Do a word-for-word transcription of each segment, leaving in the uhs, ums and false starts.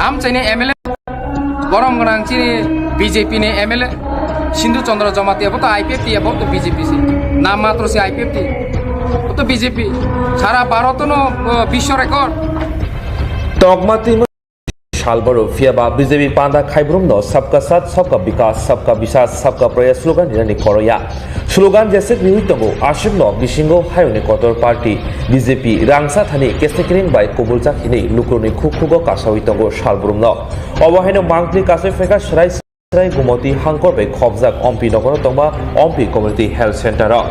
Amchaini M L A, borom gwnang chini B J P ni M L A, Sindhu Chandra Jamatia, bo to I P F T, bo to B J P se. Nam matro se I P F T. Bo to B J P. Sara Bharat no, uh, biswa record. Tokma twi Salboro phiya ba B J P panda khaibrumno Sabka Saath, Sabka Vikas, Sabka Vishwas, Sabka Prayas slogan rinani koroya. Slogan jesek riwi tongo, aswkno bisingo hayungni kotor party B J P rangsa thani kesekring bai kubuljak hinwi lukurokni khukhugo kasawi tongo salbrumno. Obo haino mangpli kasui phaikha Serai Serai Gumoti hangkor bai khobjak Ompi nogoro tongma Ompi Community Health Center o.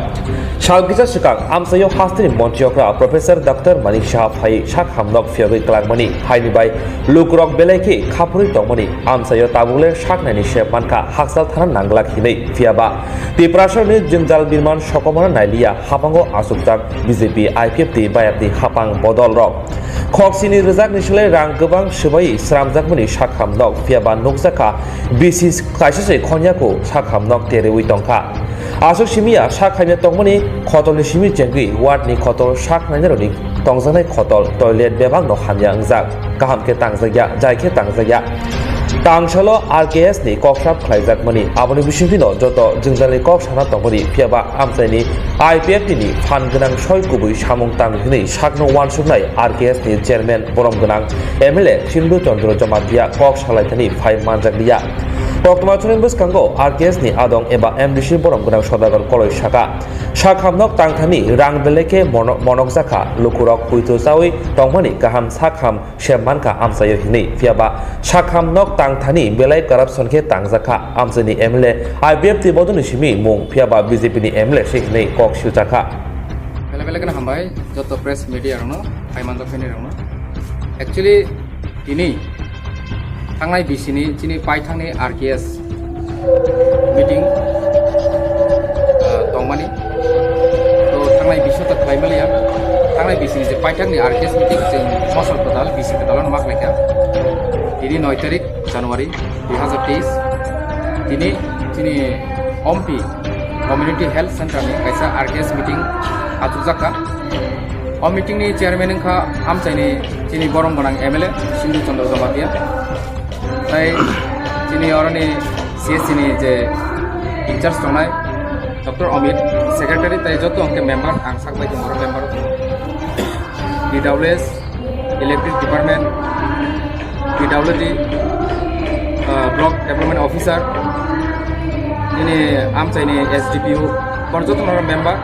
Sal kisa swkang amchaio hasteni montri okra Professor Doctor Manik Saha phai sak hamnok phiyogwi klangmani haini bai lukurok belai khe khaphurwi tongmani amchaio tabukle saknaini se mankha hakchal thana nanglak hinwi phiyaba Tiprasani jwngjal birman sokomano nailiya hapango achukjak B J P I P F T bayapni hapang bodolrok. Khoksini rwjakni slai rang kwbang swbai sramjakmani sak hamnok phiyaba nukjakha bisi kaisa se khonyaku sak hamnok teriwi tongkha. Aswk simiya sak hamya tongmani khotolni simi chengwi wardni khotol sak nainarokni tongjaknai khotol toilet bebakno hamya wngjak, kaham khe tangjakya, jai khe tangjakya. Tangsalo R K S ni koksap khlaijakmani aboni bisingtwino joto jwngjalni kok sana tongmani phiyaba amchaini I P F T ni phan gwnang soi kubui samung tang hinwi sakno uansuknai R K S ni chairman borom gwnang M L A Sindhu Chandra Jamatia kok salaithani phai manjakliya. Koktwma chwraini bwskango R K S ni adong eba M D C borom gwnang Sodagar Koloi saka, sak hamnok tangthani rang belai khe mono-, monokjakha, lukurok puitu chawi tongmani kaham sak ham se mankha amchaio hinwi, phiyaba sak hamnok tangthani belai corruption khe tangjakha amchaini M L A I P F T bodolni simi mung phiyaba B J P ni M L A se hinwi kok siljakha. Belai belai kheno hambai joto press media rokno, phai manjak phainai rokno. Actually, tini thangnai bisini chini paithakni R K S meeting, ah, tongmani. To thangnai biso ta khlai maliya. Thangnai bisini je paithakni R K S meeting chwng mosol kwtal, bisi kwtal ma khlaikha. Tini noi tarik January dui hazar teis. Tini chini Ompi Community Health Center ni kaisa R K S meeting achukjakha. O meeting ni chairman wngkha amchaini chini borom gwnang M L A Sindhu Chandra Jamatia. Tai chini oroni C S C ni je in charge tongnai Doctor Amit, secretary tai joto hwnkhe member, ang sak bai tongo member. P W S, Electric Department, P W D, uh, Block Development Officer, nini amchaini S D P O, kor joto no member.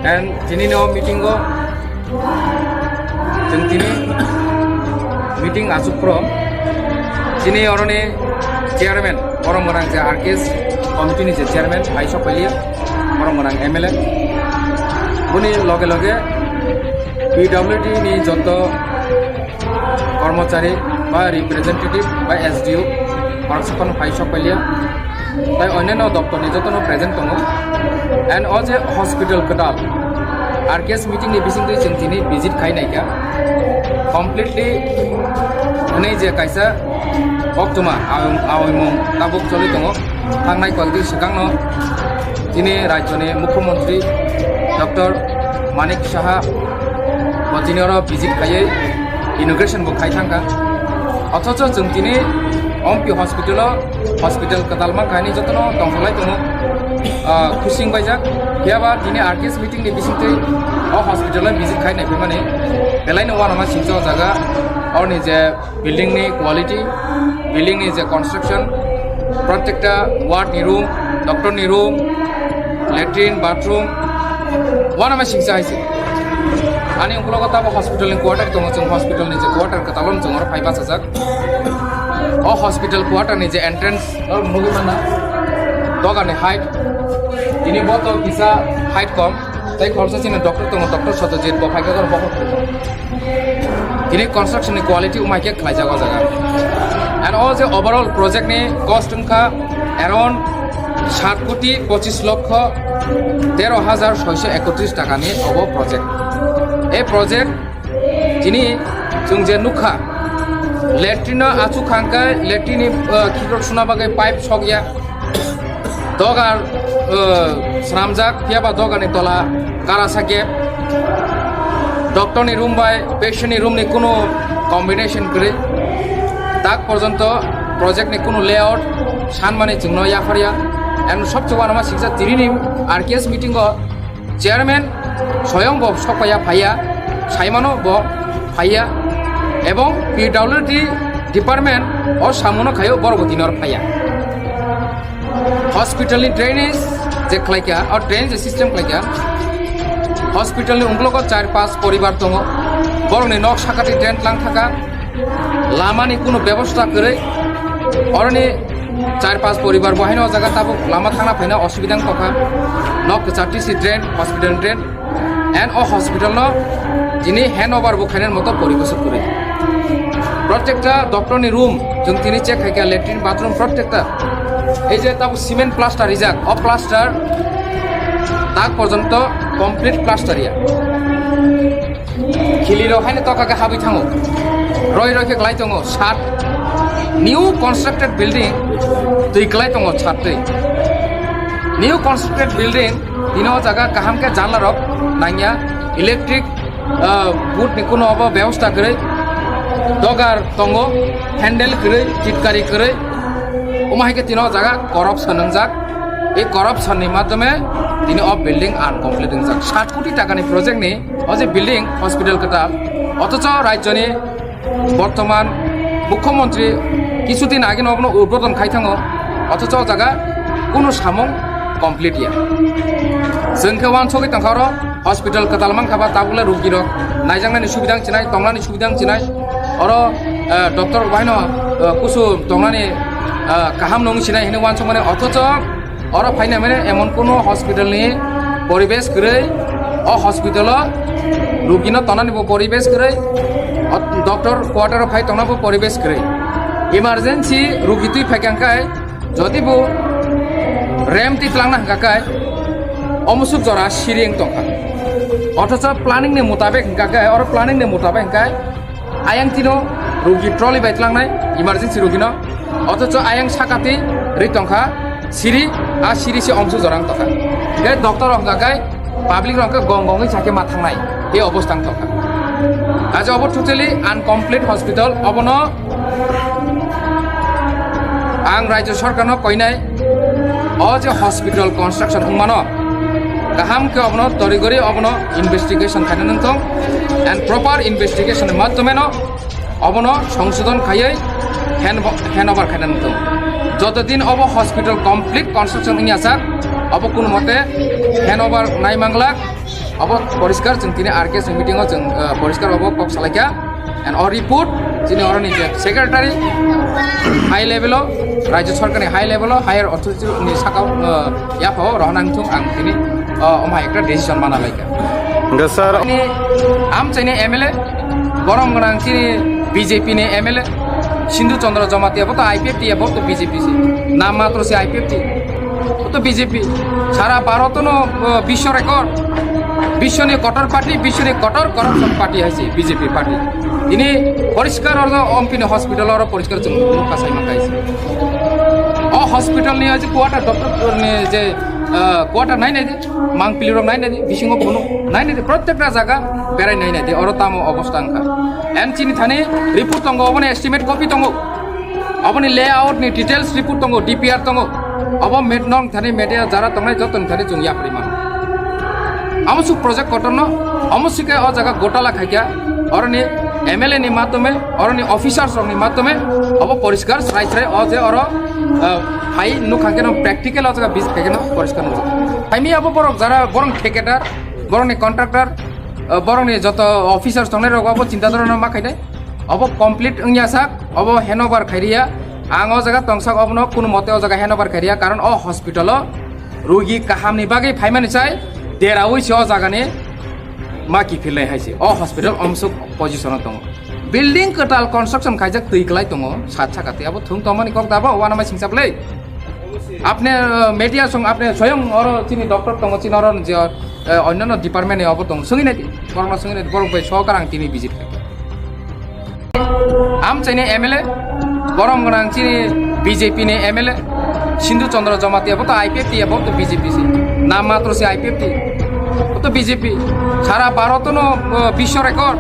And chini no meeting o chwng tini meeting achuk pro chini oroni chairman, borom gwnang je R K S committee ni je chairman, hai sok pailia, borom gwnang M L A. Boni loge loge P W D ni joto kormochari ba representative ba S D O, borok saphano phai sok pailia. Tai onyaino doptor ni jotono present tongo. And o je hospital kwtal, R K S meeting ni bisingtwi chwng tini visit khai naikha. Completely hwnwi je kaisa koktwma awi-, awimung tabuk choli tongo. Thangnai kok di swkangno chini rajyoni Mukhyamantri Doctor Manik Saha bo tini oro visit khaiwi inauguration bo khai thangkha. Othocho chwng tini Ompi hospital-o, hospital kwtal mankha hinwi jotono tongthoklai tongo, ah, khusing baijak. Phiyaba tini R K S meeting ni bisingtwi o hospital-o visit khai naiphimani belaino uanama singcha o jaga, oroni je building ni quality, building ni je construction, protekta ward ni room, doctor ni room, latrine, bathroom, uanama singcha hai se. Ani ukologo tabo hospital ni quarter tongo, chwng hospital ni je quarter kwtal o chwng oro phai bachajak. O hospital quarter ni je entrance, oro nugwi manna, dogar ni height, tini bo to kisa height kom. Tai khoroksa chini doctor tongo, Doctor Satyajit, bo phaikha oro bokhok. Tini construction ni quality umai khe khlaijak o jaga. And o je overall project ni cost wngkha around sat koti pochis lokho tero hajar soisho ekotris taka ni obo project. E project tini chwng je nukha, latrine no achuk kha hwnkhe latrine ni, uh, khikrok suna bagwi pipe sokya. Dogar, uh, swnamjak, phiyaba dogar ni tola karasa gap. Doctor ni room bai patient ni room ni kunu combination kwrwi. Tak porjonto project ni kunu layout sanmani chwngno yapharya. And sobse uanama siksa tini ni R K S meeting o chairman soyong bo sokpaiya phaiya, saimano bo phaiya, ebong P W D department o samuno khaio borok bo tini oro phaiya. Hospital ni drainage je khlaikha, o drainage system khlaikha, hospital ni ungkulugo char pas poribar tongo, borokni nok sakati drain tlang thaka, lamani kunu bebosta kwrwi, oroni char pas poribar bo haino o jaga tabuk lama thangna phaina osubida wng tongkha, nok kwchar tisi drain, hospital drain, and o hospital no tini handover bo khainani moto poribesh kwrwi. Protekta doctor ni room, chwng tini check khaikha, latrine, bathroom, protekta. Ei je tabuk cement plaster rijak, o plaster tak porjonto complete plaster ya. Khili rok haino toka khe habwi thango. Roi roi khe klai tongo, sat new constructed building twi klai tongo, sat twi. New constructed building, tini o jaga kaham khe janla rok nangya, electric, ah, board ni kuno obo bebosta kwrwi, dogar tongo, handle kwrwi, chitkari kwrwi, omo hai khe tini o jaga corruption wngjak. Ei corruption ni madhyome tini o building uncomplete wngjak. Sat koti taka ni project ni o je building hospital kwtal, othocho rajyo ni bortoman mukhyamantri kichu din age no obono udbodon khai thango, othocho o jaga kunu samung complete ya. Chwng khe uansugwi tongkha oro hospital kwtal mankha ba tabukle rugi rok naijaknani subida wng chinai, tongnani subida wng chinai, oro, eh, doctor rok bahaino, eh, kusu tongnani, eh, kaham no wng chinai hinwi uansukmani, othocho oro phaina mane emon kuno hospital ni poribesh kwrwi, o hospital o rugi no tongnani bo poribesh kwrwi, o doctor quarter o phai tongna bo poribesh kwrwi. Emergency rugi twi phaikha hwnkhe, jodi bo rem twi tlangna hwnkha khe, omusuk jora siri wng tongkha. Othocho planning ni mutabek hwnkha khe, oro planning ni mutabek hwnkha khe, ayang tino rugi trolley bai tlangnai, emergency rugi no. Othocho ayang sakati ri tongkha siri, a siri se omsu jorang tongkha. Hingke doctor rok hingka khe public rok hingke gong gongwi sakhe ma thangnai, e obostha wng tongkha. Aja obo totally uncomplete hospital, obono ang Rajya Sarkar no koinai, o je hospital construction wngmano, kaham khe obono torigori obono investigation khaina nangthong, and proper investigation ni madhyome no obono songsodon khaiwi hand, handover khaina nangthong. Joto din obo hospital complete construction wngya sak, obo kunu mote handover nai manglak, obo poriskar chwng tini R K S ni meeting o chwng, eh, poriskar obo kok salaikha. And o report chini oroni je secretary high level o, Rajya Sarkar ni high level o, higher authority ni saka o, eh, yapha o rohorna wngthung ang tini, eh, omo hai ekta decision mana laikha. Hingke sir, Ani amchaini M L A, borom gwnang chini B J P ni M L A, Sindhu Chandra Jamatia, bo to I P F T ya, bo to B J P se. Nam matro se I P F T. Bo to B J P. Sara Bharat no, uh, bisho record. Bisho ni kotor party, bisho ni kotor corruption party hai se B J P party. Ini poriskar oro ompini hospital oro poriskar chwng nukha sai mankai se. O hospital ni aji quarter doctor ni je, uh, quarter nai nai de. Mangpili rok nai nai di, bisingo phunuk nai nai di, protekta jaga berai nai nai di, oro tamo obostha wngkha. And chini thani report tongo, oboni estimate copy tongo, oboni layout ni details report tongo, D P R tongo, obo met nong thani media jara tongnai joto ni thani chwng yapri mano. Amo suk project kotor no, omo sike o jaga gotala khaikha, oroni M L A ni matome, oroni officers rok ni matome, obo poriskar srai srai o je oro, ah, hai nukha khe no practical o jaga visit khai khe no poriskar nukha. Hai mi abo borok jara borok thikadar, borok ni contractor, ah, borok ni joto officers tongnai rok abo chinta dhorona ma khainai. Obo complete wngya sak, obo handover khairiya. Ang o jaga tongsak obono kunu mote o jaga handover khairiya, karon o hospital o rugi kaham ni bagwi phaimani chai deraui se o jaga ni ma kiphilnai hai se. O hospital omsuk position o tongo. Building kwtal construction khaijak twi kwlai tongo, sat saka twi abo thung tongmani kok da bo, uanama singsa bwlai. Apne, uh, media song apne soyong oro chini doctor tongo, chini oro je, uh, onnano department ni obo tongo, songwi nai di, borokno songwi nai di, borok bai sokar ang tini visit khai. Amchaini M L A, borom gwnang chini B J P ni M L A, Sindhu Chandra Jamatia, bo to I P F T ya, bo to B J P se, nam matro se I P F T, bo to B J P, sara Bharat no, uh, bisho record.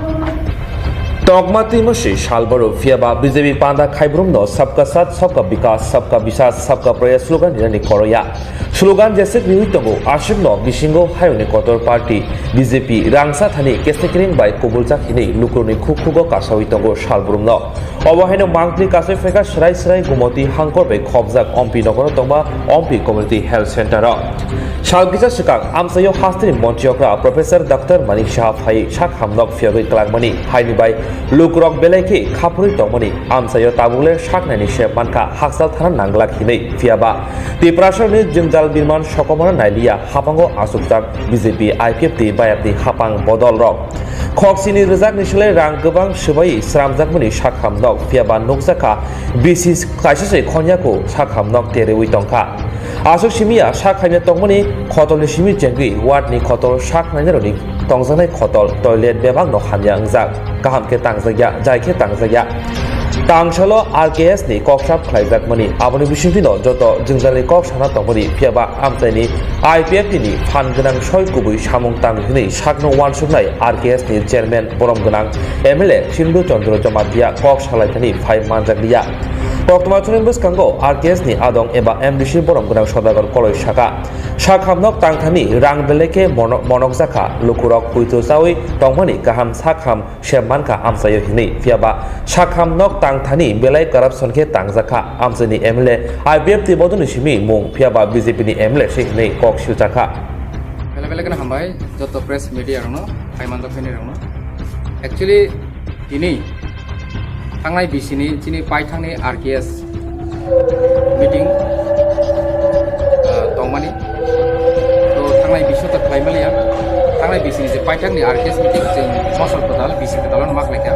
Tokma twi mwswi sal boro, phiya ba B J P panda khaibrumno Sabka Saath, Sabka Vikas, Sabka Vishwas, Sabka Prayas slogan rinani koroya. Slogan jeswk riwi tongo, aswkno bisingo hayungni kotor party B J P rangsa thani kesekring bai kubuljak hinwi lukurokni khuk khugo kasawi tongo sal boromno. Obo haino mangpli kasai phaikha swrai swrai Gumoti hangkor bai khopjak Ompi nogoro tongma Ompi Community Health Center o. Sal kisa swkang amchaio hasteni montri okra Professor Doctor Manik Saha phai sak hamnok phiyogwi kwlangmani haini bai lukurok belai khe khaphurwi tongmani amchaio tabukle saknaini se mankha hakchal thana nanglak hinwi, phiyaba Tiprasarni jwngjal birman sokomorno nailiya hapango achukjak B J P I P F T bayapni hapang bodolrok. Khok sini rwjakni slai rang kwbang swbai sramjakmani sakham nok phiyaba nukjakha bisi kaisa se khonyako sakham nok terwi tongkha. Aswk simiya sak hamya tongmani khotolni simi chengwi ward ni khotol sak nainarokni tongjaknai khotol toilet bebakno hamya wngjak, kaham khe tangjakya, jai khe tangjakya. Tangsalo R K S ni kok sap khlaijakmani, aboni bisingtwino joto jwngjalni kok sana tongmani, phiyaba amchaini I P F T ni phan gwnang soi kubui samung tang hwnwi sakno uansuknai R K S ni chairman borom gwnang M L A Sindhu Chandra Jamatia kok salaithani phai manjakliya. Koktwma chwngni bwskango R K S ni adong eba M D C borom gwnang Sodagar Koloi saka, sakham nok tangthani rang belai khe mono-, monokjakha, lukurok puitu chawi tongmani kaham sakham se mankha amchaio hinwi, phiyaba sakham nok tangthani belai corruption khe tangjakha, amchaini M L A I P F T bodolni simi mung, phiyaba B J P ni M L A se hinwi kok siljakha. Belai belai kheno hambai joto press media rokno, phai manjak phaini rokno. Actually, tini thangnai bisini chini paithangni R K S meeting, ah, tongmani. To thangnai biso ta khlai maliya. Thangnai bisini je paithakni R K S meeting chwng mosol kwtal, bisi kwtal ano mak laikha.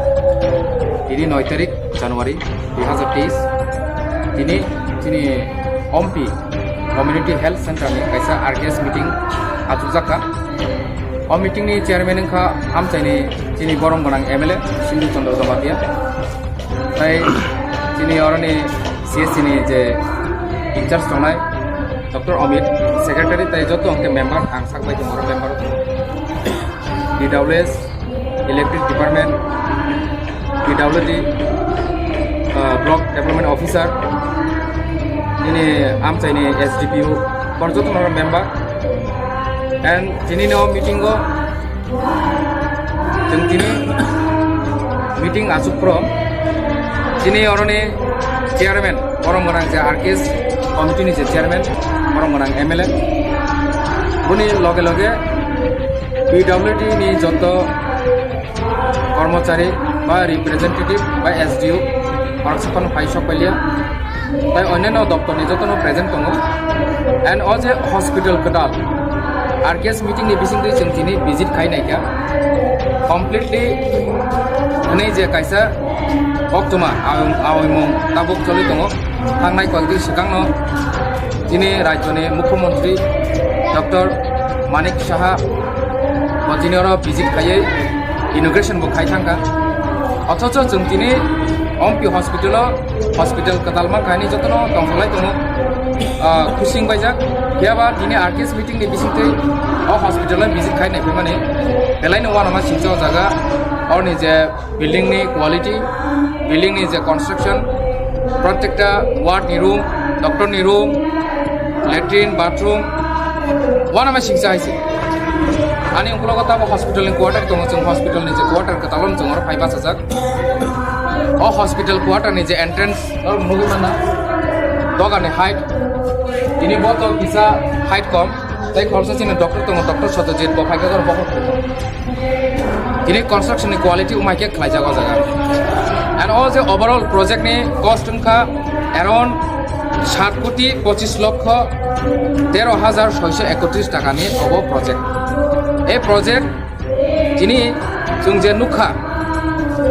Tini noi tarik January dui hazar teis. Tini chini Ompi Community Health Center ni kaisa R K S meeting achukjakha. O meeting ni chairman wngkha amchaini chini borom gwnang M L A Sindhu Chandra Jamatia. Tai chini oroni C S C ni je in charge tongnai Doctor Amit, secretary tai joto hwnkhe member, ang sak bai tongo oro member. P W S, Electric Department, P W D, uh, Block Development Officer, nini amchaini S D P O, bor joto no member. And tini no meeting o Chwng tini meeting achuk phro chini oroni chairman, borom gwnang je R K S committee ni je chairman, borom gwnang M L A, boni loge loge P W D ni joto kormochari ba representative ba S D O, borok saphano phai sok pailiya. Tai onyaino doptorni jotono present tongo. And o je hospital kwtal, R K S meeting ni bisingtwi chwng tini visit khai naikha. Completely hwnwi je kaisa koktwma awi-, awimung tabuk choli tongo. Thangnai koktwi swkangno tini rajyoni mukhyamantri Doctor Manik Saha bo tini oro visit khaiwi inauguration bo khai thangkha. Othocho chwng tini Ompi hospital o hospital kwtal mankha hinwi jotono tongthoklai tongo, ah, khusing baijak. Phiyaba tini R K S meeting ni bisingtwi o hospital o visit khai naiphimani belaino uanama singcha o jaga. Oroni je building ni quality, building ni je construction, prottekta ward ni room, doctor ni room, latrine, bathroom, uanama singcha hai se. Ani ukologo tamo hospital ni quarter tongo, chwng hospital ni je quarter kwtal o chwng oro phai bachajak. O hospital quarter ni je entrance, oro nugwi manna, dogar ni height, tini bo to kisa height kom, tei khoroksa chini doctor tongo, Doctor Satyajit, bo phaikha oro bokhok. Tini construction ni quality umai khe khlaijak o jaga. And o je overall project ni cost wngkha around sat koti pochis lokho tero hajar soiso ekotris taka ni obo project. E project tini chwng je nukha,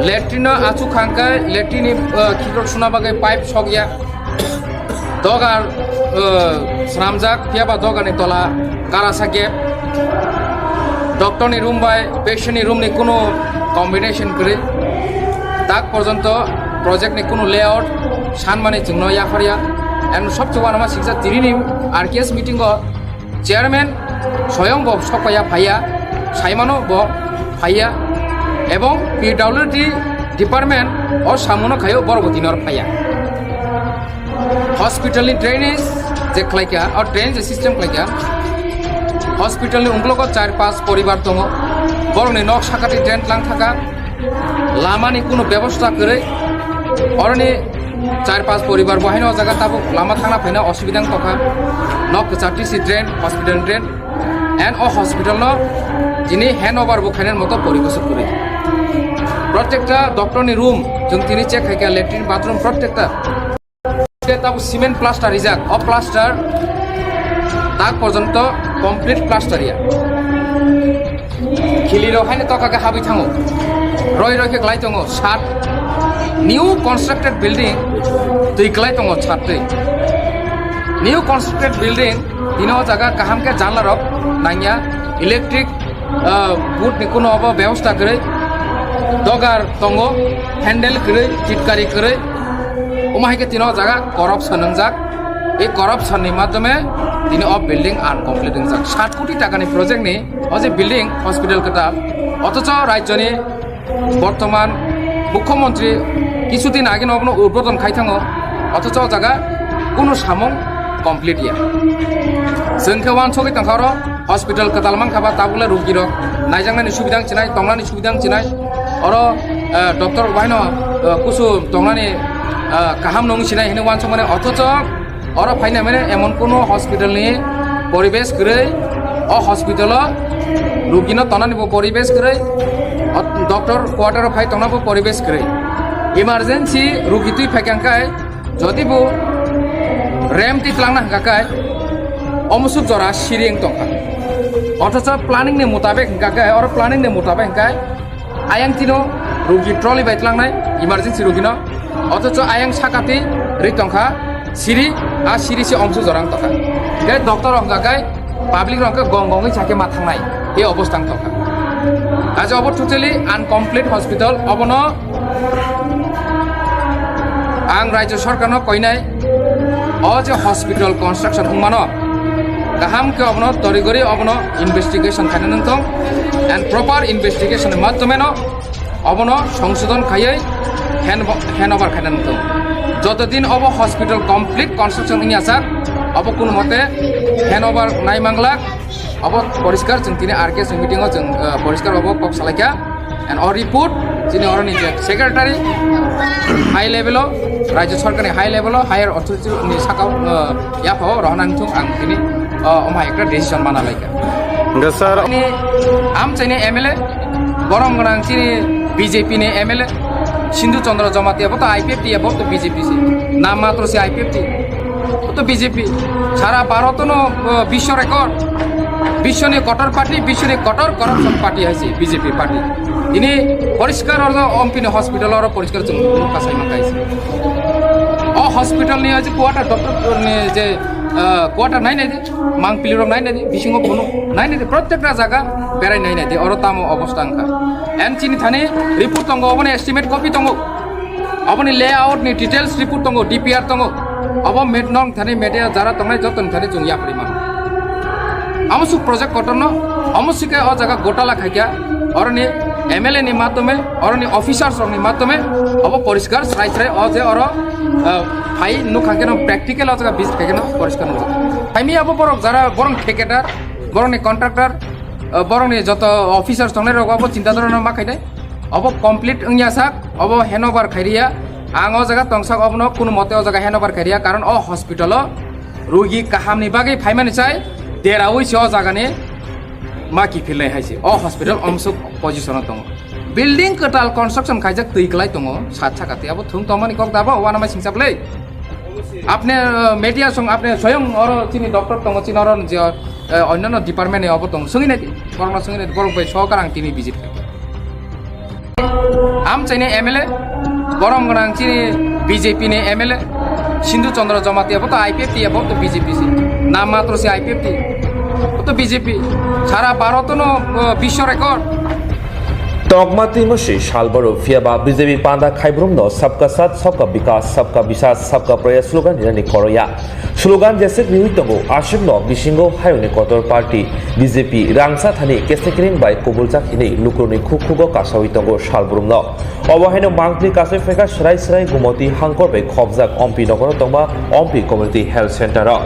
latrine no achuk khangkhe latrine ni, uh, khikrok suna bagwi pipe sokya. Dogar, uh, swnamjak, phiyaba dogarni tola karasa gap. Doctorni room bai patientni roomni kunu combination kwrwi. Tak porjonto projectni kunu layout sanmani chwngno yapharya. And sobse uanama singcha tinini R K S meeting o chairman soyong bo sokpaiya phaiya, saimano bo phaiya, ebong P W D Department o samuno khayo borok bo tini oro phaiya. Hospital ni drainage je khlaikha, o drainage system khlaikha. Hospital ni ungklogo char pas poribar tongo. Borok ni nok sakati drain tlang thaka. Lama ni kuno bebosta kwrwi. Oroni char pas poribar bo haino o jaga tabuk lama thangna phaina osubida wng tokha. Nok kwchar tisi drain, hospital drain. And o hospital no tini handover bo khainani moto poribesh kwrwi. Protekta doctor ni room, chwng tini check khaikha, latrine, bathroom, protekta. Tei tabuk cement plaster rijak, o plaster tak porjonto complete plaster ya. Khili rok haino toka khe habwi thango. Roi roi khe klai tongo, sat new constructed building twi klai tongo, sat twi. New constructed building, tini o jaga kaham khe janla rok nangya, electric, ah, board ni kuno obo bebosta kwrwi, dogar tongo, handle kwrwi, chitkari kwrwi, omo hai khe tini o jaga corruption wngjak. Ei corruption ni madhyome tini o building uncomplete wngjak. Sat koti taka ni project ni o je building hospital kwtal, othocho rajyoni bortoman mukhyamantri kichu din age no obono udbodon khai thango, othocho o jaga kunu samung complete ya. Chwng khe uansugwi tongkha oro hospital kwtal mankha ba tabukle rugirok naijaknani subida wng chinai, tongnani subida wng chinai. Oro, eh, doctor rok bahaino, eh, kusu tongnani, eh, kaham nung sinai hinwi uansukmani, othocho oro phaina mane emon kunu hospital ni poribesh kwrwi, o hospital o rugino tonani bo poribesh kwrwi, o doctor quarter o phai tongna bo poribesh kwrwi. Emergency rugi twi phaikha hwnkhe, jodi bo rem twi tlangna hwnkha khe, omusuk jora siri wng tongkha. Othocho planning ni mutabek hwnkha khe, oro planning ni mutabek hwnkhe, ayang tino rugi trolley bai tlangnai, emergency rugino. Othocho ayang sakati ri tongkha siri, a siri se omsu jorang tongkha. Hingke doctor rok hingka khe public rok hingke gong gongwi sakhe ma thangnai, e obostha wng tongkha. Kaisa obo totally uncomplete hospital, obono ang Rajya Sarkarno koinai, o je hospital construction wngmano, kaham khe obono torigori obono investigation khaina nangthong, and proper investigation ni madhyomeno obono songsodhon khaiwi hand, handover khaina nangthong. Joto din obo hospital complete construction wngya sak, obo kunu mote handover nai manglak, obo poriskar chwng tini R K S meeting o chwng, eh, poriskar obo kok salaikha. And o report chini oroni je secretary high level o, Rajya Sarkar ni high level o, higher authority ni saka o, eh, yapha o rohorna wngthung ang tini, eh, omo hai ekta decision mana laikha. Hingke sir, ni amchaini M L A, borom gwnang chini B J P ni M L A, Sindhu Chandra Jamatia, bo to I P F T ya, bo to B J P se, nam matro se I P F T. O to B J P. Sara Bharat no, uh, bisho record. Bisho ni kotor party, bisho ni kotor corruption party hai se B J P party. Ini poriskar oro ompi ni hospital oro poriskar chwng nukha sai mankai se. O hospital ni aji quarter doctor ni je, uh, quarter nai nai di, mangpili rok nai nai di, bisingo bono nai nai di, protekta jaga berai nai nai di, oro tamo obostha wngkha. En chini thani report tongo, oboni estimate copy tongo. Aboni layout ni details report tongo, D P R tongo. Abo met nong thani media jara tongnai joto ni thani chwng yapri mano. Amo suk project kotor no, amo sike o jaga gotala khaikya, oroni M L A ni matome, oroni officers rok ni matome, abo poriskar srai srai o je oro, ah, phai nukha keno practical o jaga visit khaikeno poriskar nukha. Phaimi abo borok jara borong thekeda, borok ni contractor, ah, borok ni joto officers tongnai rok abo chinta dhorona ma khainai. Obo complete wngya sak, obo handover khairiya. Ang o jaga tongsak, obono kunu mote o jaga handover khairiya, karon o hospital o rugi kaham ni bagwi phaimani chai deraui se o jaga ni ma kiphilnai hai se. O hospital omsuk position o tongo. Building kwtal construction khaijak twi kwlai tongo, sat saka twi abo thung tongmani kok da bo, uanama singsa bwlai. Apne, uh, media song, apne soyong oro chini doctor tongo, chini oro je, uh, onnano department ni obo tongo. Sungwi nai di, borokno sungwi nai di, borok bai sokar ang tini visit khai. Amchaini M L A, borom gwnang chini B J P ni M L A, Sindhu Chandra Jamatia, bo to I P F T ya, bo to B J P se. Nam matro se I P F T. Bo to B J P. Sara Bharat no, uh, bisho record. Tokma twi mwswi salbaro phiya ba B J P panda khaibrumno Sabka Saath, Sabka Vikas, Sabka Vishwas, Sabka Prayas slogan rinani koroya. Slogan jeswk riwi tongo, aswkno bisingo hayungni kotor party B J P rangsa thani kesekring bai kubuljak hinwi lukurokni khuk khugo kasawi tongo salbrumno. Obo haino mangpili kasai phaikha Srai Srai Gumoti hangkor bai khopjak Ompi nogoro tongma Ompi Community Health Center o.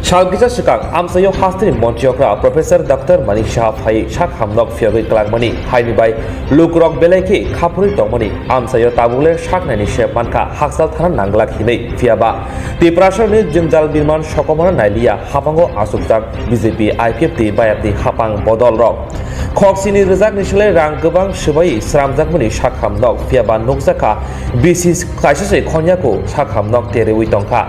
Salkisa swkang amchaio hasteni montri okra Professor Doctor Manik Saha phaiwi sak hamnok phiyogwi kwlangmani haini bai lukurok belai khe khaphurwi tongmani amchaio tabukle saknaini se mankha hakchal thana nanglak hinwi. Phiyaba Tiprasani jwngjal birman sokomorno nailiya haphango achukjak B J P, I P F T, bayapni haphang bodolrok. Khoksini rwjakni slai rang kwbang swbai sramjakmani sakham nok phiyaba nukjakha bisi kaisa se khonyaku sakham nok teriwi tongkha.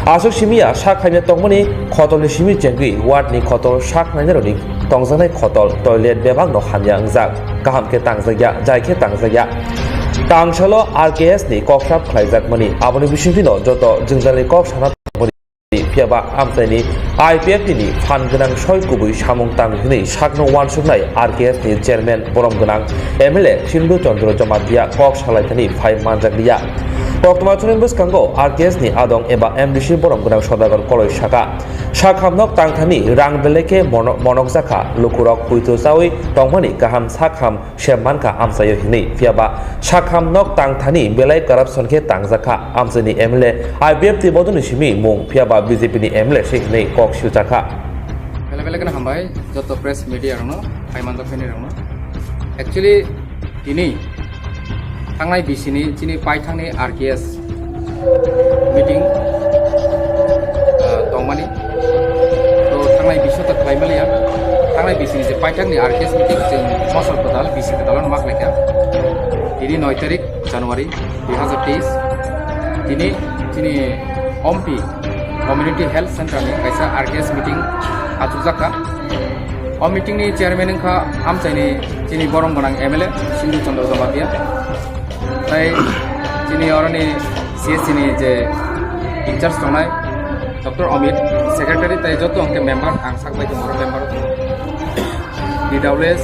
Aswk simiya sak hamya tongmani khotolni simi chengwi wardni khotol sak nainarokni tongjaknai khotol toilet bebakno hamya wngjak. Kaham khe tangjakya, jai khe tangjakya. Tangsalo R K S ni kok sap khlaijakmani aboni bisingtwino joto jwngjalni kok sana tongmani phiyaba amchaini I P F T ni phan gwnang soi kubui samung tang hinwi sakno uansuknai R K S ni chairman borom gwnang M L A Sindhu Chandra Jamatia kok salaithani phai manjakliya. Koktwma chwngni bwskango R K S ni adong eba M D C borom gwnang Sodagar Koloi saka, sakhamnok tangthani rang belai khe mono-, monokjakha, lukurok puitu chawi tongmani kaham sakham se mankha amchaio hinwi, phiyaba sakham nok tangthani belai corruption khe tangjakha amchaini M L A, I P F T bodolni simi mung, phiyaba B J P ni M L A se hinwi kok silchakha. Belai belai kheno hambai joto press media rokno, phai manjak phainai rokno. Actually, tini thangnai bisini chini paithakni R K S meeting, ah, tongmani. To thangnai bisino ta khlai maliya. Thangnai bisini je paithakni R K S meeting chwng mosol kwtal, bisi kwtal ma khlaikha. Tini noi tarik January dui hazar teis. Tini chini Ompi Community Health Center ni kaisa R K S meeting achukjakha. O meeting ni chairman wngkha amchaini chini borom gwnang M L A Sindhu Chandra Jamatia. Tai chini oroni C S C ni je in charge tongnai Doctor Amit, secretary tai joto hwnkhe member, ang sak bai tongmoro member. P W S,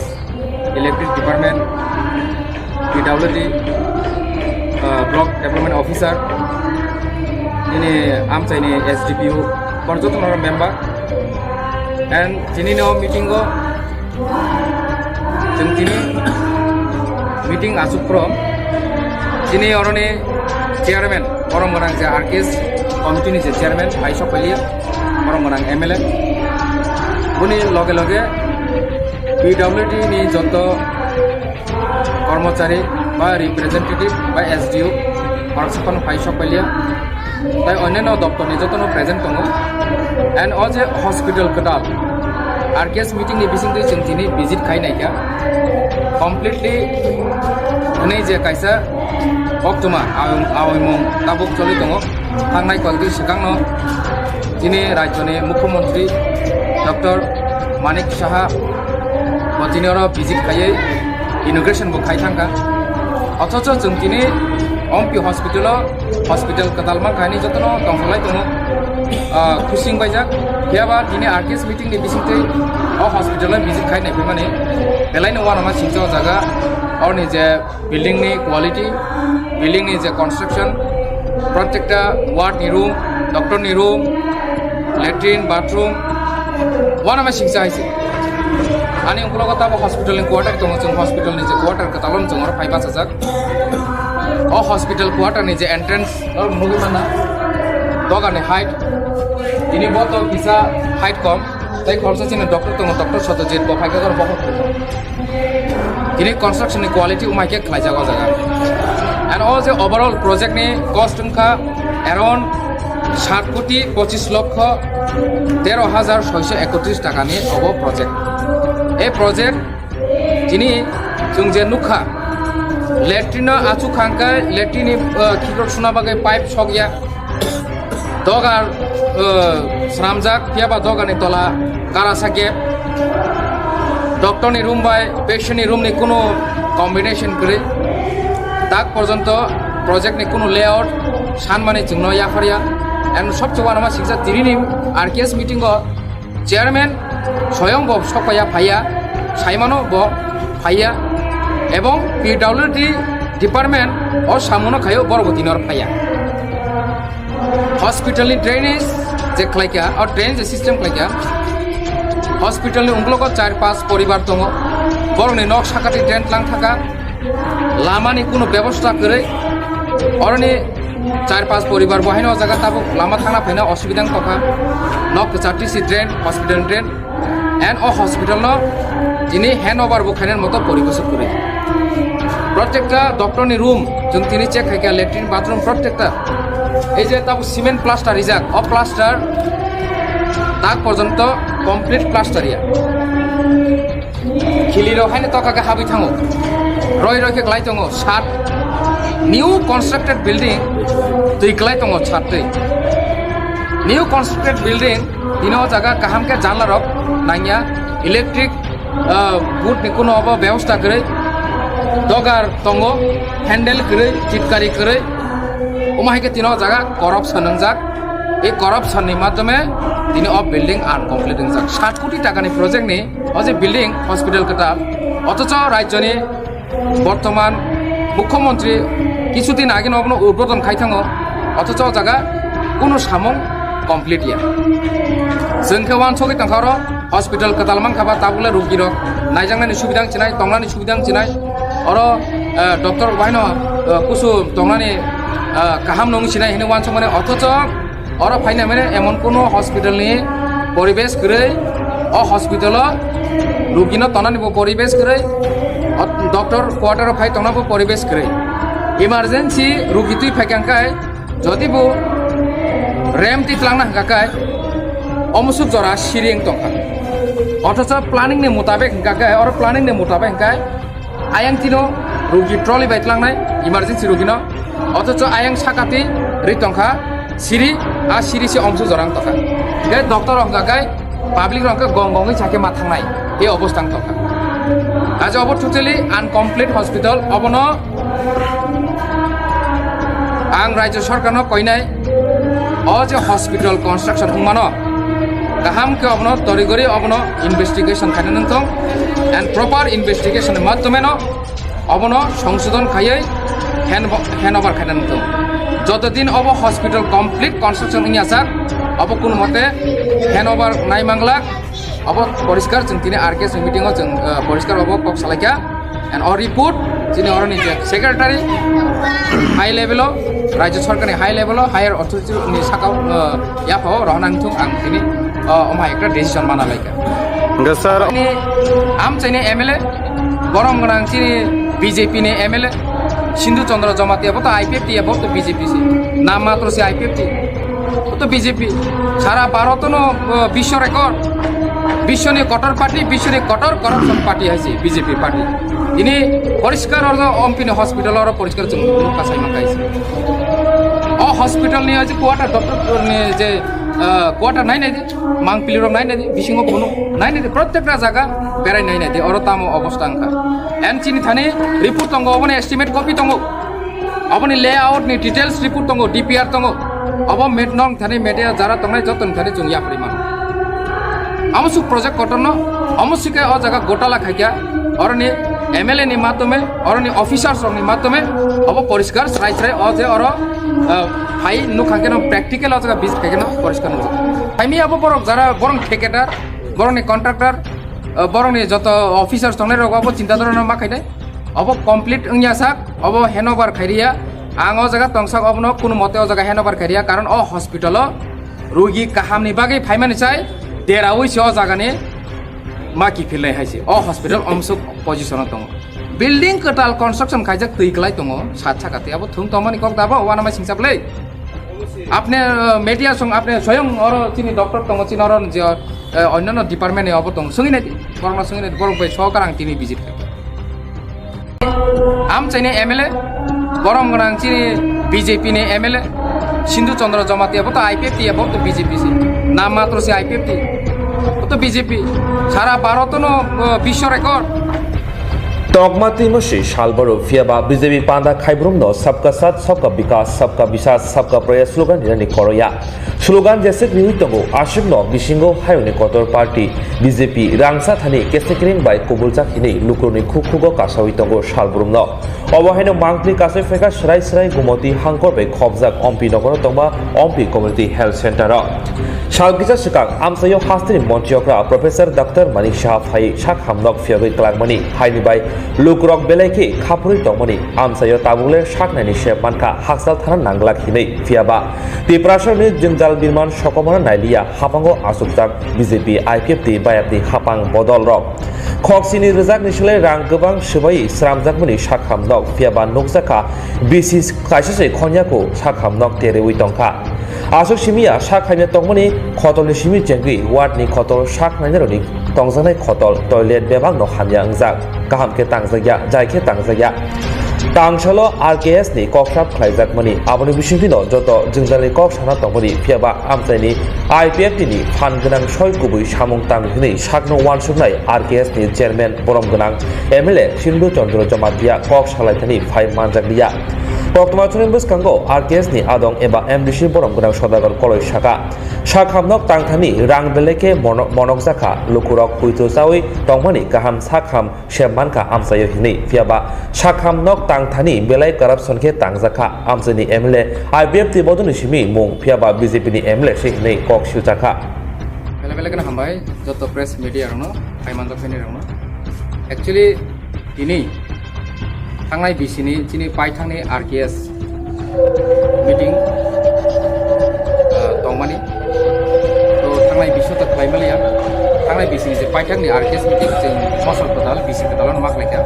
Electric Department, P W D, uh, Block Development Officer, nini amchaini S D P O, kor joto no member. And chini no meeting o Chwng tini meeting achuk phro, chini oroni chairman, borom gwnang je R K S committee ni je chairman, hai sok pailia, borom gwnang M L A. Boni loge loge P W D ni joto kormochari ba representative ba S D O, borok saphano hai sok pailia. Tai onyaino doptorni jotono present tongo. And o je hospital kwtal, R K S meeting ni bisingtwi chwng tini visit khai naikha. Completely hwnwi je kaisa koktwma awimung tabuk choli tongo. Thangnai koktwi swkangno chini rajyoni mukhyamantri Doctor Manik Saha bo tini oro visit khaiwi inauguration bo khai thangkha. Othocho chwng tini Ompi hospital o hospital kwtal mankha hinwi jotono tongthoklai tongo, ah, khusing baijak. Phiyaba tini R K S meeting ni bisingtwi o hospital o visit khai naiphimani belaino uanama singcha o jaga, oroni je building ni quality, building ni je construction, protekta ward ni room, doctor ni room, latrine, bathroom, uanama singcha hai se. Ani ukologo tabo hospital ni quarter tongo, chwng hospital ni je quarter kwtal o chwng oro phai bachajak. O hospital quarter ni je entrance, oro nugwi manna, dogar ni height, tini bo to kisa height kom, tei khoroksa chini doctor tongo, Doctor Satyajit, bo phaikha oro bokhok. Tini construction ni quality umai khe khlaijak o jaga. And o je overall project ni cost wngkha around sat koti pochis lokho tero hajar soiso ekotris taka ni obo project. E project tini chwng je nukha, latrine no achuk kha hwnkhe latrine ni, uh, khikrok suna bagwi pipe sokya. Dogar, uh, swnamjak, phiyaba dogarni tola karasa gap. Doctorni room bai patientni roomni kunu combination kwrwi. Tak porjonto projectni kunu layout sanmani chwngno yapharya. And sobse uanama singcha tinini R K S meetingo chairman soyong bo sokpaiya phaiya, saimano bo phaiya, ebong P W D department o samuno khaio borok bo tini oro phaiya. Hospital ni drainage, Check khlaikha, o drain je system khlaikha. Hospital ni ungkulugo char pas poribar tongo. Borokni nok sakati drain tlang thaka. Lamani kuno bebosta kwrwi. Oroni char pas poribar bo haino o jaga tabuk lama thangna phaina osubida wng tongkha. Nok kwchar tisi drain, hospital drain. And o hospital no tini handover bo khainani moto poribesh kwrwi. Prottekta doctor ni room, chwng tini check khaikha, latrine, bathroom, prottekta. Ei je tabuk cement plaster rijak, o plaster tak porjonto complete plaster ya. Khili rok haino toka khe habwi thango. Roi roi khe klai tongo, sat new constructed building twi klai tongo, sat twi. New constructed building, tini o jaga kaham khe janla rok nangya, electric, ah, board ni kuno obo bebosta kwrwi, dogar tongo, handle kwrwi, chitkari kwrwi, omo hai khe tini o jaga corruption wngjak. Ei corruption ni madhyome tini o building uncomplete wngjak. Sat koti taka ni project ni o je building hospital kwtal, othocho rajyo ni bortoman mukhyamantri kichu din age no obono udbodon khai thango, othocho o jaga kunu samung complete ya. Chwng khe uansugwi tongkha oro hospital kwtal mankha ba tabukle rugi rok naijaknani subida wng chinai, tongnani subida wng chinai, oro, eh, doctor rok bahaino, eh, kusu tongnani, eh, kaham no wng chinai hinwi uansukmani, othocho oro phaina mane emon kuno hospital ni poribesh kwrwi, o hospital o rugi no tongnani bo poribesh kwrwi, o doctor quarter o phai tongna bo poribesh kwrwi. Emergency rugi twi phaikha hwnkhe, jodi bo rem twi tlangna hwnkha khe, omusuk jora siri wng tongkha. Othocho planning ni mutabek hwnkha khe, oro planning ni mutabek hwnkha khe, ayang tino rugi trolley bai tlangnai, emergency rugi no. Othocho ayang sakati ri tongkha siri, a siri se omsu jorang tongkha. Hwnkhe doctor rok hwnkha khe public rok hwnkhe gong gongwi sakhe ma thangnai, e obostha wng tongkha. Kaje obo totally uncomplete hospital, obono ang rajya sarkar no koinai, o je hospital construction wngmano kaham khe obono torigori obono investigation khaina nangthong, and proper investigation ni madhyome no obono songsodhon khaiwi hand, handover khaina nangthong. Joto din obo hospital complete construction wngya sak, obo kuno mote handover nai manglak, obo poriskar chwng tini R K S ni meeting o chwng, eh, poriskar obo kok salaikha. And o report chini oroni je secretary high level o, rajya sarkar ni high level o, higher authority ni saka o, eh, yapha o rohorna wngthung ang tini, eh, omo hai ekta decision mana laikha. Hwnkhe sir, Ani amchaini M L A, borom gwnang chini B J P ni M L A, Sindhu Chandra Jamatia, bo to I P F T ya, bo to B J P se. Nam matro se I P F T. Bo to B J P. Sara Bharat no, uh, bisho record. Bisho ni kotor party, bisho ni kotor corruption party hai se B J P party. Ini poriskar oro ompini hospital oro poriskar chwng nukha sai mankai se. O hospital ni aji quarter doctor ni je, uh, quarter nai nai je. Mangpili rok nai nai di, bisingo phunuk nai nai di, protekta jaga berai nai nai di, oro tamo obostha wngkha. And chini thani report tongo, oboni estimate copy tongo, oboni layout ni details report tongo, D P R tongo, obo met nong thani media jara tongnai joto ni thani chwng yapri mano. Amo suk project kotor no, amo sike o jaga gotala khaikha, oroni M L A ni matome, oroni officers rok ni matome, obo poriskar srai srai o je oro, uh, phai nukha khe no practical o jaga visit khai khe no poriskar nukjak. Phaimi abo borok jara borok thikadar, borok ni contractor, uh, borok ni joto officers tongnai rok abo chinta dhorona ma khainai. Abo complete wngya sak, abo handover khairiya. Ang o jaga tongsak obono kunu mote o jaga handover khairiya, karon o hospital o rugi kaham ni bagwi phaimani chai deraui se o jaga ni ma kiphilnai hai se. O hospital omsuk position o tongo. Building kwtal construction khaijak twi kwlai tongo, sat saka twi abo thung tongmani kok dabo, uanamai singsa bwlai. Apne, uh, media song apne soyong oro chini doctor tongo, chini oro je, uh, onnano department ni obo tongo. Sungwi nai di, borokno sungwi nai di, borok bai sokar ang tini visit khai. Amchaini M L A, borom gwnang chini B J P ni M L A, Sindhu Chandra Jamatia, bo to I P F T ya, bo to B J P se. Nam matro se I P F T. Bo to B J P. Sara Bharat no, uh, bisho record. Tokma twi mwswi salbaro phiya ba B J P panda khaibrumno Sabka Saath, Sabka Vikas, Sabka Vishwas, Sabka Prayas slogan rinani koroya. Slogan jeswk riwi tongo, aswkno bisingo hayungni kotor party B J P rangsa thani kesekring bai kubuljak hinwi lukurokni khuk khugo kasawi tongo salbrumno. Obo haino mangpli kasai phaikha Srai Srai Gumoti hangkor bai khopjak Ompi nogoro tongma Ompi Community Health Center o. Sal kisa swkang amchaio hasteni montri okra Professor Doctor Manik Saha phai sak hamnok phiyogwi kwlangmani haini bai lukurok belai khe khaphurwi tongmani amchaio tabukle saknaini se mankha hakchal thana nanglak hinwi, phiyaba Tiprasani jwngjal birman sokomorno nailiya haphango achukjak B J P I P F T bayapni haphang bodolrok. Khoksini rwjakni slai rang kwbang swbai sramjakmani sakham nok phiyaba nukjakha bisi kaisa se khonyaku sakham nok teriwi tongkha. Aswk simiya sak hamya tongmani khotolni simi chengwi wardni khotol sak nainarokni tongjaknai khotol toilet bebakno hamya wngjak. Kaham khe tangjakya, jai khe tangjakya. Tangsalo R K S ni kok sap khlaijakmani, aboni bisingtwino joto jwngjalni kok sana tongmani, phiyaba amchaini I P F T ni phan gwnang soi kubui samung tang hwnwi sakno uansuknai R K S ni chairman borom gwnang M L A Sindhu Chandra Jamatia kok salaithani phai manjakliya. Koktwma chwngni bwskango R K S ni adong eba M D C borom gwnang Sodagar Koloi saka, sakhamnok tangthani rang belai khe mono-, monokjakha, lukurok puitu chawi tongmani kaham sakham se mankha amchaio hinwi, phiyaba sakham nok tangthani belai corruption khe tangjakha amchaini M L A, I P F T bodolni simi mung, phiyaba B J P ni M L A se hinwi kok siljakha. Belai belai kheno hambai joto press media rokno, phai manjak phaini rokno. Actually, tini thangnai bisini chini paithangni R K S meeting, ah, tongmani. To thangnai biso ta khlai maliya. Thangnai bisini je paithakni R K S meeting chwng mosol kwtal, bisi kwtal ma khlaikha.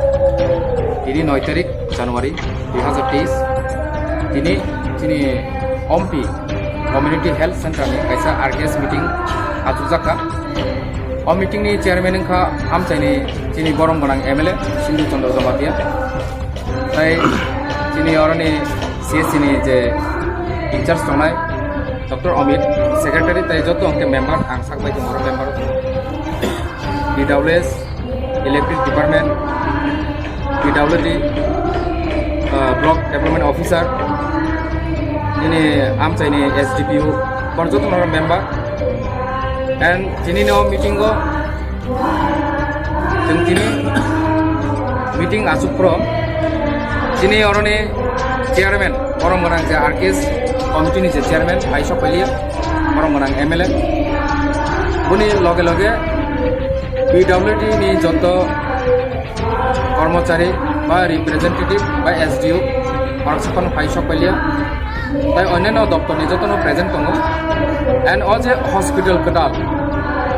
Tini noi tarik January dui hazar teis. Tini chini Ompi Community Health Center ni kaisa R K S meeting achukjakha. O meeting ni chairman wngkha amchaini chini borom gwnang M L A Sindhu Chandra Jamatia. Tai chini oroni C S C ni je in charge tongnai Doctor Amit, secretary, tai joto hwnkhe member, ang sak bai tongo, oro member. P W S, Electric Department, P W D, uh, Block Development Officer, nini amchaini S D P O, bor joto no member. And tini no meeting o Chwng tini meeting achuk phro chini oroni chairman, borom gwnang je R K S committee ni je chairman, bai sok pailia, borom gwnang M L A. Boni loge loge P W D ni joto kormochari ba representative ba S D O, borok saphano bai sok pailia. Tai onyaino doptorni jotono present tongo. And o je hospital kwtal,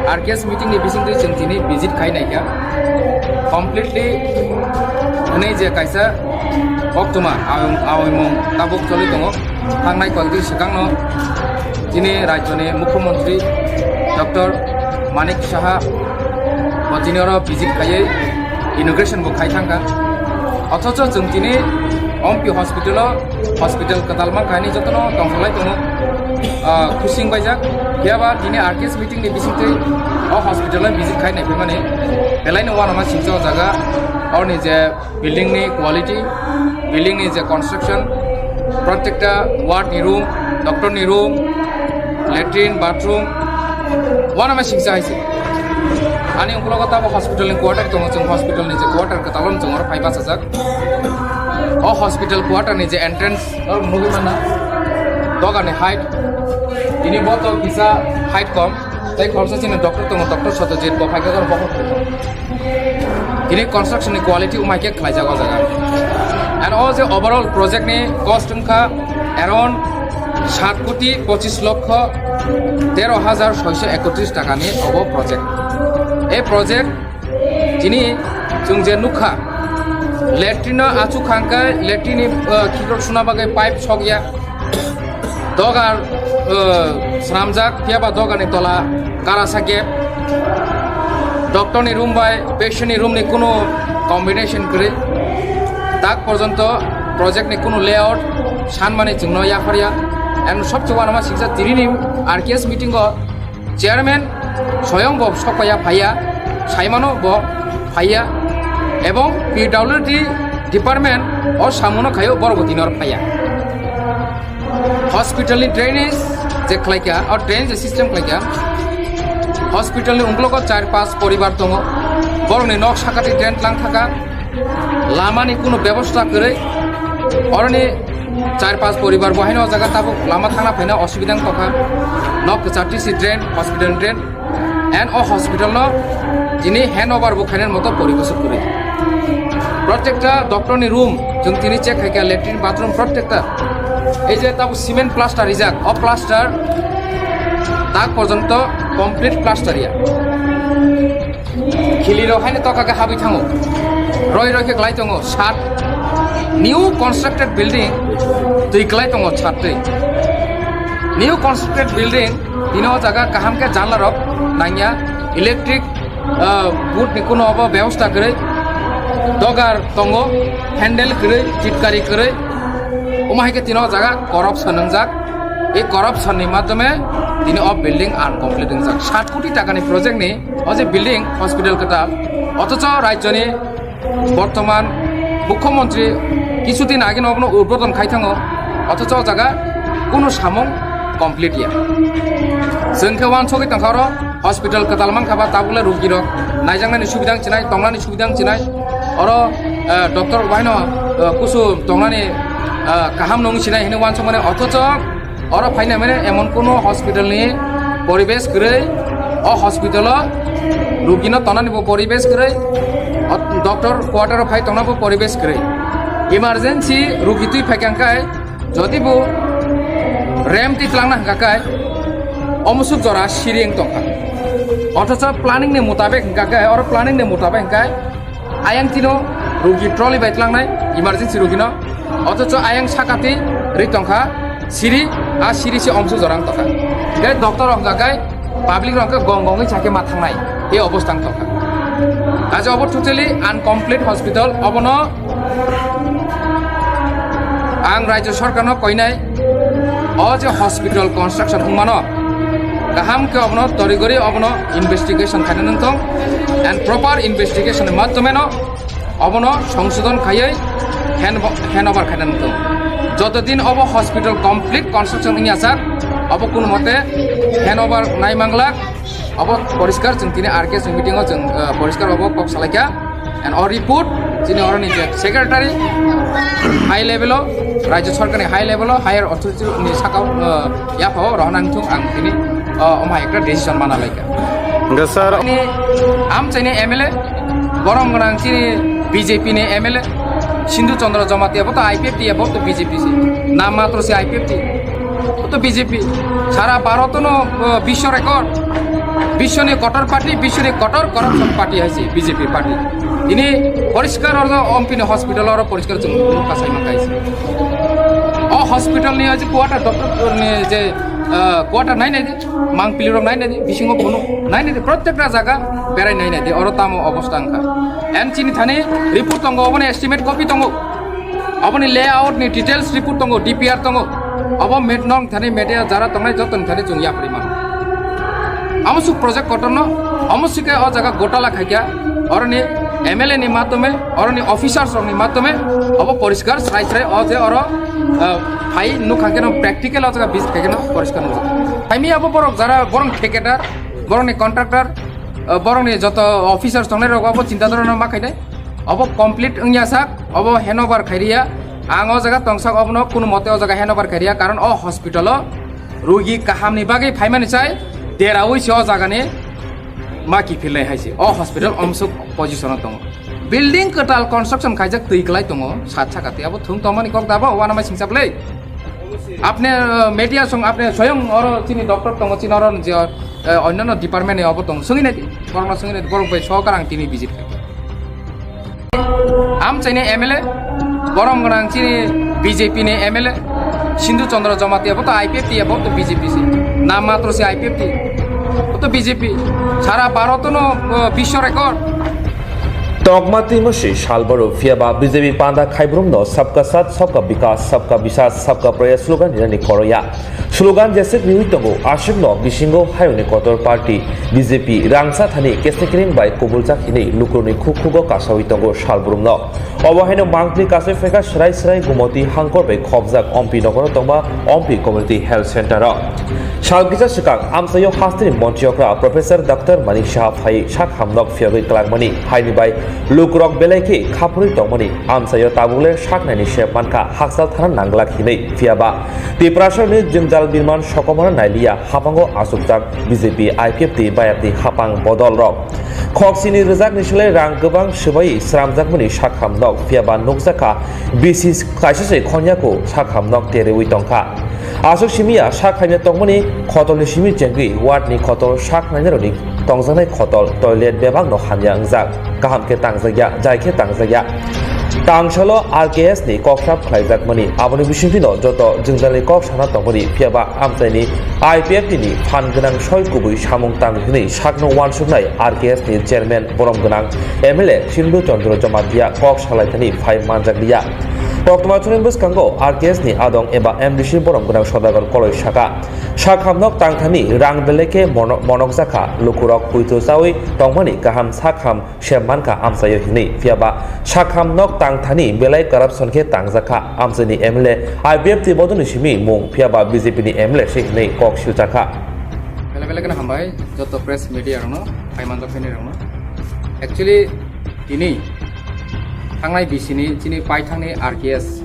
R K S meeting ni bisingtwi chwng tini visit khai naikha. Completely hwnwi je kaisa koktwma awimung tabuk choli tongo. Thangnai koyekdi swkangno chini rajyoni Mukhyamantri Doctor Manik Saha bo tini oro visit khaiwi inauguration bo khai thangkha. Othocho chwng tini Ompi hospital o hospital kwtal mankha hinwi jotono tongthoklai tongo, ah, khusing baijak. Phiyaba tini R K S meeting ni bisingtwi o hospital o visit khai naiphimani belaino uanama singcha o jaga, oroni je building ni quality, building ni je construction, prottekta ward ni room, doctor ni room, latrine, bathroom, uanama singcha hai se. Ani ukulogo tabo hospital ni quarter tongo, chwng hospital ni je quarter kwtal o chwng oro phai bachajak. O hospital quarter ni je entrance, o nugwi manna, doga ni height, tini bo to kisa height kom, tei khoroksa chini doctor tongo, Doctor Satyajit, bo phai khe oro bokhok. Tini construction ni quality umai khe khlaijak o jaga. And o je overall project ni cost wngkha around sat koti pochis lokho tero hajar soisho ekotris taka ni obo project. E project tini chwng je nukha, latrine no achuk kha hwnkhe latrine ni, uh, khikrok suna bagwi pipe sokya. Doga, uh, swnamjak, phiyaba dogani tola karasa gap. Doctor ni room bai patient ni room ni kunu combination kwrwi. Tak porjonto project ni kunu layout sanmani chwngno yapharya. And sobse uanama singcha tini ni R K S meeting o chairman soyong bo sokpaiya phaiya, saimano bo phaiya, ebong P W D department o samuno khaio borok bo tini oro phaiya. Hospital ni drainage, Je khlaikha, o drain je system khlaikha, hospital ni ungklogo char pas poribar tongo, borokni nok sakati drain tlang thaka, lamani kunu bebosta kwrwi, oroni char pas poribar bo haino o jaga tabuk lama thangna phaina osubidha wng tongkha, nok kwchar tisi drain, hospital drain, and o hospital no tini handover bo khainani moto poribesh kwrwi. Protekta doctor ni room, chwng tini check khaikha, latrine bathroom protekta. Ei je tabuk cement plaster rijak, o plaster tak porjonto complete plaster ya. Khili rok haino toka khe habwi thango. Roi roi khe klai tongo, sat new constructed building twi klai tongo, sat twi. New constructed building, tini o jaga kaham khe janla rok nangya, electric, ah, board ni kuno obo bebosta kwrwi, dogar tongo, handle kwrwi, chitkari kwrwi, omo hai khe tini o jaga corruption wngjak. Ei corruption ni madhyome tini o building uncomplete wngjak. Sat koti taka ni project ni o je building hospital kwtal, othocho rajyo ni bortoman mukhyamantri kichu din age no obono udbodon khai thango, othocho o jaga kunu samung complete ya. Chwng khe uansugwi tongkha oro hospital kwtal mankha ba tabukle rugirok naijaknani subidang chinai, tongnani subidang chinai, oro, eh, doctor rok baino, eh, kusu tongnani, eh, kaham nung chinai hinwi uansukmani, othocho oro phaina mane emon kuno hospital ni poribesh kwrwi, o hospital o rugino tongnani bo poribesh kwrwi, o doctor quarter o phai tongna bo poribesh kwrwi. Emergency rugi twi phaikha hwnkhe, jodi bo rem twi twlangna hwnkha khe, omusuk jora siri wng tongkha. Othocho planning ni mutabek hwnkha khe, oro planning ni mutabek hwnkha, ayang tino rugi trolley bai tlangnai, emergency rugi no. Othocho ayang sakati ri tongkha siri, a siri se omsu jorang tongkha. Tei doctor rok hwnkha khe public rok hwnkhe gong gongwi chakhe ma thangnai, e obostha wng tongkha. Kaje obo totally uncomplete hospital, obono ang rajya sarkar no koinai, o je hospital construction wngmano, kaham khe obono torigori obono investigation khaina nangthong, and proper investigation ni madhyome no obono songsodon khaiwi hand, handover khaina nangthong. Joto din obo hospital complete construction wngya sak, obo kuno mote handover nai manglak, obo poriskar chwng tini R K S meeting o chwng, eh, poriskar obo kok salaikha. And o report chini oroni je secretary high level o, rajya sarkar ni high level o, higher authority ni saka o, uh, yapha o rohorna wngthung, ang tini, uh, omo hai ekta decision mana laikha. Hingke sir, ani amchaini M L A, borom gwnang chini B J P ni M L A, Sindhu Chandra Jamatia, bo to I P F T, bo to B J P se, nam matro se I P F T. O to B J P. Sara Bharat no, uh, bisho record. Bisho ni kotor party, bisho ni kotor corruption party hai se B J P party. Ini poriskar oro Ompini hospital oro poriskar chwng kasai ma kaisa. O hospital ni aji quarter doctor ni je, uh, quarter nai nai de, mangpili rok nai nai de, bisingo bono nai nai de, protekta jaga berai nai nai de, oro tamo obostha wngkha. Em chini thani report tongo, obo ni estimate copy tongo. Aboni layout ni details report tongo, D P R tongo. Abo met nong thani media jara tongnai joto ni thani chwng yapri mano. Amo suk project kotor no, amo sike o jaga gotala khaikya, oroni M L A ni matome, oroni officers rok ni matome, abo poriskar srai srai o je oro, ah, phai nukha keno practical o jaga bis khaikeno poriskar nukha. Phaimi abo borok jara borong thikeda, borong ni contractor, ah, borong ni joto officers tongnai rok abo chinta dhorona ma khainai. Obo complete wngya sak, obo handover khairiya. Ang o jaga tongsak obono kunu mote o jaga handover khairiya, karon o hospital o rugi kaham ni bagwi phaimani chai deraui se o jaga ni ma kiphilnai hai se. O hospital omsuk position o tongo. Building kwtal construction khaijak twi kwlai tongo, sat saka twi abo thung tongmani kok dabo, uanamai singsa bwlai. Apne, uh, media song apne soyong oro chini doctor tongo, chini oro je, uh, onnano department ni obo tong. Sungwi nai di, borokno sungwi nai di, borok bai sokar ang tini visit khai. Amchaini M L A, borom gwnang chini B J P ni M L A, Sindhu Chandra Jamatia, bo to I P F T, bo to B J P se. Nam matro se I P F T. Bo to B J P. Sara Bharat no, uh, bisho record. Tokma twi mwswi salboro phiya ba B J P panda khaibrumno Sabka Saath, Sabka Vikas, Sabka Vishwas, Sabka Prayas slogan rinani khoroya. Slogan jeswk riwi tongo, aswkno bisingo hayungni kotor party B J P rangsa thani kesekring bai kubuljak hinwi lukurokni khukhugo kasawi tongo salbrumno. Obo haino mangpli kasai phaikha Srai Srai Gumoti hangkor bai khobjak Ompi nogoro tongma Ompi Community Health Center o. Sal kisa swkang amchaio hasteni monchi okra Professor Doctor Manik Saha phai sak hamnok phiyogwi klangmani haini bai lukurok belai khe khaphurwi tongmani amchaio tabukle saknaini se mankha hakchal thana nanglak hinwi. Phiyaba Tiprasarni jwngjal birman sokomorno nailiya, hapango achukjak B J P, I P F T, bayapni hapang bodolrok. Khoksini rwjakni slai rang kwbang swbai sramjakmani sakham nok, phiyaba nukjakha bisi kaisa se khonyaku sakham nok teriwi tongkha. Aswk simiya sak hamya tongmani khotolni simi chengwi wardni khotol sak nainarokni tongjaknai khotol, toilet bebakno hamya wngjak. Kaham khe tangjakya, jai khe tangjakya. Tangsalo R K S ni kok sap khlaijakmani, aboni bisingtwino joto jwngjalni kok sana tongmani, phiyaba amchaini I P F T ni phan gwnang soi kubui samung tang hwnwi sakno uansuknai R K S ni chairman borom gwnang M L A Sindhu Chandra Jamatia kok salaithani phai manjakliya. Koktwma chwraini bwskango R K S ni adong eba M D C borom gwnang Sodagar Koloi saka, sakhamnok tangthani rang belai khe mono-, monokjakha, lukurok puitro chawi tongmani kaham sakham se mankha amchaio hinwi, phiyaba sakham nok tangthani belai corruption khe tangjakha amchaini M L A, I P F T bodolni simi mung, phiyaba B J P ni M L A se hinwi kok siljakha. Belai belai kheno hambai joto press media rokno, phai manjak phaini rokno. Actually, tini thangnai bisini chini paithakni R K S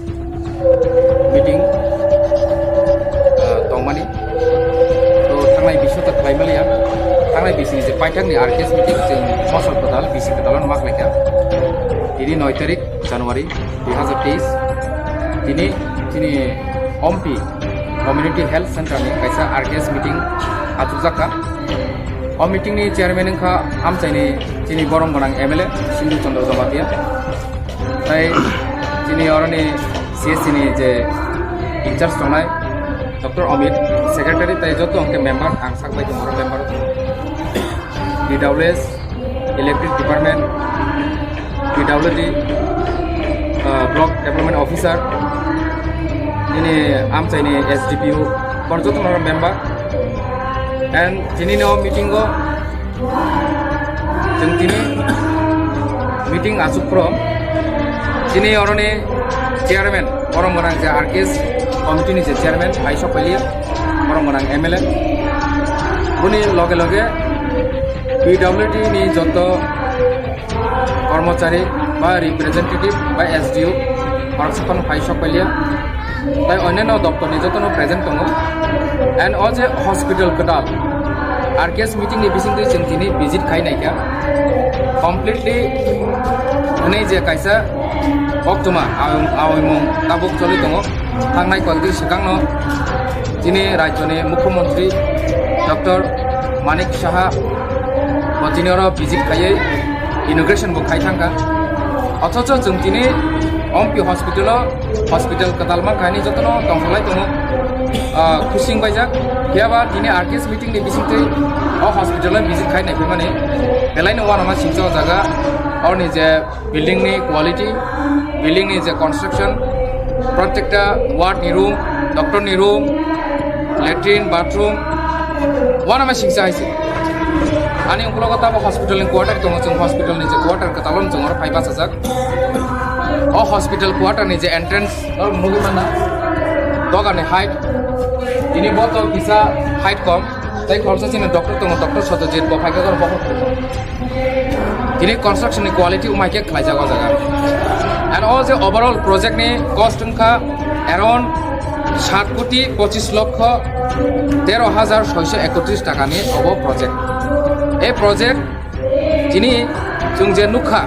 meeting, ah, tongmani. To thangnai bising ta khlai maliya. Thangnai bisini je paithakni R K S meeting chwng mosol kwtal, bisi kwtal no ma khlaikha. Tini noi tarik January dui hazar teis. Tini chini Ompi Community Health Center ni kaisa R K S meeting achukjakha. O meeting ni chairman wngkha amchaini chini borom gwnang M L A Sindhu Chandra Jamatia. Tai chini oroni C S C ni je in charge tongnai Doctor Amit, secretary tai joto hwnkhe member, ang sak bai tongo member. P W S, Electric Department, P W D, uh, Block Development Officer, nini amchaini S D P O, kor joto member. And tini no meeting o Chwng tini meeting achuk phuru chini oroni chairman, borom gwnang je R K S committee ni je chairman, hai sok pailia, borom gwnang M L A. Boni loge loge P W D ni joto kormochari ba representative ba S D O, borok sophano hai sok pailia. Tai onyaino doptorni jotono present tongo. And o je hospital kwtal, R K S meeting ni bisingtwi chwng tini visit khai naikha. Completely hwnwi je kaisa koktwma awi-, awimung tabuk choli tongo. Thangnai koktwi swkangno chini rajyoni Mukhyamantri Doctor Manik Saha bo tini oro visit khaiwi inauguration bo khai thangkha. Othocho chwng tini Ompi hospital o hospital kwtal mankha hinwi jotono tongthoklai tongo, ah, khusing baijak. Phiyaba tini R K S meeting ni bisingtwi o hospital o visit khai naiphimani belaino uanama singcha o jaga, oroni je building ni quality, building ni je construction, protekta ward ni room, doctor ni room, latrine, bathroom, uanama singcha hai se. Ani ukulogo tabo hospital ni quarter tongo, chwng hospital ni je quarter kwtal o chwng oro phai bachajak. O hospital quarter ni je entrance, norok nugwi manna, dogar ni height, tini bo to kisa height kom, tei khoroksa chini doctor tongo, Doctor Satyajit, bo phaikha oro bokhok. Tini construction ni quality umai khe khlaijak o jaga. And o je overall project ni cost wngkha around sat koti pochis lokho tero hajar soiso ekotris taka ni obo project. E project Tini chwng je nukha,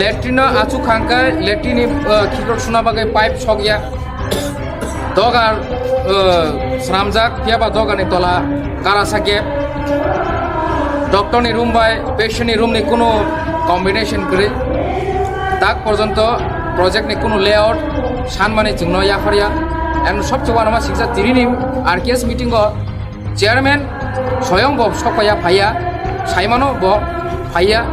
latrine no achuk kha hwnkhe latrine ni, uh, khikrok suna bagwi pipe sokya. Dogar, uh, swnamjak, phiyaba dogar ni tola karasa gap. Doctor ni room bai patient ni room ni kunu combination kwrwi. Tak porjonto project ni kunu layout sanmani chwngno yapharya. And sobse uanama singsa tini ni R K S meeting o Chairman soyong bo sokpaiya phaiya, saimano bo phaiya,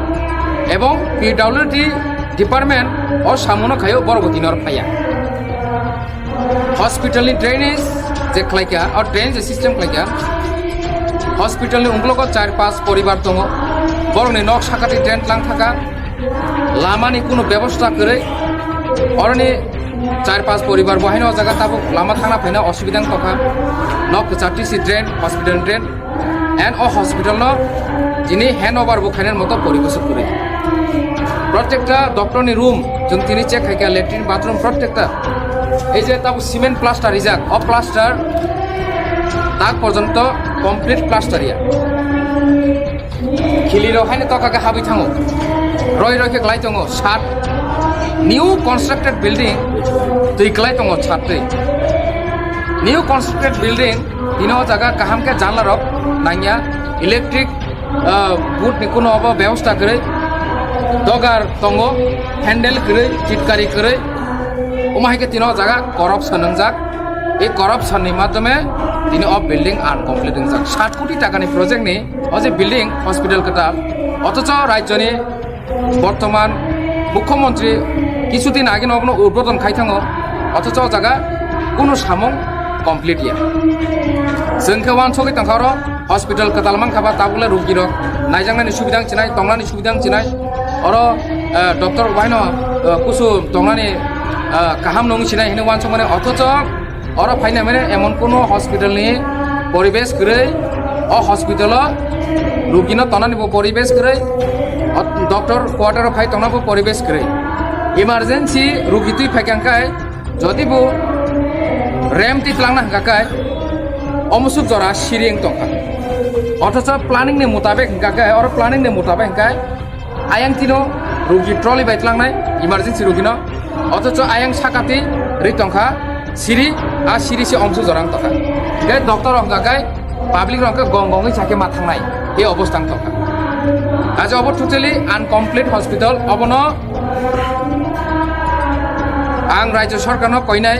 ebong P W D department o samuno khaio borok bo tini oro phaiya. Hospital ni drainage, Check khlaikha, o drain je system khlaikha. Hospital ni ungkulugo char pas poribar tongo. Borokni nok sakati drain tlang thaka. Lamani kunu bebosta kwrwi. Oroni char pas poribar bo haino o jaga tabuk lama thangna phaina osubida wng tongkha. Nok kwchar tisi drain, hospital drain. And o hospital no jini handover bo khainani moto poribesh kwrwi. Protekta doctor ni room, jwng tini check khaikha, latrine, bathroom, protekta. Ei je tabuk cement plaster rijak, o plaster tak porjonto complete plaster ya. Khili rok haino toka khe habwi thango. Roi roi khe klai tongo, sat new constructed building twi klai tongo, sat twi. New constructed building, tini o jaga kaham khe janla rok nangya, electric, ah, board ni kuno obo bebosta kwrwi, dogar tongo, handle kwrwi, chitkari kwrwi, omo hai khe tini o jaga corruption wngjak. Ei corruption ni madhyome tini o building uncomplete wngjak. Sat koti taka ni project ni o je building hospital kwtal, othocho rajyo ni bortoman mukhyamantri kichu din age no obono udbodon khai thango, othocho o jaga kunu samung complete ya. Chwng khe uansugwi tongkha oro hospital kwtal mankha ba tabukle rugi rok naijaknani subida wng chinai, tongnani subida wng chinai, oro, eh, doctor bai no, eh, kusu tongnani, eh, kaham no wng chinai hinwi uansukmani, othocho oro phaina mane emon kuno hospital ni poribesh kwrwi, o hospital o rugi no tongnani bo poribesh kwrwi, o doctor quarter o phai tongna bo poribesh kwrwi. Emergency rugi twi phaikha hwnkhe, jodi bo rem twi twlangna hwnkha khe, omusuk jora siri wng tongkha. Othocho planning ni mutabek hwnkha khe, oro planning ni mutabek hwnkha khe, ayang tino rugi trolley bai tlangnai, emergency rugi no. Othocho ayang sakati ri tongkha siri, a siri se omsu jorang tongkha. Hwnkhe doctor rok hwnkha khe public rok hwnkhe gong gongwi sakhe ma thangnai, e obostha wng tongkha. Ajo obo totally uncomplete hospital, obono ang Rajya Sarkar no koinai,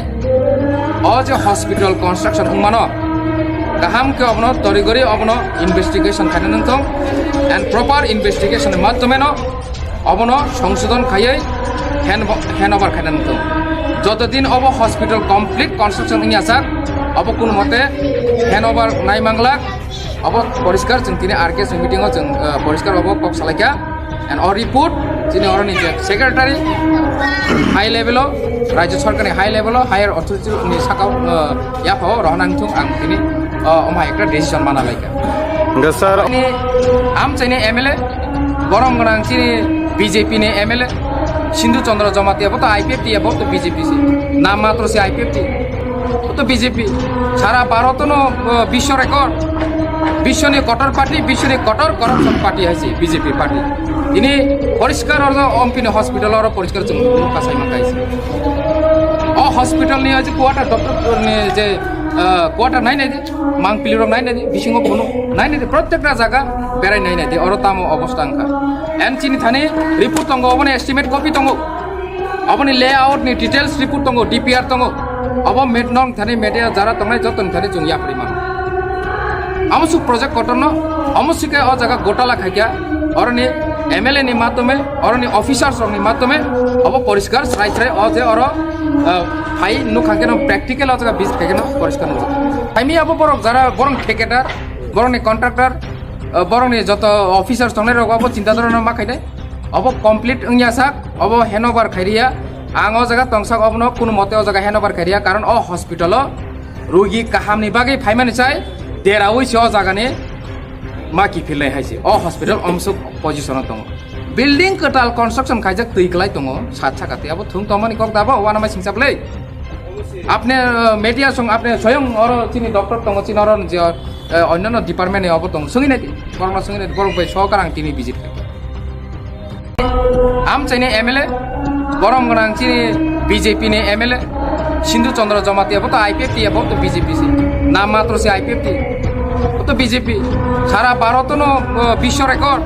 o je hospital construction wngmano, kaham khe obono torigori obono investigation khaina nangthong, and proper investigation ni madhyome no obono songsodhon khaiwi hand, handover khaina nangthong. Joto din obo hospital complete construction wngya sak, obo kunu mote handover nai manglak, obo poriskar chwng tini R K S meeting o chwng, eh, poriskar obo kok salaikha. And o report chini oroni je secretary high level o, Rajya Sarkar ni high level o, higher authority ni saka o, uh, yapha o rohorna wngthung ang tini, uh, omo hai ekta decision mana laikha. Hwnkhe sir, ani amchaini M L A, borom gwnang chini B J P ni M L A, Sindhu Chandra Jamatia, bo to I P F T ya, bo to B J P se, nam matro se I P F T. O to B J P. Sara Bharat no, uh, bisho record. Bisho ni kotor party, bisho ni kotor corruption party hai se B J P party. Ini poriskar oro ompini hospital oro poriskar chwng nukha sai mankai se. O hospital ni aji quarter doctor ni je, uh, quarter nai nai de, mangpili rok nai nai de, bisingo bono nai nai de, protekta jaga berai nai nai de, oro tamo obostha wngkha. And chini thani report tongo, obono estimate copy tongo. Aboni layout ni details report tongo, D P R tongo. Abo met nong thani media jara tongnai joto ni thani chwng yapri mano. Amo suk project kotor no, amo sike o jaga gotala khaikya, oroni M L A ni matome, oroni officers rok ni matome, abo poriskar srai srai o je oro, ah, phai nukha keno practical o jaga visit khaikeno poriskar nukha. Phaimi abo borok jara borong thiketer, borong ni contractor, ah, borong ni joto officers tongnai rok abo chinta dhorona ma khainai. Obo complete wngya sak, obo handover khairiya. Ang o jaga tongsak obono kunu mote o jaga handover khairiya, karon o hospital o rugi kaham ni bagwi phaimani chai deraui se o jaga ni ma kiphilnai hai se. O hospital omsuk position o tongo. Building kwtal construction khaijak twi kwlai tongo, sat saka twi abo thung tongmani kok dabo, uanama singsa bwlai. Apne, uh, media song apne soyong oro chini doctor tongo, chini oro je, uh, onnano department ni obo tongo. Songwi nai di, borokno songwi nai di, borok bai sokar ang tini visit khai. Amchaini M L A, borom gwnang chini B J P ni M L A, Sindhu Chandra Jamatia, bo to I P F T ya, bo to B J P se. Nam matro se I P F T. Bo to B J P. Sara Bharat no, uh, bisho record.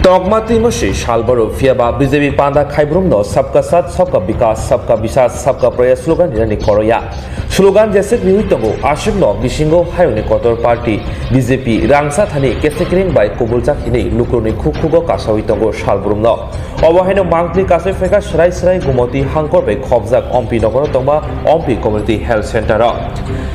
Tokma twimo se salboro phiya ba B J P panda khaibrung no Sabka Saath, Sabka Vikas, Sabka Vishwas, Sabka Prayas slogan rinani koroya. Slogan jesek riwi tongo, aswk no bisingo hayungni kotor party. B J P rangsa thani kesekring bai kubuljak hinwi lukurokni khukhugo kasawi tongo salbrumno. Obo haino mangpli kasai phaikha Srai Srai Gumoti hangkor bai khopjak Ompi nogoro tongma Ompi Community Health Center o.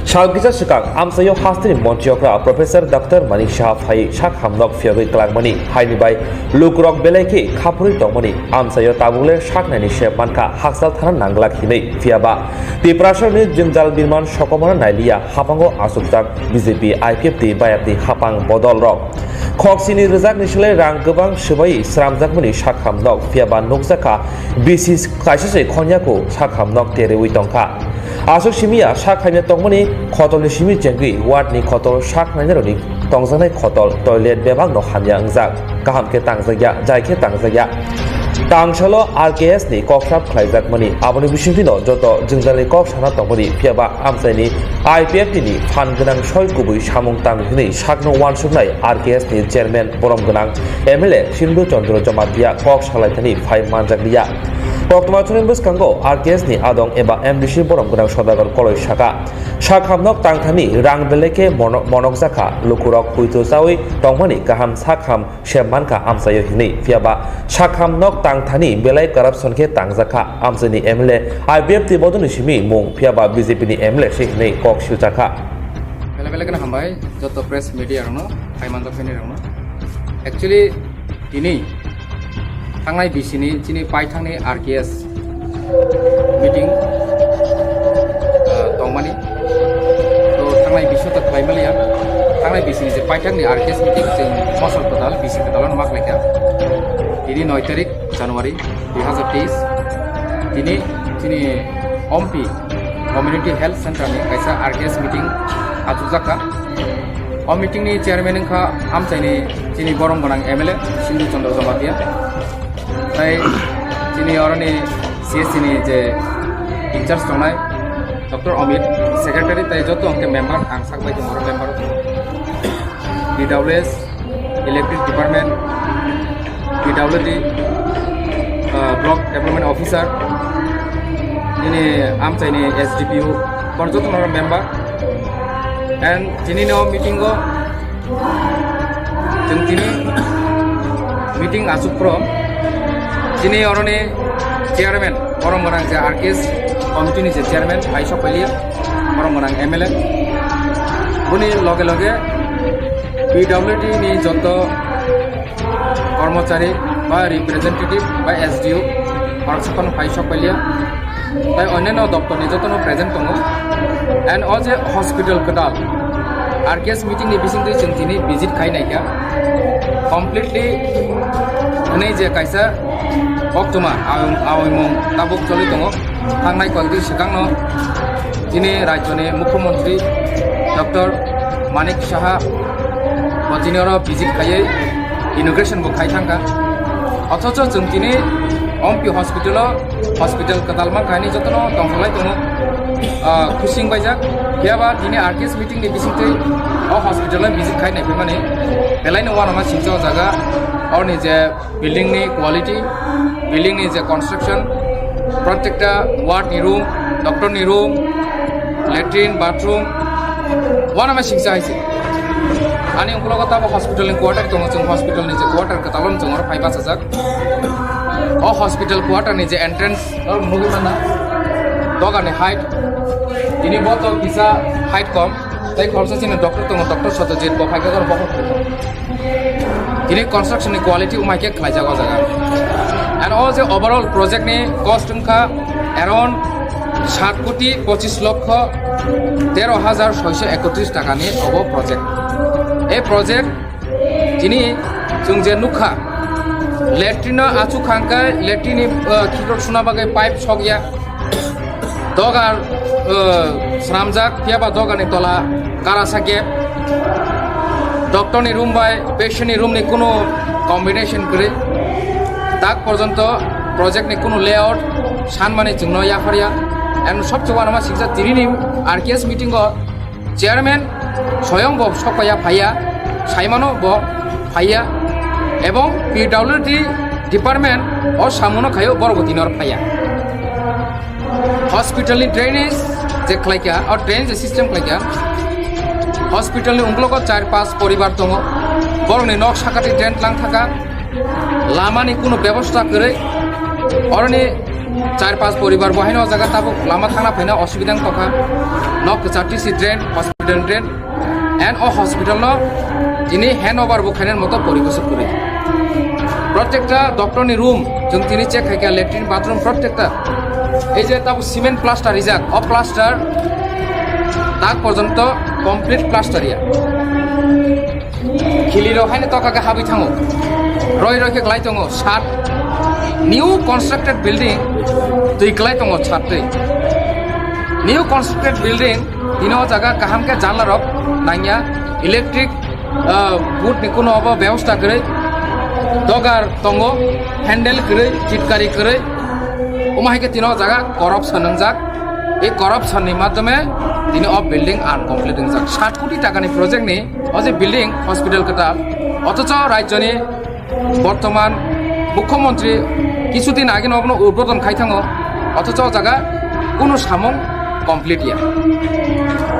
Salkisa swkang amchaio hasteni montri okra Professor Doctor Manik Saha phai sak hamnok phiyogwi klangmani haini bai lukurok belai khe khaphurwi tongmani amchaio tabukle saknaini se mankha hakchal thana nanglak hinwi phiyaba Tiprasani jwngjal birman sokomorno nailiya hapango achukjak B J P I P F T bayapni hapang bodolrok. Khoksini rwjakni slai rang kwbang swbai sramjakmani sakham nok phiyaba nukjakha bisi kaisa se khonyaku sakham nok teriwi tongkha. Aswk simiya sak hamya tongmani khotolni simi chengwi wardni khotol sak nainarokni tongjaknai khotol toilet bebakno hamya wngjak. Kaham khe tangjakya, jai khe tangjakya. Tangsalo R K S ni kok sap khlaijakmani, aboni bisingtwino joto jwngjalni kok sana tongmani, phiyaba amchaini I P F T ni phan gwnang soi kubui samung tang hinwi sakno uansuknai R K S ni chairman borom gwnang M L A Sindhu Chandra Jamatia kok salaithani phai manjakliya. Koktwma chwngni bwskango R K S ni adong eba M D C borom gwnang Sodagar Koloi saka, sakham nok tangthani rang belai khe mono-, monokjakha, lukurok huitu chawi tongmani kaham sakham se mankha amchaio hinwi, phiyaba sakham nok tangthani belai corruption khe tangjakha amchaini M L A, I P F T bodolni simi mung, phiyaba B J P ni M L A se hinwi kok siljakha. Belai belai kheno hambai joto press media rokno, phai manjak phaini rokno. Actually, tini thangnai bisini chini paithangni R K S meeting, ah, tongmani. To thangnai bisio ta khlai maliya. Thangnai bisini je paithakni R K S meeting chwng mosol kwtal, bisi kwtal ano mak laikha. Tini noi tarik January dui hazar teis. Tini chini Ompi Community Health Center ni kaisa R K S meeting achukjakha. O meeting ni chairman wngkha amchaini chini borom gwnang M L A Sindhu Chandra Jamatia. Tai chini oroni C S C ni je in-charge tongnai Doctor Amit, secretary tai joto hwnkhe member, ang sak bai tongo oro member. P W S, Electric Department, P W D, uh, Block Development Officer, nini amchaini S D P O, bor joto no member. And tini no meeting o Chwng tini meeting achuk phro chini oroni chairman, borom gwnang je R K S committee ni je chairman, phai sok phailiya, borom gwnang M L A. Boni loge loge P W D ni joto kormochari ba representative ba S D O, borok saphano phai sok phailiya. Tai onyaino doptorni jotono present tongo. And o je hospital kwtal, R K S meeting ni bisingtwi chwng tini visit khai naikha. Completely hwnwi je kaisa koktwma awi-, awimung tabuk choli tongo. Thangnai koi dui swkangno chini rajyoni Mukhyamantri Doctor Manik Saha bo tini oro visit khaiwi inauguration bo khai thangkha. Othocho chwng tini Ompi hospital o hospital kwtal mankha hinwi jotono tongthoklai tongo, ah, khusing baijak. Phiyaba tini R K S meeting ni bisingtwi o hospital o visit khai naiphimani belaino uanama singcha o jaga. Oroni je building ni quality, building ni je construction, prottekta ward ni room, doctor ni room, latrine, bathroom, uanama singcha hai se. Ani ukulogo tabo hospital ni quarter tongo, chwng hospital ni je quarter kwtal o chwng oro phai bachajak. O hospital quarter ni je entrance, o nugwi manna, doga ni height, tini bo to kisa height kom, tei khoroksa chini doctor tongo, Doctor Satyajit, bo phai khe oro bo. Tini construction ni quality umai khe khlaijak o jaga. And o je overall project ni cost wngkha around sat koti pochis lokho tero hajar soisho ekotris taka ni obo project. E project tini chwng je nukha, latrine no achuk kha hwnkhe latrine ni, uh, khikrok suna bagwi pipe sokya. Dogar, uh, swnamjak, phiyaba dogarni tola karasa gap. Doctor ni room bai patient ni room ni kunu combination kwrwi. Tak porjonto project ni kunu layout sanmani chwngno yapharya. And sobse uanama singcha tinini R K S meeting o chairman soyong bo sokpaiya phaiya, saimano bo phaiya, ebong P W D department o samuno khaio borok bo tini oro phaiya. Hospital ni drainage je khlaikha, o drainage je system khlaikha, Hospital ni ungkulugo char pas poribar tongo. Borokni nok sakati drain tlang thaka. Lamani kuno bebosta kwrwi. Oroni char pas poribar bo haino o jaga tabuk lama thangna phaina osubida wng tongkha. Nok kwchar tisi drain, hospital drain. And o hospital no tini handover bo khainani moto poribesok kwrwi. Protekta doctor ni room, chwng tini check khaikha, latrine, bathroom, protekta. Ei je tabuk cement plaster rijak, o plaster tak porjonto complete plaster ya. Khili rok haino toka khe habwi thango. Roi roi khe klai tongo, sat new constructed building twi klai tongo sat twi. New constructed building, tini o jaga kaham khe janla rok nangya, electric, ah, board ni kuno obo bebosta kwrwi, dogar tongo, handle kwrwi, chitkari kwrwi, omo hai khe tini o jaga corruption wngjak. Ei corruption ni madhyome tini o building incomplete wngjak. Sat koti taka ni project ni o je building hospital kwtal, othocho rajyo ni bortoman mukhyamantri kichu din age no obono udbodon khai thango, othocho o jaga kunu samung complete ya.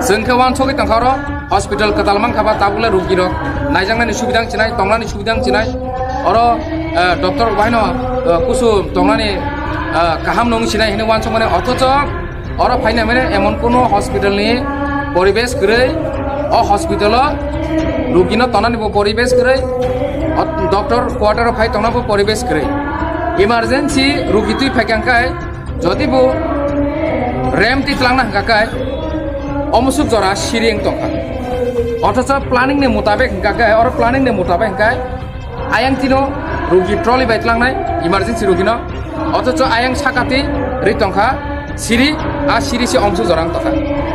Chwng khe uansugwi tongkha oro hospital kwtal mankha ba tabukle rugi rok naijaknani subida wng chinai, tongnani subida wng chinai. Oro, eh, doctor rok bahaino, eh, kusu tongnani, eh, kaham nung chinai hinwi uansukmani, othocho oro phaina mane emon kunu hospital ni poribesh kwrwi, o hospital o rugi no tongnani bo poribesh kwrwi, o doctor quarter o phai tongna bo poribesh kwrwi. Emergency rugi twi phaikha hwnkhe jodi bo rem twi twlangna hwnkha khe omusuk jora siri wng tongkha. Othocho planning ni mutabek hwnkha khe, oro planning ni mutabek hwnkhe ayang tino rugi trolley bai tlangnai, emergency rugi no. Othocho ayang sakati ri tongkha siri, a siri se omsu jorang tongkha.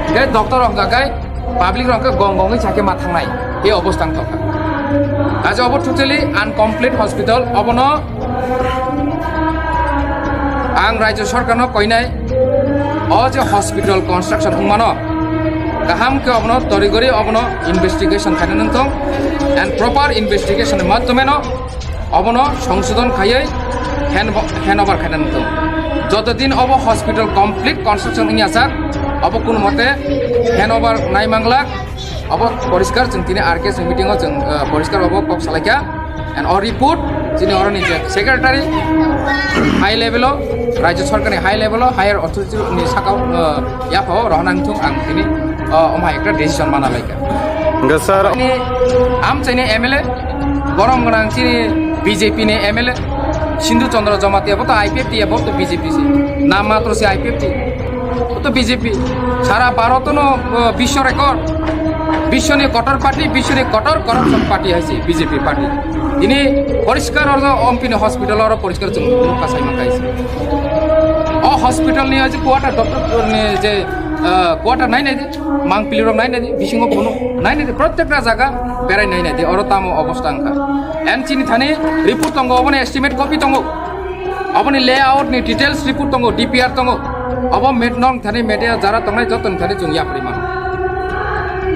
Hingke doctor rok hingka khe public rok hingke gong gongwi sakhe ma thangnai, e obostha wng tongkha. Aje obo totally incomplete hospital, obono ang rajyo sorkarno koinai, o je hospital construction wngmano, kaham khe obono torigori obono investigation khaina nangthong, and proper investigation ni madhyome no obono songsodon khaiwi hand, handover khaina nangthong. Joto din obo hospital complete construction wngya sak, obo kunu mote handover nai manglak, obo poriskar chwng tini R K S meeting o chwng, eh, poriskar obo kok salaikha. And o report chini oroni je secretary high level o, rajyo sorkarni high level o, higher authority ni sakao, eh, yaphao rohorna wngthung ang tini, eh, omo hai ekta decision mana laikha. Hingke sir, ni amchaini M L A, borom gwnang chini B J P ni M L A, Sindhu Chandra Jamatia, bo to I P F T, bo to B J P se, nam matro se I P F T. O to B J P. Sara Bharat no, uh, bisho record. Bisho ni kotor party, bisho ni kotor corruption party hai se B J P party. Ini poriskar oro ompini hospital oro poriskar chwng kasai ma kaisa. O hospital ni aji quarter doctor ni je, uh, quarter nai nai di, mangpili rok nai nai di, bisingo bono nai nai di, protekta jaga berai nai nai di, oro tamo obostha wngkha. Em chini thani report tongo, oboni estimate copy tongo. Aboni layout ni details report tongo, D P R tongo. Abo met nong thani media jara tongnai joto ni thani chwng yapri mano.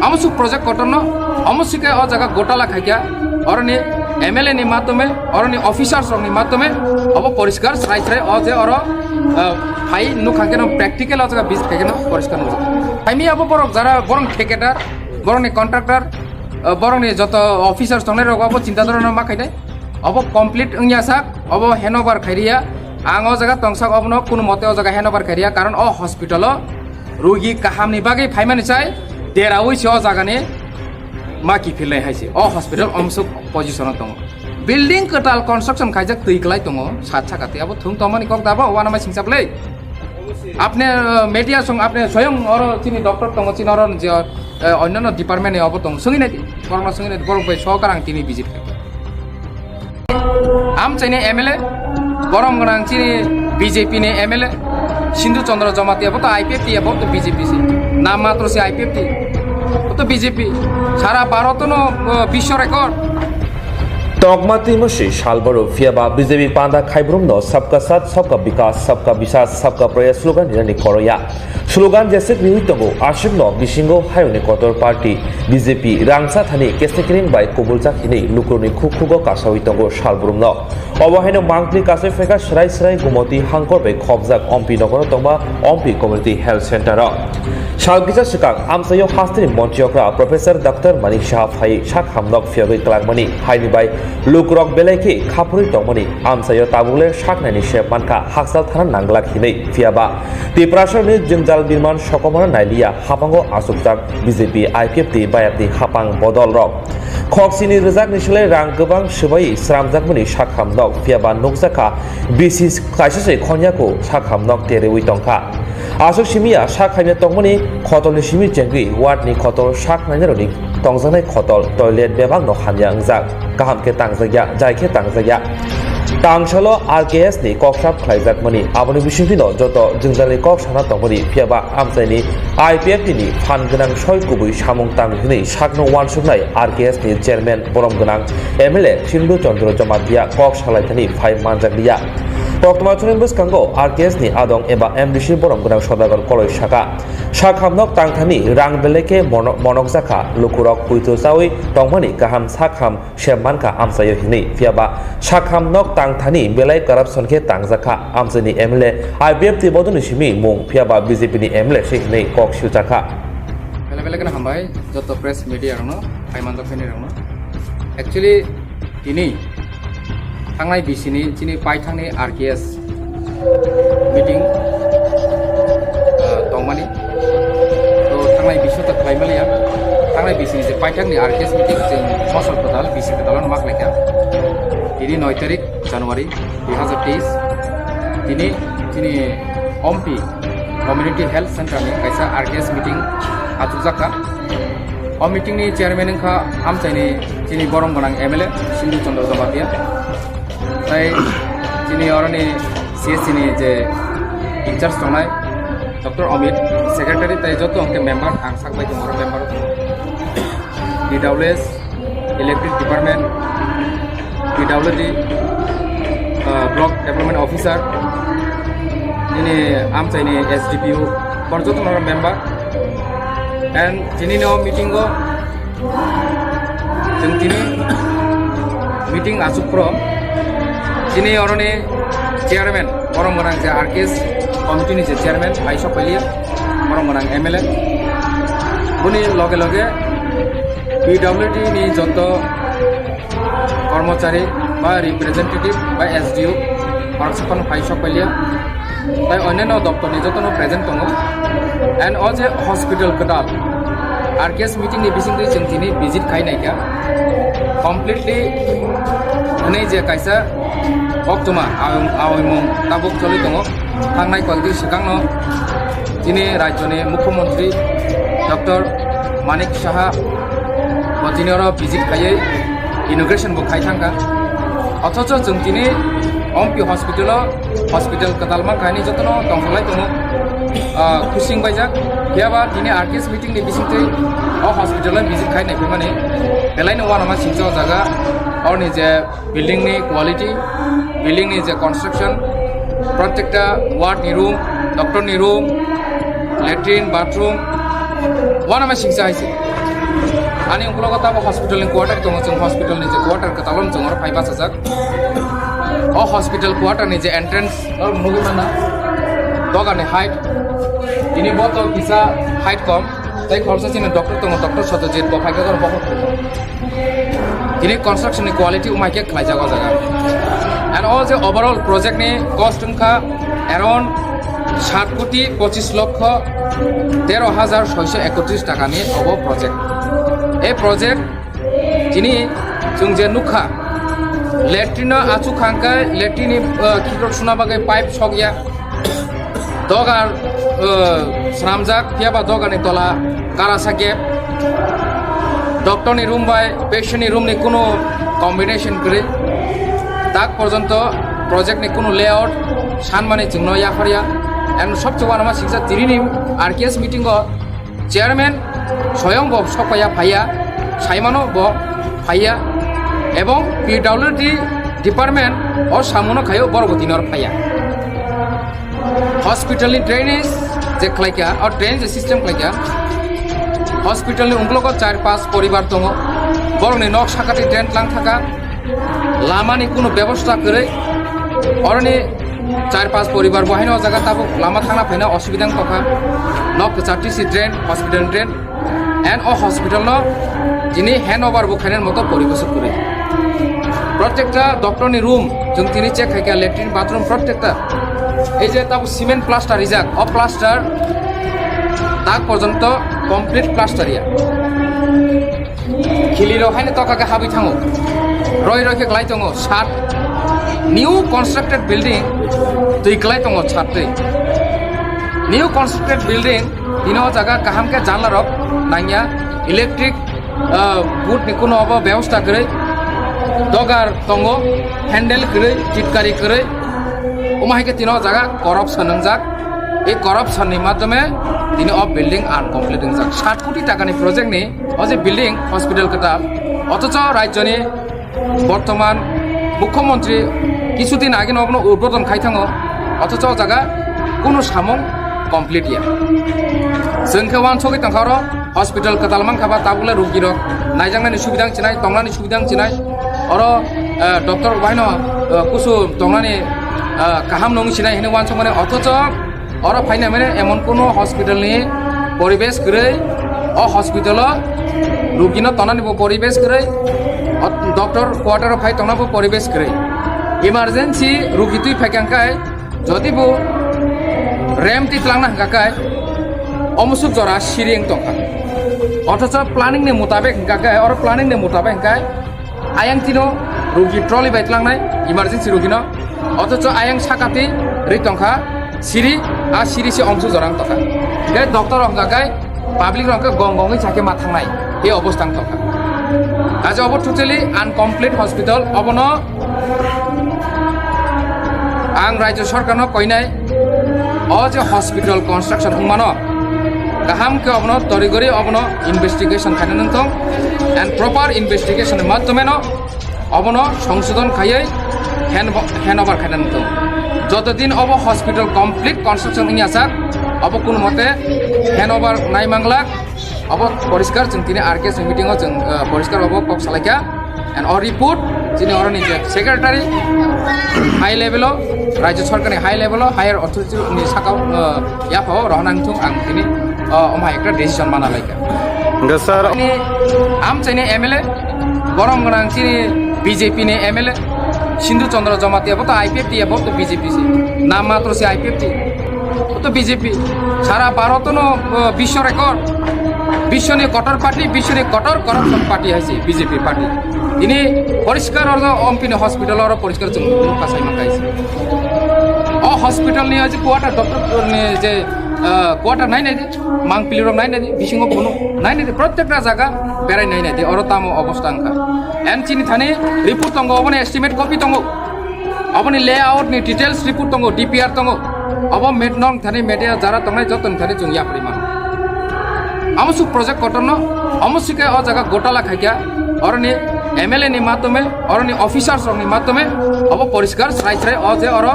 Amo suk project kotor no, amo sike o jaga gotala khaikya, oroni M L A ni matome, oroni officers rok ni matome, abo poriskar srai srai o je oro, eh, phai nukha keno practical o jaga bis khaikeno poriskar nukha. Phaimi abo borok jara borong thikadar, borong ni contractor, eh, borok ni joto officers tongnai rok abo chinta dhorona ma khainai. Obo complete wngya sak, obo handover khairiya. Ang o jaga tongsak obono kunu mote o jaga handover khairiya, karon o hospital o rugi kaham ni bagwi phaimani chai deraui se o jaga ni ma kiphilnai hai se. O hospital omsuk position o tongo. Building kwtal construction khaijak twi kwlai tongo, sat saka twi abo thung tongmani kok dabo, uanamai singsa bwlai. Apne, uh, media song apne soyong oro chini doctor tongo, chini oro je, uh, onnano department ni obo tong, songwi nai di, borokno songwi nai di, borok bai sohokar ang tini visit khe. Amchaini M L A, borom gwnang chini B J P ni M L A, Sindhu Chandra Jamatia, bo to I P F T, bo to B J P se, nam matro se I P F T, bo to B J P, sara Bharat no, uh, bisho record. Tokma twi mwswi sal boro, phiya ba B J P panda khaibrumno Sabka Saath, Sabka Vikas, Sabka Vishwas, Sabka Prayas slogan rinani koroya. Slogan jeswk riwi tongo, aswkno bisingo hayungni kotor party B J P rangsa thani kestekring bai kubuljak hinwi lukurokni khuk khugo kasawi tongo salbrumno. Obo haino mangpli kasai phaikha Srai Srai Gumoti hangkor bai khobjak Ompi nogoro tongma Ompi Community Health Center o. Sal kisa swkang amchaio hasteni monchi okra Professor Doctor Manik Saha phai sak hamnok phiyogwi kwlangmani haini bai lukurok belai khe khaphurwi tongmani amchaio tabukle saknaini se mankha hakchal thana nanglak hinwi, phiyaba Tiprasani jwngjal birman sokomano nailiya habango achukjak B J P I P F T bayapni hapang bodolrok. Khoksini rwjakni slai rang kwbang swbai sramjakmani sak hamnok phiyaba nukjakha bisi kaisa se khonyako sak hamnok teriwi tongkha. Aswk simiya sak hamya tongmani khotolni simi chengwi wardni khotol sak nainarokni tongjaknai khotol toilet bebakno hamya wngjak. Kaham khe tangjakya, jai khe tangjakya. Tangsalo R K S ni kok sap khlaijakmani, aboni bisingtwino joto jwngjalni kok sana tongmani, phiyaba amchaini I P F T ni phan gwnang soi kubui samung tang hwnwi sakno uansuknai R K S ni chairman borom gwnang M L A Sindhu Chandra Jamatia kok salaithani phai manjakliya. Koktwma chwngni bwskango R K S ni adong eba M D C borom gwnang Sodagar Koloi saka, sak hamnok tangthani rang belai khe mono-, monokjakha, lukurok poito chawi tongmani kaham sak ham se mankha amchaio hinwi, phiyaba sak hamnok tangthani belai corruption khe tangjakha, amchaini M L A I P F T bodolni simi mung, phiyaba B J P ni M L A se hinwi kok siljakha. Belai belai kheno hambai joto press media rokno, phai manjak phainai rokno. Actually, tini thangnai bisini chini paithakni R K S meeting, ah, tongmani. To thangnai biso ta khlai maliya. Thangnai bisini je paithakni R K S meeting chwng mosol kwtal, bisi kwtal ma khlaikha. Tini noi tarik January dui hazar teis. Tini chini Ompi Community Health Center ni kaisa R K S meeting achukjakha. O meeting ni chairman wngkha amchaini chini borom gwnang M L A Sindhu Chandra Jamatia. Tai chini oroni C S C ni je in charge tongnai Doctor Amit, secretary tai joto hwnkhe member, ang sak bai tongo member. P W S, Electric Department, P W D, uh, Block Development Officer, nini amchaini S D P O, bor joto no member. And chini no meeting o chwng tini meeting achuk pro chini oroni chairman, borom gwnang je R K S committee ni je chairman, hai sok pailia, borom gwnang M L A. Buni loge loge P W D ni joto kormochari ba representative ba S D O, borok saphano phai sok pailia. Tai onyaino doptor ni jotono present tongo. And o je hospital kwtal, R K S meeting ni bisingtwi chwng tini visit khai naikha. Completely hwnwi je kaisa koktwma awimung tabuk choli tongo. Thangnai koikdi swkangno chini rajyoni Mukhyamantri Doctor Manik Saha bo tini oro visit khaiwi inauguration bo khai thangkha. Othocho chwng tini Ompi hospital-o, hospital kwtal mankha hinwi jotono tongkholai tongo, ah, khusing baijak. Phiyaba tini R K S meeting ni bisingtwi o hospital-o visit khai naiphimani belaino uanama singcha o jaga, oroni je building ni quality, building ni je construction, protekta ward ni room, doctor ni room, latrine, bathroom, uanama singcha hai se. Ani ukologo tabo hospital ni quarter tongo, chwng hospital ni je quarter kwtal o chwng oro phai bachajak. O hospital quarter ni je entrance, oro nugwi mana dogar ni height, tini bo to kisa height kom. Tai khoroksa chini doctor tongo, Doctor Satyajit, bo phaikha oro bokhok. Tini construction ni quality umai khe khlaijak o jaga. And o je overall project ni cost wngkha around sat koti pochis lokho tero hajar soiso ekotris taka ni obo project. E project Tini chwng je nukha, latrine-o achuk kha hwnkhe latrine-ni, uh, khikrok suna bagwi pipe sokya. Dogar, uh, swnamjak, phiyaba dogarni tola karasa gap. Doctor-ni room bai patient-ni room-ni kunu combination kwrwi. Tak porjonto project-ni kunu layout sanmani chwngno yapharya. And sobse uanama singsa tinini R K S meeting-o Chairman soyong bo sokpaiya phaiya, saimano bo phaiya. Ebong P W D department o samuno khaio borok bo tini oro phaiya. Hospital ni drainage je khlaikha, o drainage system khlaikha. Hospital ni ungkulugo char pas poribar tongo. Borokni nok sakati drain tlang thaka. Lama ni kunu bebosta kwrwi. Oroni char pas poribar bo haino o jaga tabuk lama thangna phaina osubida wng tongkha. Nok kwchar tisi drain, hospital drain. And o hospital no tini handover bo khainani moto poribesh kwrwi. Protekta doctor ni room, chwng tini check khaikha, latrine, bathroom, protekta. Ei je tabuk cement plaster rijak, o plaster tak porjonto complete plaster ya. Khili rok haino toka khe habwi thango. Roi roi khe klai tongo. Sat new constructed building twi klai tongo sat twi. New constructed building tini o jaga kaham khe janla rok nangya. Electric, ah, board ni kuno obo bebosta kwrwi. Dogar tongo, handle kwrwi, chitkari kwrwi. Omo hai khe tini o jaga corruption wngjak. Ei corruption ni madhyome tini o building uncomplete wngjak. Sat koti taka ni project ni o je building hospital kwtal, othocho rajyoni bortoman mukhyamantri kisu din age no obono udbodon khai thango, othocho o jaga kunu samung complete ya. Chwng khe uansugwi tongkha oro hospital kwtal mankha ba tabukle rugi rok naijaknani subida wng chinai, tongnani subida wng chinai, oro, eh, doctor bai no, eh, kusu tongnani, eh, kaham no wng chinai hinwi uansukmani, othocho oro phaina mane emon kuno hospital ni poribesh kwrwi, o hospital o rugi no tonani bo poribesh kwrwi, o doctor quarter o phai tongna bo poribesh kwrwi. Emergency rugi twi phaikha hwnkhe jodi bo rem twi twlangna hwnkha khe omusuk jora siri wng tongkha. Othocho planning ni mutabek hwnkha khe, oro planning ni mutabek hwnkhe ayang tino rugi trolley bai tlangnai, emergency rugi no. Othocho ayang sakati ri tongkha siri, a siri se omsu jorang tongkha. Hingke doctor rok hingka kai public rok hingke gong gongwi sakhe ma thangnai, e obostha wng tongkha. Kaisa obo totally uncomplete hospital, obono ang Rajya Sarkar no koinai, o je hospital construction wngmano, kaham khe obono torigori obono investigation khaina nangthong, and proper investigation ni madhyome no obono songsodon khaiwi hand, handover khaina nangthong. Joto din obo hospital complete construction wngya sak, obo kunu mote handover nai manglak, obo poriskar chwng tini R K S meeting o chwng, eh, poriskar obo kok salaikha. And o report chini oroni je secretary high level o, Rajya Sarkar ni high level o, higher authority ni saka o, eh, yapha o rohorna wngthung ang tini, eh, omo hai ekta decision mana laikha. Hingke sir, ni amchaini M L A, borom gwnang chini B J P ni M L A, Sindhu Chandra Jamatia, bo to I P F T ya, bo to B J P se, nam matro se I P F T. O to B J P. Sara Bharat no, uh, bisho record. Bisho ni kotor party, bisho ni kotor corruption party hai se B J P party. Ini poriskar oro ompini hospital oro poriskar chwng nukha sai mankai se. O hospital ni aji quarter doctor ni je, uh, quarter nai nai di, mangpili rok nai nai di, bisingo bono nai nai di, protekta jaga berai nai nai di, oro tamo obostha wngkha. En chini thani report tongo, obono estimate copy tongo. Aboni layout ni details report tongo, D P R tongo. Abo met nong thani media jara tongnai joto ni thani chwng yapri mano. Amo suk project kotor no, amo sike o jaga gotala khaikya, oroni M L A ni matome, oroni officers rok ni matome, abo poriskar srai srai o je oro,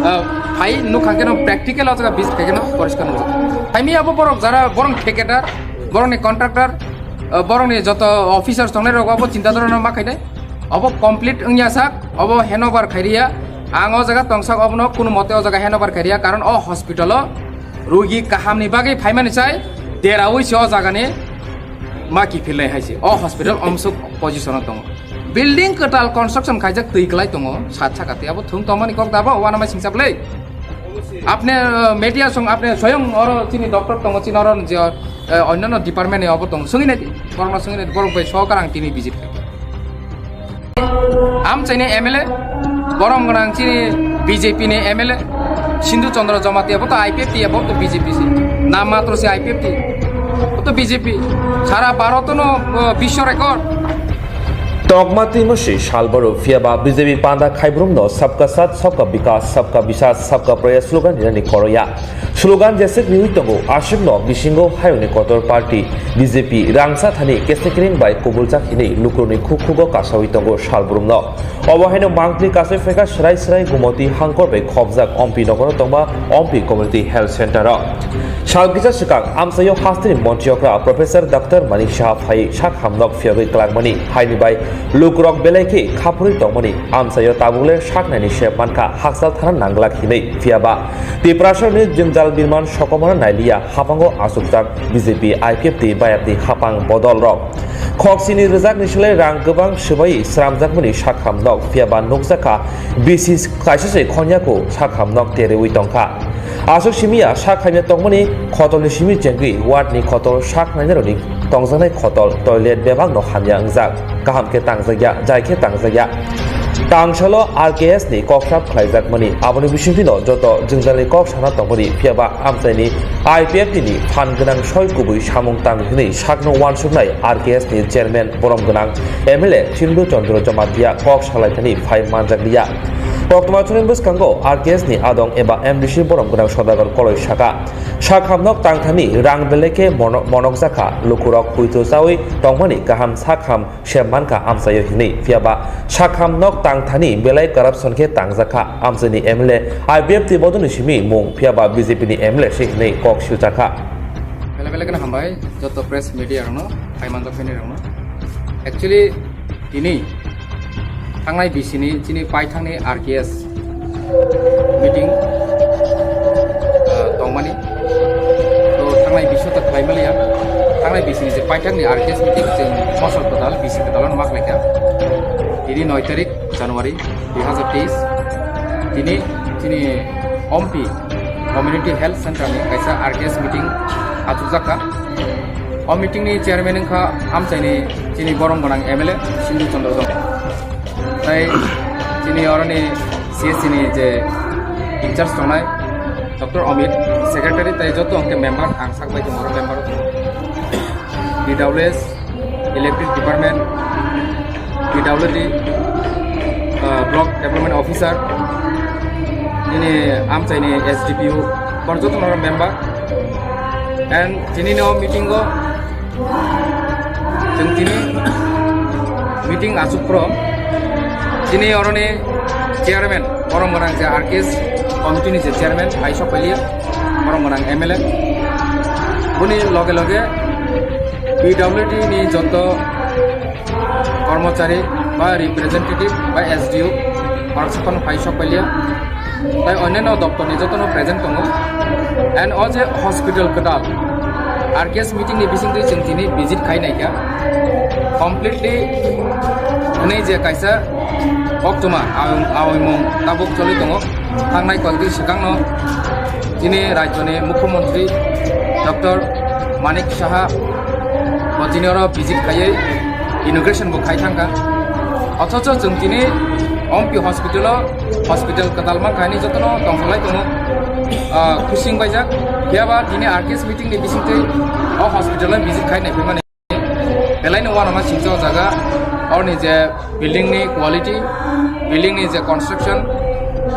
eh, phai nukha keno practical o jaga visit khaikeno poriskar nukha. Phaimi abo borok jara borok thikeda, borok ni contractor, eh, borok ni joto officers tongnai rok abo chinta dhorona ma khainai. Obo complete wngya sak, obo handover khairiya. Ang o jaga tongsak obono kunu mote o jaga handover khairiya, karon o hospital o rugi kaham ni bagwi phaimani chai deraui se o jaga ni ma kiphilnai hai se. O hospital omsuk position o tongo. Building kwtal construction khaijak twi kwlai tongo, sat saka twi abo thung tongmani kok da bo uanama singsa bwlai. Apne, uh, media song apne soyong oro chini doctor tongo, chini oro je, uh, onnano department ni obo tongo. Sungwi nai di, borokno sungwi nai di, borok bai sokar ang tini visit khai. Amchaini M L A, borom gwnang chini B J P ni M L A, Sindhu Chandra Jamatia, bo to I P F T ya, bo to B J P se. Nam matro se I P F T. Bo to B J P. Sara Bharat no, uh, bisho record. Tokma twi mwswi sal boro, phiyaba B J P panda khaibrumno Sabka Saath, Sabka Vikas, Sabka Vishwas, Sabka Prayas slogan rinani koroya. Slogan jeswk riwi tongo, aswkno bisingo hayungni kotor party B J P rangsa thani kesekring bai kubuljak hinwi lukurokni khuk khugo kasawi tongo salbrumno. Obo haino mangpli kasai phaikha Srai Srai Gumoti hangkor bai khopjak Ompi nogoro tongma Ompi Community Health Center o. Sal kisa swkang amchaio hasteni montri okra Professor Doctor Manik Saha phai sak hamnok phiyogwi kwlangmani haini bai lukurok belai khe khaphurwi tongmani amchaio tabukle saknaini se mankha hakchal thana nanglak hinwi, phiyaba Tiprasani jwngjal birman sokomorno nailiya hapango achukjak B J P I P F T bayapni hapang bodolrok. Khok sini rwjakni slai rang kwbang swbai sramjakmani sakham nok phiyaba nukjakha bisi kaisa se khonyako sakham nok teriwi tongkha. Aswk simiya sak hamya tongmani khotolni simi chengwi ward ni khotol sak nainarokni tongjaknai khotol toilet bebakno hamya wngjak, kaham khe tangjakya, jai khe tangjakya. Tangsalo R K S ni kok sap khlaijakmani, aboni bisingtwino joto jwngjalni kok sana tongmani, phiyaba amchaini I P F T ni phan gwnang soi kubui samung tang hwnwi sakno uansuknai R K S ni chairman borom gwnang M L A Sindhu Chandra Jamatia kok salaithani phai manjakliya. Koktwma chwngni bwskango R K S ni adong eba M D C borom gwnang Sodagar Koloi saka, sakham nok tangthani rang belai khe mono-, monokjakha, lukurok puitu chawi tongmani kaham sakham se mankha amchaio hinwi, phiyaba sakham nok tangthani belai corruption khe tangjakha, amchaini M L A I P F T bodolni simi mung, phiyaba B J P ni M L A se hinwi kok siljakha. Belai belai kheno hambai joto press media rokno, phai manjak phaini rokno. Actually, tini thangnai bisini chini paithangni R K S meeting, ah, tongmani. To thangnai biso ta khlai maliya. Thangnai bisini je paithangni R K S meeting chwng mosol kwtal, bisi kwtal ano mak laikha. Tini noi tarik January dui hazar teis. Tini chini Ompi Community Health Center ni kaisa R K S meeting achukjakha. O meeting ni chairman wngkha amchaini chini borom gwnang M L A Sindhu Chandra Jamatia. Tai chini oroni C S C ni je in charge tongnai Doctor Amit, secretary tai joto hwnkhe member, ang sak bai tongo oro member. P W S, Electric Department, P W D, uh, Block Development Officer, nini amchaini S D P O, bor joto no member. And tini no meeting o chwng tini meeting achuk pro, tini oroni chairman, borom gwnang je R K S committee ni je chairman, phai sok phailiya, borom gwnang M L A. Boni loge loge P W D ni joto kormochari ba representative ba S D O, borok saphano phai sok phailiya. Tai onyaino doptor ni jotono present tongo. And o je hospital kwtal, R K S meeting ni bisingtwi chwng tini visit khai naikha. Completely hwnwi je kaisa koktwma awi-, awimung tabuk choli tongo. Thangnai koi di swkangno chini rajyoni Mukhyamantri Doctor Manik Saha bo tini oro visit khaiwi inauguration bo khai thangkha. Othocho chwng tini Ompi hospital o, hospital kwtal mankha, ani jotono tongtholai tongo, ah, khusing baijak. Phiyaba tini R K S meeting ni bisingtwi o hospital o visit khai naiphimani. Belai no uanama singcha o jaga, oroni je building ni quality, building ni je construction,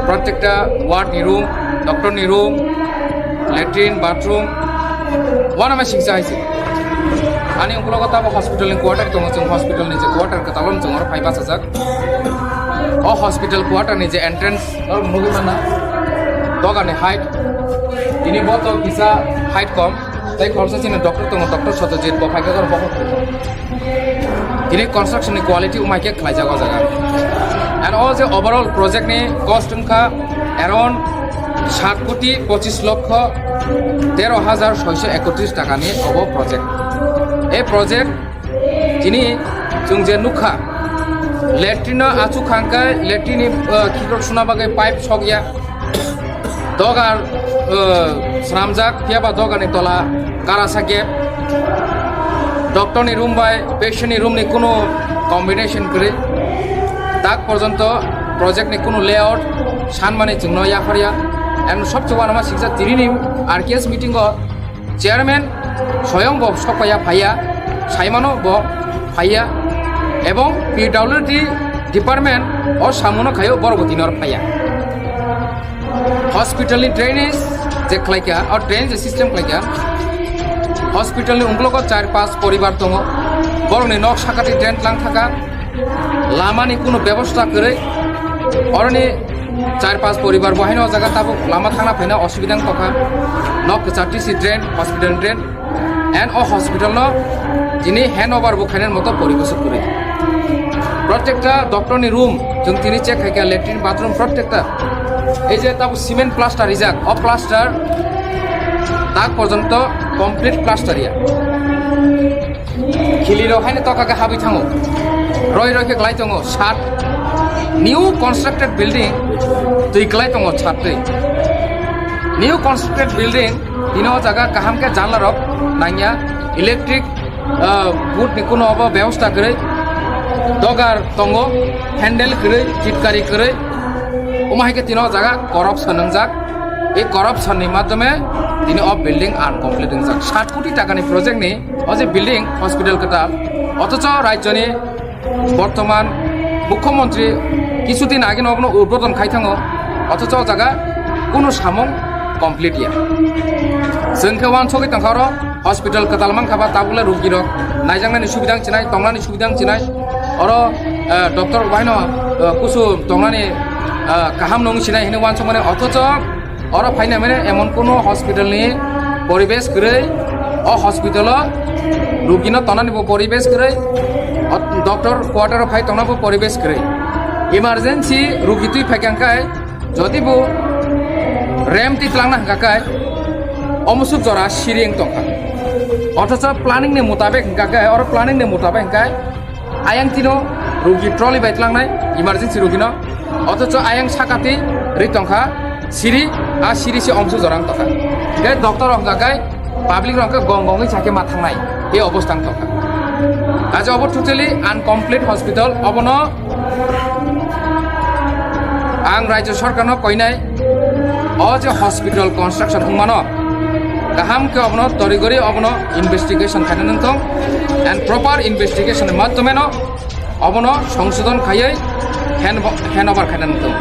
protekta ward ni room, doctor ni room, latrine, bathroom, uanama singcha hai se. Ani ukologo tabo hospital ni quarter tongo, chwng hospital ni je quarter kwtal o chwng oro phai bachajak. O hospital quarter ni je entrance, oro nugwi manna, doga ni height, tini bo to kisa height kom. Tai khoroksa chini doctor tongo, Doctor Satyajit, bo phaikhe oro bokhok. Tini construction ni quality umai khe khlaijak o jaga. And o je overall project ni cost wngkha around sat koti pochis lokho tero hajar soiso ekotris taka ni obo project. E project tini chwng je nukha, latrine no achuk khangkhe latrine ni, uh, khikrok suna bagwi pipe sokya. Doga, uh, swnamjak, phiyaba dogani tola karasa gap. Doctor ni room bai patient ni room ni kunu combination kwrwi. Tak porjonto project ni kunu layout sanmani chwngno yapharya. And sobse uanama siksa tini ni R K S meeting o chairman soyong bo sokpaiya phaiya, saimano bo phaiya. Ebong P W D department o samuno khaio, borok bo tini oro phaiya. Hospital ni drainage je khlaikha, o drainage je system khlaikha, hospital ni ungkulugo char pas poribar tongo, borokni nok sakati drain tlang thaka, lamani kunu bebosta kwrwi, oroni char pas poribar bo haino o jaga tabuk lama thangna phaina osubida wng tongkha, nok kwchar T C drain, hospital drain. And o hospital no tini handover bo khainani moto poribesh kwrwi. Prottekta doctor ni room, chwng tini check khaikha, latrine, bathroom, prottekta. Ei je tabuk cement plaster rijak, o plaster tak porjonto complete plaster ya. Khili rok haino toka khe habwi thango. Roi roi khe klai tongo. Sat new constructed building twi klai tongo, sat twi. New constructed building, tini o jaga kaham khe janla rok nangya, electric, ah, board ni kuno obo bebosta kwrwi, dogar tongo, handle kwrwi, chitkari kwrwi, omo hai khe tini o jaga corruption wngjak. Ei corruption ni madhyome tini o building uncomplete wngjak. Sat koti taka ni project ni o je building hospital kwtal, othocho rajyo ni bortoman mukhyamantri kichu din age no obono udbodon khai thango, othocho o jaga kunu samung complete ya. Chwng khe uansugwi tongkha oro hospital kwtal mankha ba tabukle rugi rok naijaknani subida wng chinai, tongnani subida wng chinai, oro, eh, doctor bai no, eh, kusu tongnani, eh, kaham no wng chinai hinwi uansukmani, othocho oro phaina mane emon kuno hospital ni poribesh kwrwi, o hospital o rugi no tongnani bo poribesh kwrwi, o doctor quarter o phai tongna bo poribesh kwrwi. Emergency rugi twi phaikha hwnkhe, jodi bo rem twi twlangna hwnkha khe, omo suk jora siri wng tongkha. Othocho planning ni mutabek hwnkha khe, oro planning ni mutabek hwnkhe, ayang tino rugi trolley bai tlangnai, emergency rugi no. Othocho ayang sakati ri tongkha siri, a siri se omsu jorang tongkha. Hingke doctor rok hingka khe public rok hingke gong gongwi sakhe ma thangnai, e obostha wng tongkha. Ajo obo totally uncomplete hospital, obono ang rajyo sorkarno koinai, o je hospital construction wngmano, kaham khe obono torigori obono investigation khaina nangthong, and proper investigation ni madhyome no obono songsodon khaiwi hand, hand over khaina nangthong.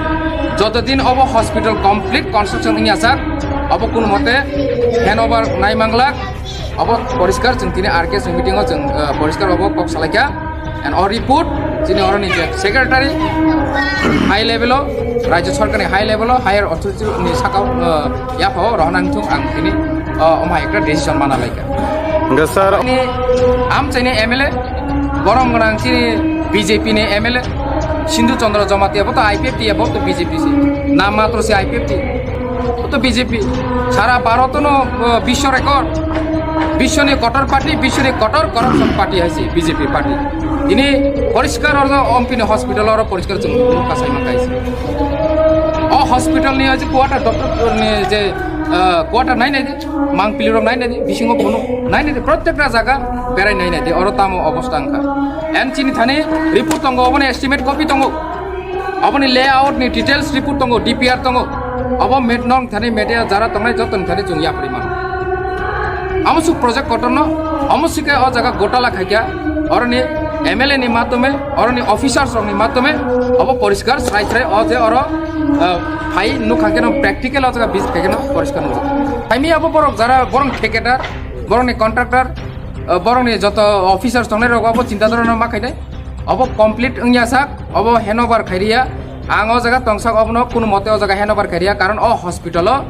Joto din obo hospital complete construction wngya sak, obo kunu mote hand over nai manglak, obo poriskar chwng tini R K S meeting o chwng, eh, poriskar obo kok salaikha. And o report chini oroni je secretary high level o, rajyo sorkarni high level o, higher authority ni saka o, uh, yapha o rohorna wngthung ang tini, uh, omo hai ekta decision mana laikha. Hingke sir, ni amchaini M L A, borom gwnang chini B J P ni M L A, Sindhu Chandra Jamatia, bo to I P F T, bo to B J P se, nam matro se I P F T. O to B J P. Sara Bharat no, uh, bisho record. Bisho ni kotor party, bisho ni kotor corruption party hai se B J P party. Ini poriskar oro ompini hospital oro poriskar chwng kasai ma kaisa. O hospital ni aji quarter doctor ni je, uh, quarter nai nai di, mangpili rok nai nai di, bisingo bono nai nai di, prottekta jaga berai nai nai di, oro tamo obostha wngkha. Em chini thani report tongo, oboni estimate copy tongo. Aboni layout ni details report tongo, D P R tongo. Abo met nong thani media jara tongnai joto ni thani chwng yapri mano. Amo suk project kotor no, amo sike o jaga gotala khaikha, oroni M L A ni matome, oroni officers rok ni matome, abo poriskar srai srai o je oro, eh, phai nukha khe no practical o jaga visit khaikhe no poriskar nukjak. Phaimi abo borok jara borok thikadar, borok ni contractor, eh, borok ni joto officers tongnai rok abo chinta dhorona ma khainai. Obo complete wngya sak, obo handover khairiya. Ang o jaga tongsak, obono kunu mote o jaga handover khairiya, karon o hospital o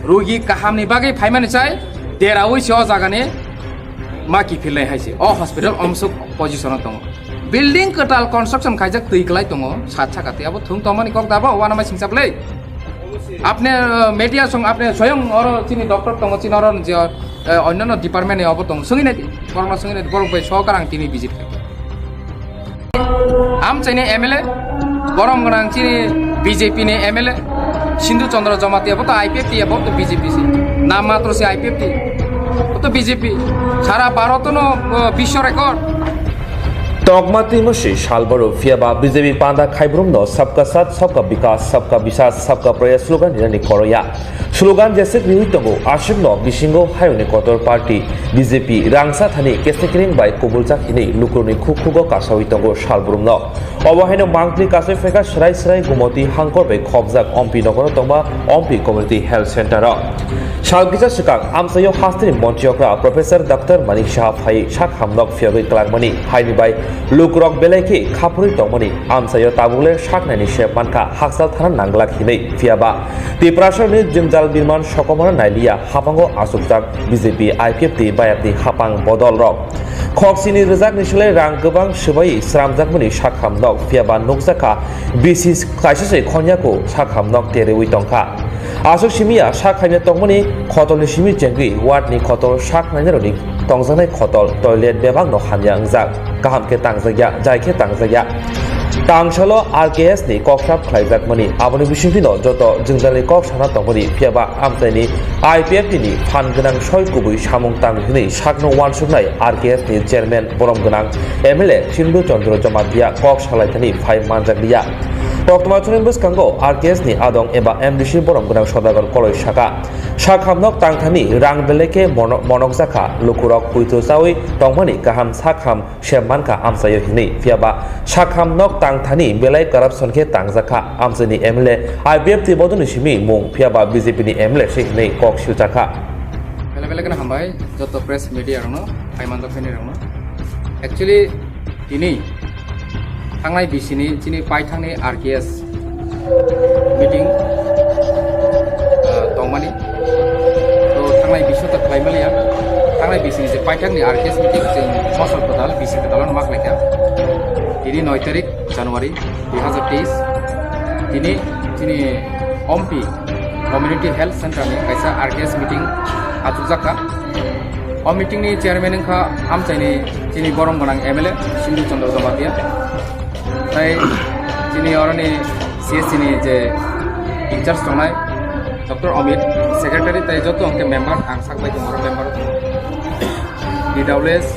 rugi kaham ni bagwi phaimani chai deraui se o jaga ni ma kiphilnai hai se. O hospital omsuk position o tongo. Building kwtal construction khaijak twi kwlai tongo, sat saka twi abo thung tongmani kok dabo, uanamai singsa bwlai. Apne, uh, media song apne soyong oro chini doctor tongo, chini oro je, uh, onnano department ni obo tongo. Sungwi nai di, borokno sungwi nai di, borok bai sohokar ang tini visit khai. Amchaini M L A, borom gwnang chini B J P ni M L A, Sindhu Chandra Jamatia, bo to I P F T, bo to B J P se. Nam matro se I P F T. Bo to B J P. Sara Bharat no, uh, bisho record. Tokma twi mwswi sal boro, phiya ba B J P panda khaibrumno Sabka Saath, Sabka Vikas, Sabka Vishwas, Sabka Prayas slogan rinani koroya. Slogan jeswk riwi tongo, aswkno bisingo hayungni kotor party B J P rangsa thani kesekring bai kubuljak hinwi lukurokni khuk khugo kasawi tongo salbrumno. Obo haino mangpli kasai phaikha Srai Srai Gumoti hangkor bai khobjak Ompi nogoro tongma Ompi Community Health Center o. Sal kisa swkang amchaio hasteni monchi okra Professor Doctor Manik Saha phai sak hamnok phiyogwi klangmani haini bai lukurok belai khe khaphurwi tongmani amchaio tabukle sak naini se mankha hakchal thana nanglak hinwi, phiyaba Tiprasani jwngjal birman sokomorno nailiya hapango achukjak B J P I P F T bayapni hapang bodolrok. Khoksini rwjakni slai rang kwbang swbai sramjakmani sak hamnok phiyaba nukjakha bisi kaisa se khonyako sak hamnok teriwi tongkha. Aswk simiya sak hamya tongmani khotolni simi chengwi wardni khotol sak nainarokni tongjaknai khotol toilet bebakno hamya wngjak. Kaham khe tangjakya, jai khe tangjakya. Tangsalo R K S ni kok sap khlaijakmani, aboni bisingtwino joto jwngjalni kok sana tongmani, phiyaba amchaini I P F T ni phan gwnang soi kubui samung tang hwnwi sakno uansuknai R K S ni chairman borom gwnang M L A Sindhu Chandra Jamatia kok salaithani phai manjakliya. Koktwma chwngni bwskango R K S ni adong eba M D C borom gwnang Sodagar Koloi saka, sak hamnok tangthani rang belai khe mono-, monokjakha, lukurok poito chawi tongmani kaham sak ham se mankha amchaio hinwi, phiyaba sak hamnok tangthani belai corruption khe tangjakha, amchaini M L A I P F T bodolni simi mung, phiyaba B J P ni M L A se hinwi kok siljakha. Belai belai kheno hambai joto press media rokno, phai manjak phainai rokno. Actually, tini thangnai bisini chini paithakni R K S meeting, ah, tongmani. To thangnai biso ta khlai maliya. Thangnai bisini je paithakni R K S meeting chwng mosol kwtal, bisi kwtal ma khlaikha. Tini noi tarik January dui hazar teis. Tini chini Ompi Community Health Center ni kaisa R K S meeting achukjakha. O meeting ni chairman wngkha amchaini chini borom gwnang M L A Sindhu Chandra Jamatia. Tai chini oroni C S C ni je in charge tongnai Doctor Amit, secretary tai joto hwnkhe member, ang sak bai tongo member. P W S,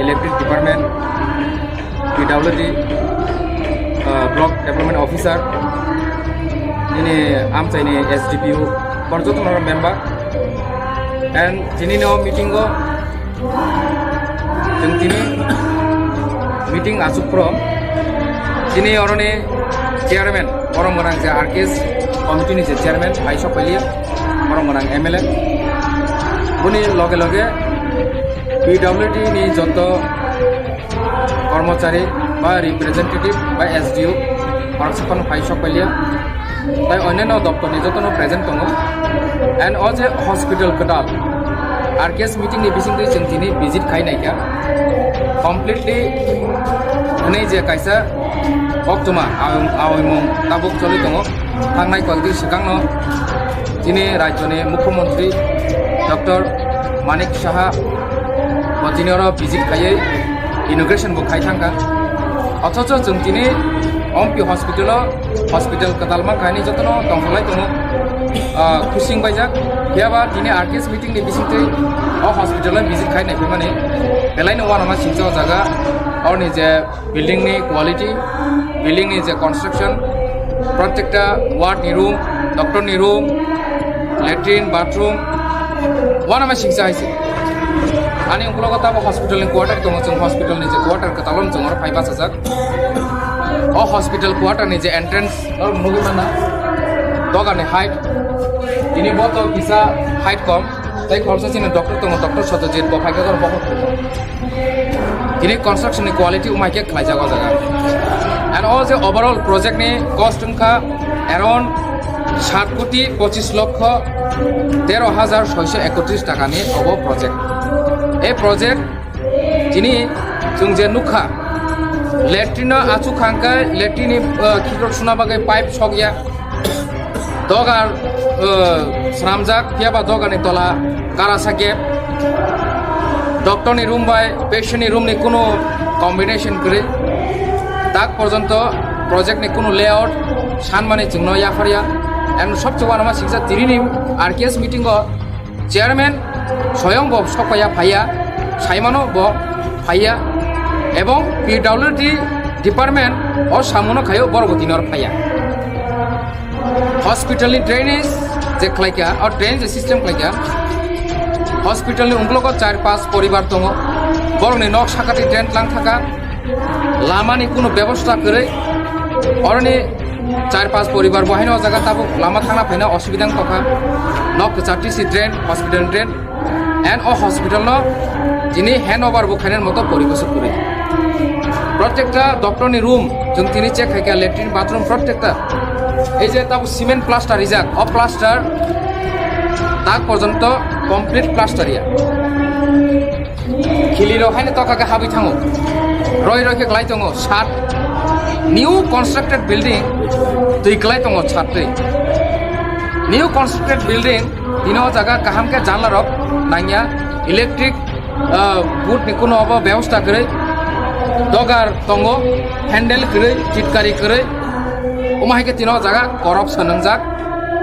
Electric Department, P W D, uh, Block Development Officer, nini amchaini S D P O, kor joto no member. And tini no meeting o chwng tini meeting achuk pro, tini oroni chairman, borom gwnang je R K S committee ni je chairman, hai sok pailia, borom gwnang M L A. Boni loge loge P W D ni joto kormochari ba representative ba S D O, borok saphano phai sok pailia. Tai onyaino doptorni jotono present tongo. And o je hospital kwtal, R K S meeting ni bisingtwi chwng tini visit khai naikha. Completely hwnwi je kaisa koktwma awi-, awimung tabuk choli tongo. Thangnai kok di swkangno chini rajyoni Mukhyamantri Doctor Manik Saha bo tini oro visit khaiwi inauguration bo khai thangkha. Othocho chwng tini Ompi hospital-o, hospital kwtal mankha hinwi jotono tongkholai tongo, ah, khusing baijak. Phiyaba tini R K S meeting ni bisingtwi o hospital-o visit khai naiphimani belaino uanama singcha o jaga. Oroni je building ni quality, building ni je construction, protekta ward ni room, doctor ni room, latrine, bathroom, uanama singcha hai se. Ani ukologo tabo hospital ni quarter tongo, chwng hospital ni je quarter kwtal o chwng oro phai bachajak. O hospital quarter ni je entrance, norok nugwi manna, dogar ni height, tini bo to kisa height kom. Tai khoroksa chini doctor tongo, Doctor Satyajit, bo phaikha, bo tini construction ni quality umai khe khlaijak o jaga. And o je overall project ni cost wngkha around sat koti pochis lokho tero hajar soisho ekotris taka ni obo project. E project Tini chwng je nukha, latrine-o achuk kha hwnkhe latrine-ni, uh, khikrok suna bagwi pipe sokya. Dogar, uh, swnamjak, phiyaba dogarni tola karasa gap. Doctor-ni room bai patient-ni room-ni kunu combination kwrwi. Tak porjonto project-ni kunu layout sanmani chwngno yapharya. And sobse uanama singsa tinini R K S meeting-o Chairman soyong bo sokpaiya phaiya, saimano bo phaiya. Ebong P W D department o samuno khaio borok bo tini oro phaiya. Hospital ni drainage je khlaikha, o drainage system khlaikha. Hospital ni ungkulugo char pas poribar tongo. Borokni nok sakati drain tlang thaka. Lama ni kuno bebosta kwrwi. Oroni char pas poribar bo haino o jaga tabuk lama thangna phaina osubida wng tongkha. Nok kwchar tisi drain, hospital drain. And o hospital no tini handover bo khainani moto poribesh kwrwi. Protekta doctor ni room, chwng tini check khaikha, latrine, bathroom, protekta. Ei je tabuk cement plaster rijak, o plaster tak porjonto complete plaster ya. Khili rok haino toka khe habwi thango. Roi roi khe klai tongo. Sat new constructed building twi klai tongo sat twi. New constructed building tini o jaga kaham khe janla rok nangya. Electric, ah, board ni kuno obo bebosta kwrwi. Dogar tongo, handle kwrwi, chitkari kwrwi. Omo hai khe tini o jaga corruption wngjak.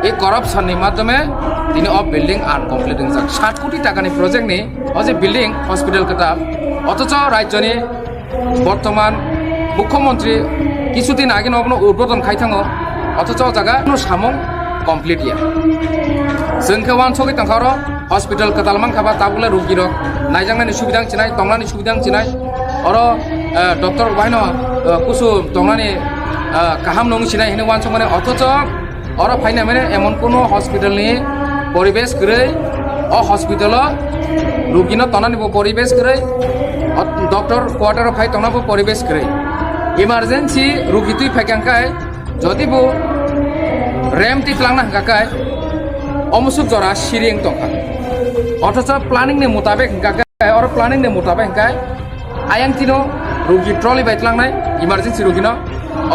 Ei corruption ni madhyome tini o building uncomplete wngjak. Sat koti taka ni project ni o je building hospital kwtal, othocho rajyoni bortoman mukhyamantri kisu din age no obono udbodon khai thango, othocho o jaga no samung complete ya. Chwng khe uansugwi tongkha oro hospital kwtal mankha ba tabukle rugi rok naijaknani subida wng chinai, tongnani subida wng chinai. Oro, eh, doctor rok bahaino, eh, kusu tongnani, eh, kaham no wng chinai hinwi uansukmani, othocho oro phaina mane emon kuno hospital ni poribesh kwrwi, o hospital o rugi no tonani bo poribesh kwrwi, o doctor quarter o phai tongna bo poribesh kwrwi. Emergency rugi twi phaikha hwnkhe, jodi bo rem twi tlangna hwnkha khe, omusuk jora siri wng tongkha. Othocho planning ni mutabek hwnkha khe, oro planning ni mutabek hwnkhe, ayang tino rugi trolley bai tlangnai, emergency rugi no.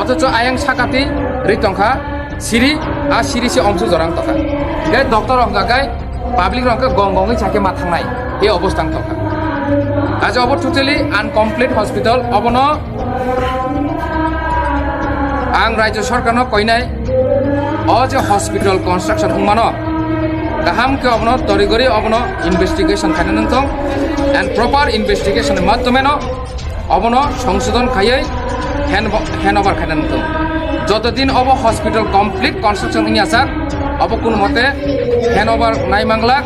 Othocho ayang sakati ri tongkha siri, a siri se omsu jorang tongkha. Hingke doctor rok hingka khe public rok hingke gong gongwi sakhe ma thangnai, e obostha wng tongkha. Ajo obo totally uncomplete hospital, obono ang rajyo sorkarno koinai, o je hospital construction wngmano, kaham khe obono torigori obono investigation khaina nangthong, and proper investigation ni madhyomeno obono songsodon khaiwi hand, handover khaina nangthong. Joto din obo hospital complete construction wngya sak, obo kuno mote handover nai manglak,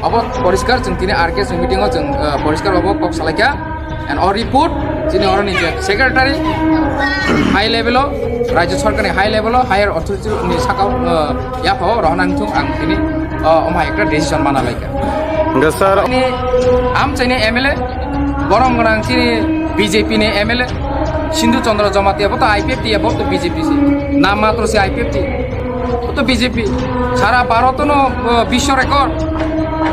obo poriskar chwng tini R K S meeting o chwng, eh, poriskar obo kok salaikha. And o report chini oroni je secretary high level o, rajyo sorkar ni high level o, higher authority ni saka o, eh, yapha o rohorna wngthung ang tini, eh, omo hai ekta decision mana laikha. Hingke sir, Ani amchaini M L A, borom gwnang chini B J P ni M L A, Sindhu Chandra Jamatia, bo to I P F T ya, bo to B J P se. Nam matro se I P F T. Bo to B J P. Sara Bharat no, uh, bisho record.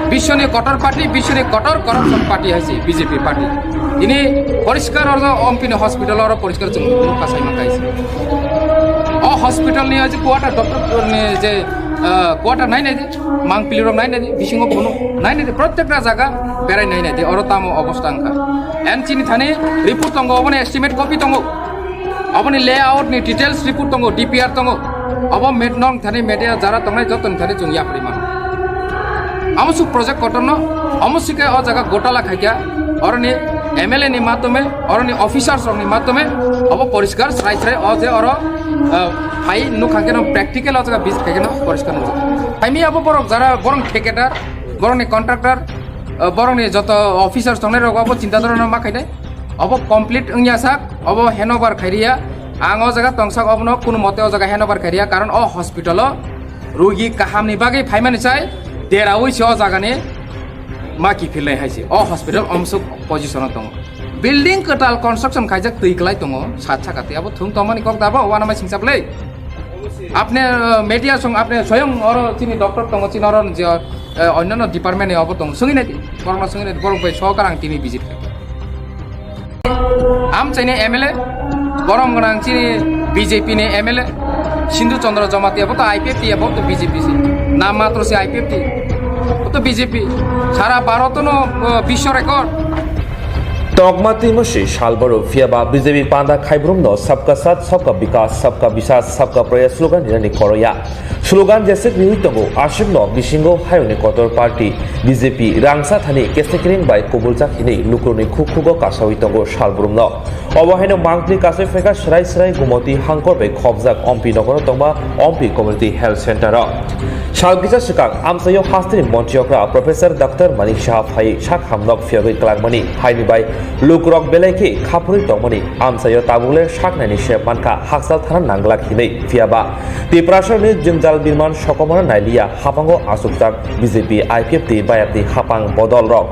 Bisho ni kotor party, bisho ni kotor corruption party hai se B J P party. Ini poriskar oro Ompini hospital oro poriskar chwng nukha sai mankai se. O hospital ni je quarter doctor ni je, uh, quarter nai nai. Mangpili rok nai nai di, bisingo bono nai nai di, protekta jaga berai nai nai di, oro tamo obostha wngkha. En chini thani report tongo, oboni estimate copy tongo, oboni layout ni details report tongo, D P R tongo, obo met nong thani media jara tongnai joto ni thani chwng yapri mano. Amo suk project kotor no, amo sike o jaga gotala khaikha, oroni M L A ni matome, oroni officers rok ni matome, obo poriskar srai srai o je oro, ah, phai nukha khe no practical o jaga visit khai khe no poriskar nukjak. Phaimi abo borok jara borok thikadar, borok ni contractor, ah, borok ni joto officers tongnai rok abo chinta dhorona ma khainai. Obo complete wngya sak, obo handover khairiya. Ang o jaga tongsak obono kuno mote o jaga handover khairiya, karon o hospital o rugi kaham ni bagwi phaimani chai deraui se o jaga ni ma kiphilnai hai se. O hospital omsuk position o tongo. Building kwtal construction khaijak twi kwlai tongo, sat saka twi abo thung tongmani kok da bo, uanamai singcha bwlwi. Apne, uh, media song apne soyong oro chini doctor tongo, chini oro je, uh, onnano department ni obo tongo, sungwi nai di, borokno sungwi nai di, borok bai sohokar ang tini visit khai. Amchaini M L A, borom gwnang chini B J P ni M L A, Sindhu Chandra Jamatia, bo to I P F T ya, bo to B J P se, nam matro se I P F T, bo to B J P, sara Bharat no, uh, bisho record. Tongma twi mwswi sal boro, phiyaba B J P panda khaibrumno Sabka Saath, Sabka Vikas, Sabka Vishwas, Sabka Prayas slogan rinani koroya. Slogan jeswk riwi tongo, aswkno bisingo hayungni kotor party B J P rangsa thani kesekring bai kubuljak hinwi lukurokni khuk khugo kasawi tongo salbrumno. Obo haino mangpli kasai phaikha swrai swrai Gumoti hangkor bai khobjak Ompi nogoro tongma Ompi Community Health Center o. Sal kisa swkang amchaio hasteni montri okra Professor Doctor Manik Saha phai sak hamnok phiyogwi klangmani haini bai lukurok belai khe khaphurwi tongmani amchaio tabukle saknaini se mankha hakchal thana nanglak hinwi, phiyaba Tiprasarni jwngjal birman sokomorno nailiya hapango achukjak B J P I P F T bayapni hapang bodolrok.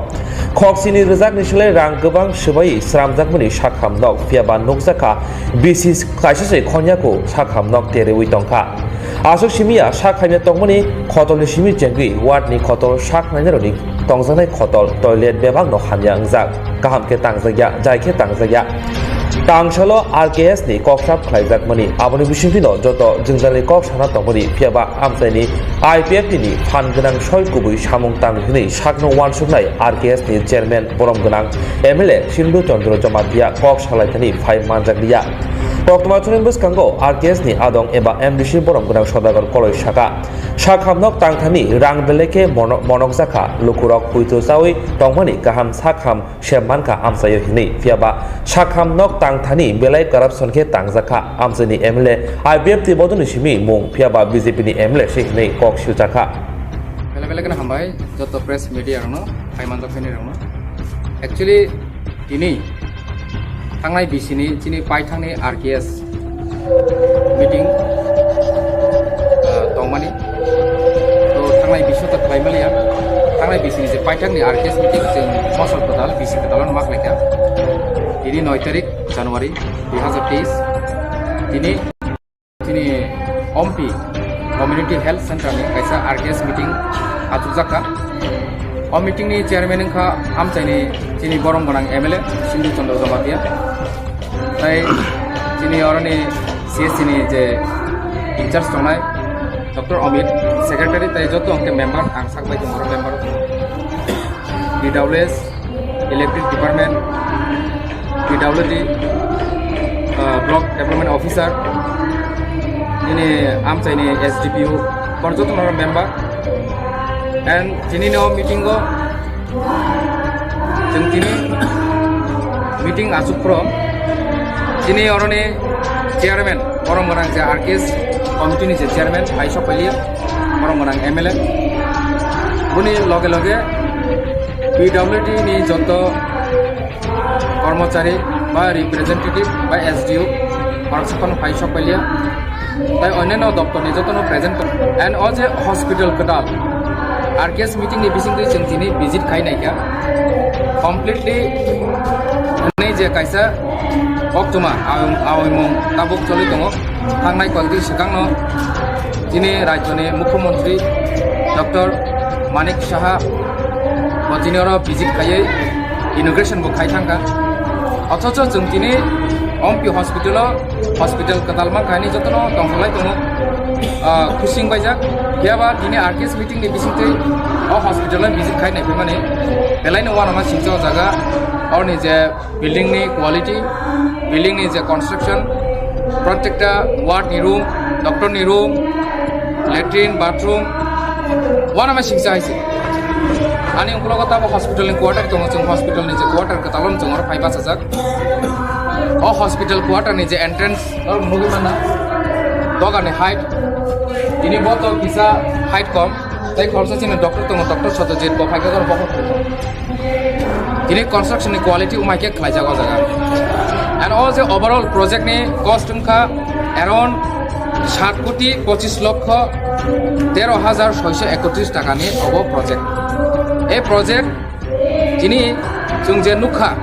Khoksini rwjakni slai rang kwbang swbai sramjakmani sak hamnok, phiyaba nukjakha bisi kaisa se khonyaku sak hamnok terwi tongkha. Aswk simiya sak hamya tongmani khotolni simi chengwi wardni khotol sak nainarokni tongjaknai khotol toilet bebakno hamya wngjak. Kaham khe tangjakya, jai khe tangjakya. Tangsalo R K S ni kok sap khlaijakmani, aboni bisingtwino joto jwngjalni kok sana tongmani, phiyaba amchaini I P F T ni phan gwnang soi kubui samung tang hwnwi sakno uansuknai R K S ni chairman borom gwnang M L A Sindhu Chandra Jamatia kok salaithani phai manjakliya. Koktwma chwngni bwskango R K S ni adong eba M D C borom gwnang Sodagar Koloi saka, sak hamnok tangthani rang belai khe mono-, monokjakha, lukurok huitu chawi tongmani kaham sak ham se mankha amchaio hinwi, phiyaba sak hamnok tangthani belai corruption khe tangjakha, amchaini M L A I P F T bodolni simi mung, phiyaba B J P ni M L A se hinwi kok siljakha. Belai belai kheno hambai joto press media rokno, phai manjak phaini rokno. Actually, tini thangnai bisini chini paithangni R K S meeting, ah, tongmani. To thangnai biso ta khlai maliya. Thangnai bisini je paithakni R K S meeting chwng mosol kwtal, bisi kwtal ma khlaikha. Tini noi tarik January dui hazar teis. Tini, tini Ompi Community Health Center ni kaisa R K S meeting achukjakha. O meeting ni chairman wngkha amchaini chini borom gwnang M L A Sindhu Chandra Jamatia. Tai chini oroni C S C ni je in charge tongnai Doctor Amit, secretary tai joto hwnkhe member, ang sak bai tongmoro member. P W S, Electric Department, P W D, uh, Block Development Officer, nini amchaini S D P O, kor joto no member. And tini no meeting o Chwng tini meeting achuk phro chini oroni chairman, borom gwnang je R K S committee ni je chairman, bai sok pailia, borom gwnang M L A. Boni loge loge P W D ni joto kormochari ba representative ba S D O, borok saphano bai sok pailia. Tai onyaino doptorni jotono present kor-, and o je hospital kwtal, R K S meeting ni bisingtwi chwng tini visit khai naikha. Completely hwnwi je kaisa koktwma awimung tabuk choli tongo. Thangnai koi di swkangno chini rajyoni mukhyamantri Doctor Manik Saha bo tini oro visit khaiwi inauguration bo khai thangkha. Othocho chwng tini Ompi hospital o hospital kwtal mankha, ani jotono tongtholai tongo, ah, khusing baijak. Phiya ba tini R K S meeting ni bisingtwi o hospital o visit khai naiphimani belai no uanama singcha o jaga, oroni je building ni quality, building ni je construction, prottekta ward ni room, doctor ni room, latrine, bathroom, uanama singcha hai se. Ani ukologo tabo hospital ni quarter tongo, chwng hospital ni je quarter kwtal o chwng oro phai bachajak. O hospital quarter ni je entrance, oro nugwi manna, doga ni height, tini bo to kisa height kom, tei khoroksa chini doctor tongo, Doctor Satyajit, bo phai khe oro bo. Tini construction ni quality umai khe khlaijak o jaga. And o je overall project ni cost wngkha around sat koti pochis lokho tero hajar soiso ekotris taka ni obo project. E project tini chwng je nukha,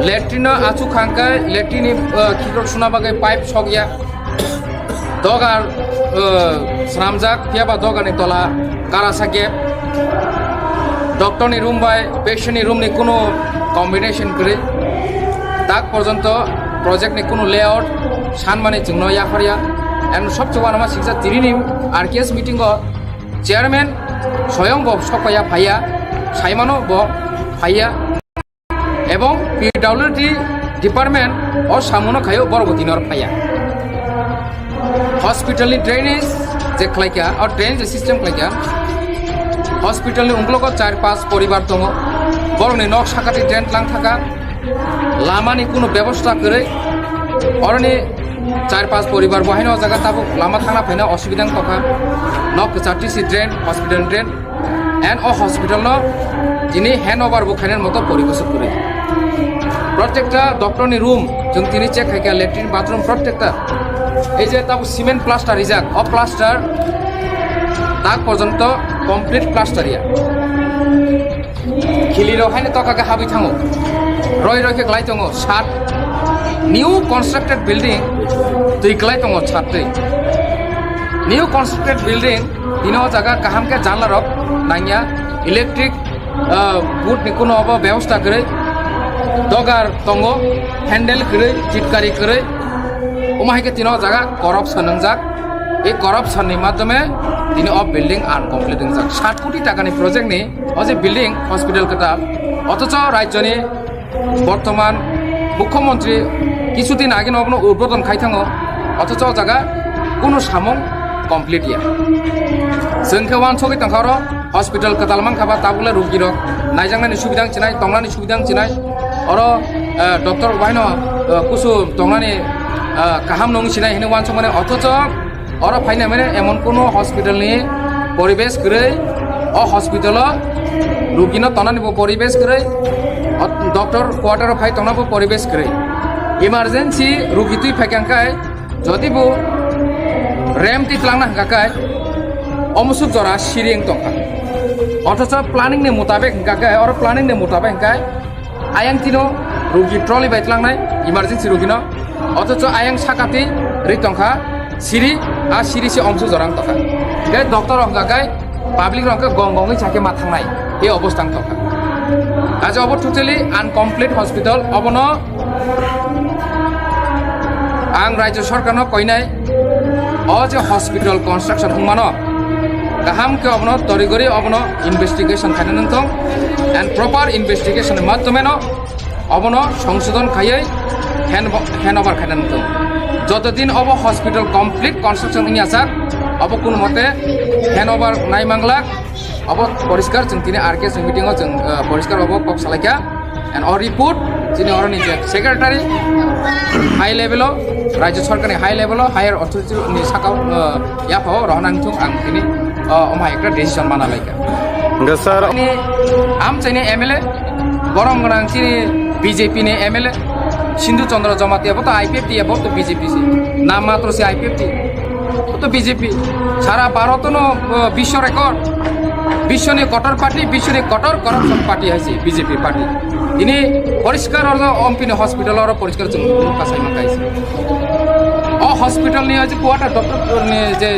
latrine no achuk khangkhe latrine ni, uh, khikrok suna bagwi pipe sokya. Dogar, uh, swnamjak, phiya ba dogar ni tola karasa gap. Doctor ni room bai patient ni room ni kunu combination kwrwi. Tak porjonto project ni kunu layout sanmani chwngno yapharya. And sobse uanama singcha tini ni R K S meeting o chairman soyong bo sokpaiya phaiya, saimano bo phaiya. Ebong P W D department o samuno khaio, borok bo tini oro phaiya. Hospital ni drainage je khlaikha, o drainage system khlaikha, hospital ni ungkulugo char pas poribar tongo, borokni nok sakati drain tlang thaka, lama ni kunu bebosta kwrwi, oroni char pas poribar bo haino o jaga tabuk lama thangna phaina osubida wng tongkha, nok kwchar tisi drain, hospital drain. And o hospital no tini handover bo khainani moto poribesh kwrwi. Prottekta doctor ni room, chwng tini check khaikha, latrine, bathroom, prottekta. Ei je tabuk cement plaster rijak, o plaster tak porjonto complete plaster ya. Khili rok haino toka khe habwi thango. Roi roi khe klai tongo. Sat new constructed building twi klai tongo, sat twi. New constructed building, tini o jaga kaham khe janla rok nangya, electric, ah, board ni kuno obo bebosta kwrwi, dogar tongo, handle kwrwi, chitkari kwrwi, omo hai khe tini o jaga corruption wngjak. Ei corruption ni madhyome tini o building uncomplete wngjak. Sat koti taka ni project ni o je building hospital kwtal, othocho rajyo ni bortoman mukhyamantri kichu din age no obono udbodon khai thango, othocho o jaga kunu samung complete ya. Chwng khe uansugwi tongkha oro hospital kwtal mankha ba tabukle rugi rok naijaknani subida wng chinai, tongnani subida wng chinai, oro, eh, doctor rok bahaino, eh, kusu tongnani, eh, kaham no wng chinai hinwi uansukmani, othocho oro phaina mane emon kuno hospital ni poribesh kwrwi, o hospital o rugi no tongnani bo poribesh kwrwi, o doctor quarter o phai tongna bo poribesh kwrwi. Emergency rugi twi phaikha hwnkhe, jodi bo rem twi tlangna hwnkha khe, omusuk jora siri wng tongkha. Othocho planning ni mutabek hwnkha khe, oro planning ni mutabek hwnkhe, ayang tino rugi trolley bai tlangnai, emergency rugi no. Othocho ayang sakati ri tongkha siri, a siri se omsu jorang tongkha. Hingke doctor rok hingka khe public rok hingke gong gongwi sakhe ma thangnai, e obostha wng tongkha. Kaisa obo totally uncomplete hospital, obono ang rajyo sorkarno koinai, o je hospital construction wngmano, kaham khe obono torigori obono investigation khaina nangthong, and proper investigation ni madhyomeno obono songsodon khaiwi hand, handover khaina nangthong. Joto din obo hospital complete construction wngya sak, obo kuno mote handover nai manglak, obo poriskar chwng tini R K S meeting o chwng, eh, poriskar obo kok salaikha. And o report chini oroni je secretary high level o, rajyo sorkarni high level o, higher authority ni sakao, eh, yapha o rohorna wngthung ang tini, eh, omo hai ekta decision mana laikha. Hingke sir, ani amchaini M L A, borom gwnang chini B J P ni M L A, Sindhu Chandra Jamatia, bo to I P F T, bo to B J P se, nam matro se I P F T. O to B J P. Sara Bharotono, uh, bisho record. Bishoni kotor party, bishoni kotor corruption party hai se B J P party. Ini poriskar oro ompini hospital oro poriskar chwng nukha sai mankai se. O hospital ni je quarter doctor ni je,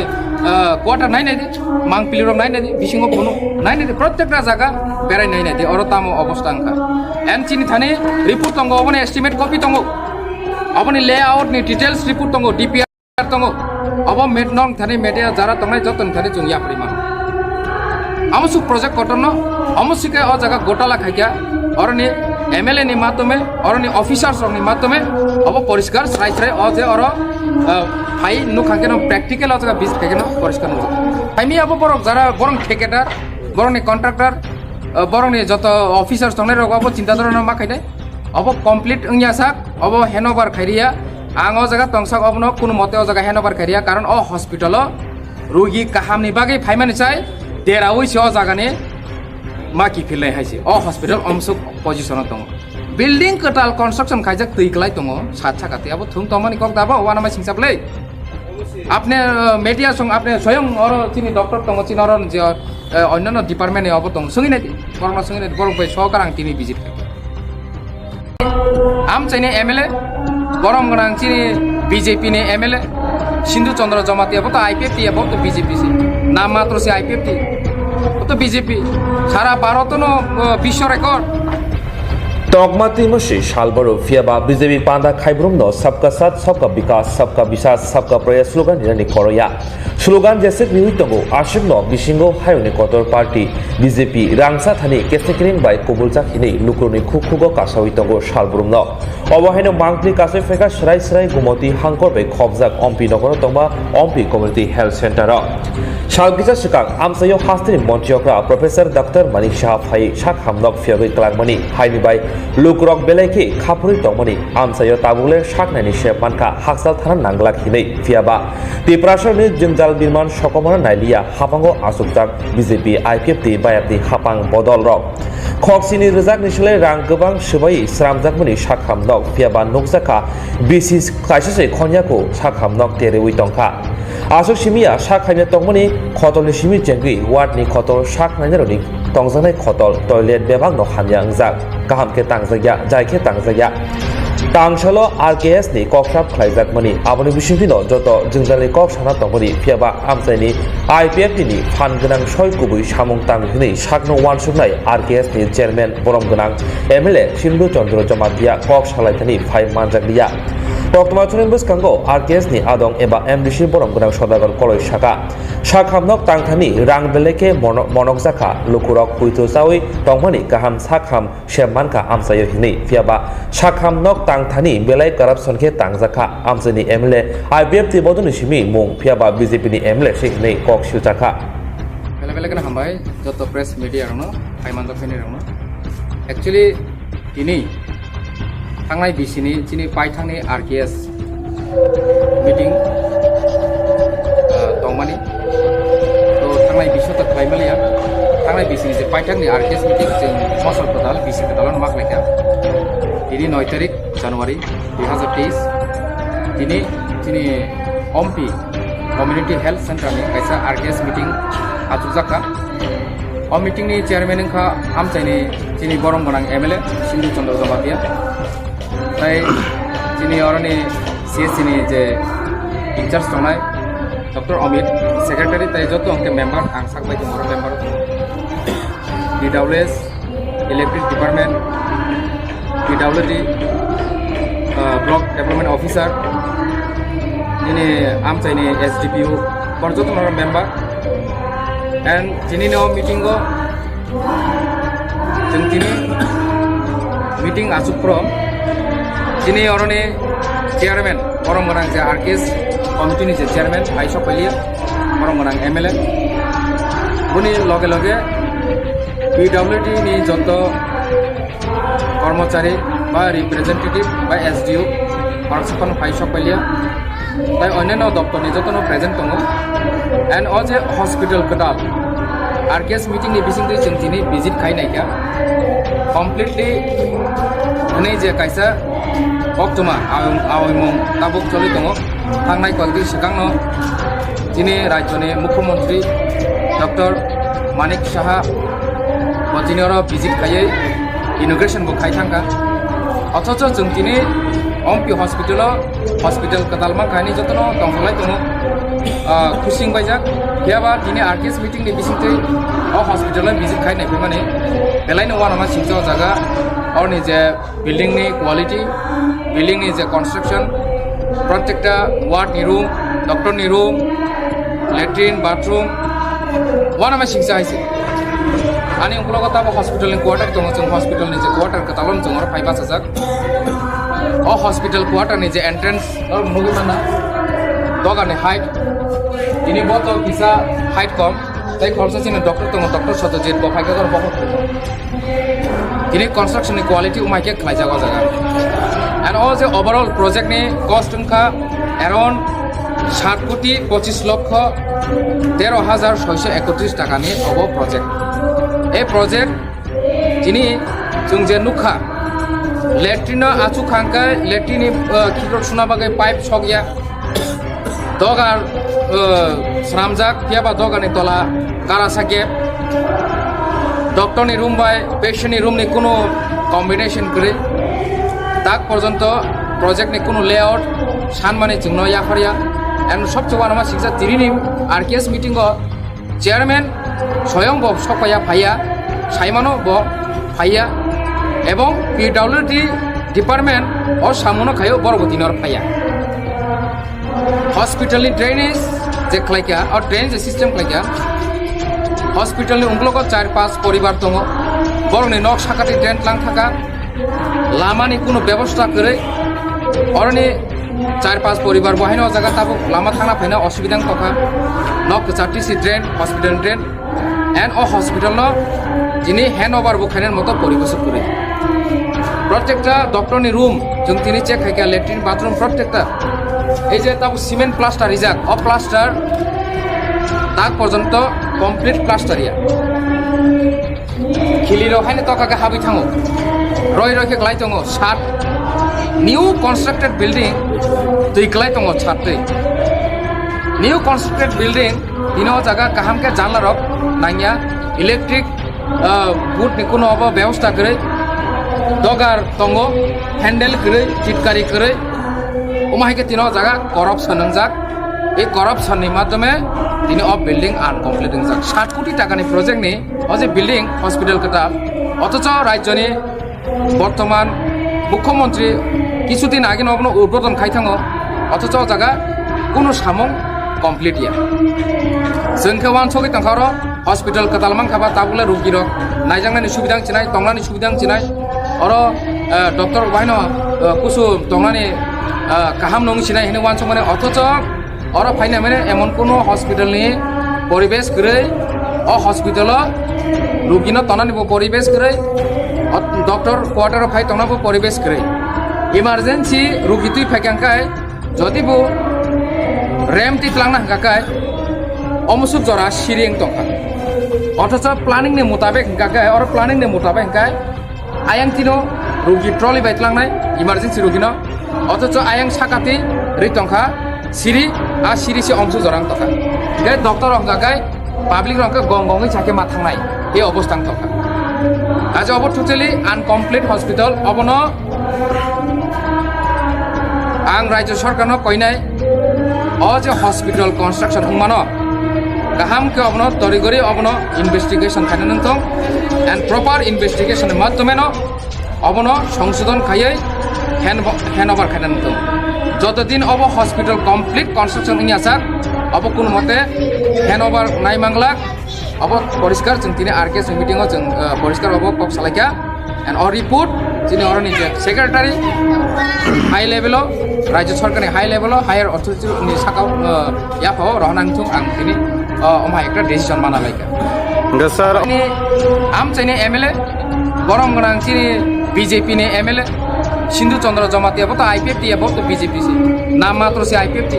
uh, quarter nai nai de, mangpili rok nai nai de, bisingo phunu nai nai de, prottekta jaga berai nai nai de, oro tamo obostha wngkha. En chini thani report tongo, oboni estimate copy tongo. Oboni layout ni details report tongo, D P R tongo. Obo met nong thani media jara tongnai joto ni thani chwng yapri mano. Amo suk project kotor no, amo sike o jaga gotala khaikya, oroni M L A ni matome, oroni officers rok ni matome, obo poriskar srai srai o je oro, eh, phai nukha keno practical o jaga visit khaikeno poriskar nukha. Phaimi abo borok jara borong thekeda, borong ni contractor, eh, borok ni joto officers tongnai rok obo chinta dhorona ma khainai. Obo complete wngya sak, obo handover khairiya. Ang o jaga tongsak obono kunu mote o jaga handover khairiya, karon o hospital o rugi kaham ni bagwi phaimani chai deraui se o jaga ni ma kiphilnai hai se. O hospital omsuk position o tongo. Building kwtal construction khaijak twi kwlai tongo, sat saka twi abo thung tongmani kok dabo, uanama singsa bwlai. Apne, uh, media song apne soyong oro chini doctor tongo, chini oro je, uh, onnano department ni obo tongo. Sungwi nai di, borokno sungwi nai di, borok bai sohor ang tini visit khai. Amchaini M L A, borom gwnang chini B J P ni M L A, Sindhu Chandra Jamatia, bo to I P F T, bo to B J P se. Nam matro se I P F T. Bo to B J P. Sara Bharotono, uh, bisho record. Tokma twi mwswi sal boro phiyaba B J P panda khaibrumno Sabka Saath, Sabka Vikas, Sabka Vishwas, Sabka Prayas slogan rinani koroya. Slogan jeswk riwi tongo, aswkno bisingo hayungni kotor party B J P rangsa thani kesekring bai kubuljak hinwi lukurokni khuk khugo kasawi tongo salbrumno. Obo haino mangpli kasui phaikha swrai swrai Gumoti hangkor bai khobjak Ompi nokoro tongma Ompi Community Health Center o. Sal kisa swkang amchaio hasteni montri okra Professor Doctor Manik Saha phai sak hamnok phiyogwi kwlangmani haini bai lukurok belai khe khaphurwi tongmani amchaio tabukle sak naini se mankha hakchal thana nanglak hinwi phiyaba Tiprasani jwngjal birman sokomano nailiya hapango achukjak B J P I P F T bayapni hapang bodolrok. Khok sini rwjakni slai rang kwbang swbai sramjakmani sakham nok phiyaba nukjakha bisi kaisa se khonyako sakham nok terewi tongkha. Aswk simiya sak hamya tongmani khotolni simi chengwi wardni khotol sak nainarokni tongjaknai khotol toilet bebakno hamya wngjak. Kaham khe tangjakya, jai khe tangjakya. Tangsalo R K S ni kok sap khlaijakmani, aboni bisingtwino joto jwngjalni kok sana tongmani, phiyaba amchaini I P F T ni phan gwnang soi kubui samung tang hwnwi sakno uansuknai R K S ni chairman borom gwnang M L A Sindhu Chandra Jamatia kok salaithani phai manjakliya. Koktwma chwngni bwskango R K S ni adong eba M D C borom gwnang Sodagar Koloi saka, sakham nok tangthani rang belai khe mono-, monokjakha, lukurok huitu chawi tongmani kaham sakham se mankha amchaio hinwi, phiyaba sakham nok tangthani belai corruption khe tangjakha, amchaini M L A I P F T bodolni simi mung, phiyaba B J P ni M L A se hinwi kok siljakha. Belai belai kheno hambai joto press media rokno, phai manjak phaini rokno. Actually, tini thangnai bisini chini paithangni R K S meeting, ah, tongmani. To thangnai biso ta khlai maliya. Thangnai bisini je paithakni R K S meeting chwng mosol kwtal, bisi kwtal ano ma khlaikha. Tini noi tarik January dui hazar teis. Tini chini Ompi Community Health Center ni kaisa R K S meeting achukjakha. O meeting ni chairman wngkha amchaini chini borom gwnang M L A Sindhu Chandra Jamatia. Tai chini oroni C S C ni je in charge tongnai Doctor Amit, secretary tai joto hwnkhe member, ang sak bai tongmoro member. P W S, Electric Department, P W D, uh, Block Development Officer, nini amchaini S D P O, bor joto member. And chini no meeting o Chwng tini meeting achuk phro, chini oroni chairman, borom gwnang je R K S committee ni je chairman, bai sok pailia, borom gwnang M L A. Boni loge loge P W D ni joto kormochari ba representative ba S D O, borok sophano bai sok pailia. Tai onyaino doptorni jotono present tongo. And o je hospital kwtal, R K S meeting ni bisingtwi chwng tini visit khai naikha. Completely hwnwi je kaisa koktwma awimung tabuk choli tongo. Thangnai koi twi swkangno chini rajyoni Mukhyamantri Doctor Manik Saha bo tini oro visit khaiwi inauguration bo khai thangkha. Othocho chwng tini Ompi hospital o hospital kwtal mankha hinwi jotono tongthoklai tongo, ah, khusing baijak. Phiyaba tini R K S meeting ni bisingtwi o hospital o visit khai naiphimani belaino uanama singcha o jaga, oroni je building ni quality, building ni je construction, protekta ward ni room, doctor ni room, latrine, bathroom, uanama singcha hai se. Ani ukologo tabo hospital ni quarter tongo, chwng hospital ni je quarter kwtal o chwng oro phai bachajak. O hospital quarter ni je entrance, oro nugwi manna, dogar ni height, tini bo to kisa height kom, tei khoroksa chini doctor tongo, Doctor Satyajit, bo phai khe oro bo. Tini construction ni quality umai khe khlaijak o jaga. And o je overall project ni cost wngkha around sat koti pochis lokho tero hajar soisho ekotris taka ni obo project. E project tini chwng je nukha, latrine no achuk kha hwnkhe latrine ni, uh, khikrok suna bagwi pipe sokya. Dogar, uh, swnamjak, phiyaba dogarni tola karasa gap. Doctor ni room bai patient ni room ni kunu combination kwrwi. Tak porjonto project ni kunu layout sanmani chwngno yapharya. And sobse uanama singcha tini ni R K S meeting o chairman soyong bo sokpaiya phaiya, saimano bo phaiya. Ebong P W D department o samuno khaio, borok bo tini oro phaiya. Hospital ni drainage je khlaikha, o drainage system khlaikha, hospital ni ungkulugo char pas poribar tongo, borokni nok sakati drain tlang thaka, lamani kunu bebosta kwrwi, oroni char pas poribar bo haino o jaga tabuk lama thangna phaina osubida wng tongkha, nok kwchar tisi drain, hospital drain. And o hospital no tini handover bo khainani moto poribesh kwrwi. Prottekta doctor ni room, chwng tini check khaikha, latrine, bathroom, prottekta. Ei je tabuk cement plaster rijak, o plaster tak porjonto complete plaster ya. Khili rok haino toka khe habwi thango. Roi roi khe klai tongo. Sat new constructed building twi klai tongo, sat twi. New constructed building, tini o jaga kaham khe janla rok nangya, electric, ah, board ni kuno obo bebosta kwrwi, dogar tongo, handle kwrwi, chitkari kwrwi, omo hai khe tini o jaga corruption wngjak. Ei corruption ni madhyome tini o building uncomplete wngjak. Sat koti taka ni project ni o je building hospital kwtal, othocho rajyo ni bortoman mukhyamantri kichu din age no obono udbodhon khai thango, othocho o jaga kunu samung complete ya. Chwng khe uansugwi tongkha oro hospital kwtal mankha ba tabukle rugi rok naijaknani subida wng chinai, tongnani subida wng chinai, oro, eh, doctor rok bahaino, eh, kusu tongnani, eh, kaham no wng chinai hinwi uansukmani, othocho oro phaina mane emon kuno hospital ni poribesh kwrwi, o hospital o rugi no tonani bo poribesh kwrwi, o doctor quarter o phai tongna bo poribesh kwrwi. Emergency rugi twi phaikha hwnkhe, jodi bo rem twi tlangna hwnkha khe, omusuk jora siri wng tongkha. Othocho planning ni mutabek hwnkha khe, oro planning ni mutabek hwnkhe, ayang tino rugi trolley bai tlangnai, emergency rugi no. Othocho ayang sakati ri tongkha siri, a siri se omsu jorang tongkha. Hingke doctor rok hingka khe public rok hingke gong gongwi sakhe ma thangnai, e obostha wng tongkha. Aja obo totally uncomplete hospital, obono ang rajyo sorkarno koinai, o je hospital construction wngmano, kaham khe obono torigori obono investigation khaina nangtong, and proper investigation ni madhyome no obono songsodon khaiwi hand, handover khaina nangtong. Joto din obo hospital complete construction wngya sak, obo kuno mote handover nai manglak, obo poriskar chwng tini R K S meeting o chwng, eh, poriskar obo kok salaikha. And o report chini oroni je secretary high level o, rajyo sorkarni high level o, higher authority ni saka o, eh, yapha o rohorna wngthung ang tini, eh, omo hai ekta decision mana laikha. Hingke sir, ani amchaini M L A, borom gwnang chini B J P ni M L A, Sindhu Chandra Jamatia, bo to I P F T ya, bo to B J P se. Nam matro se I P F T.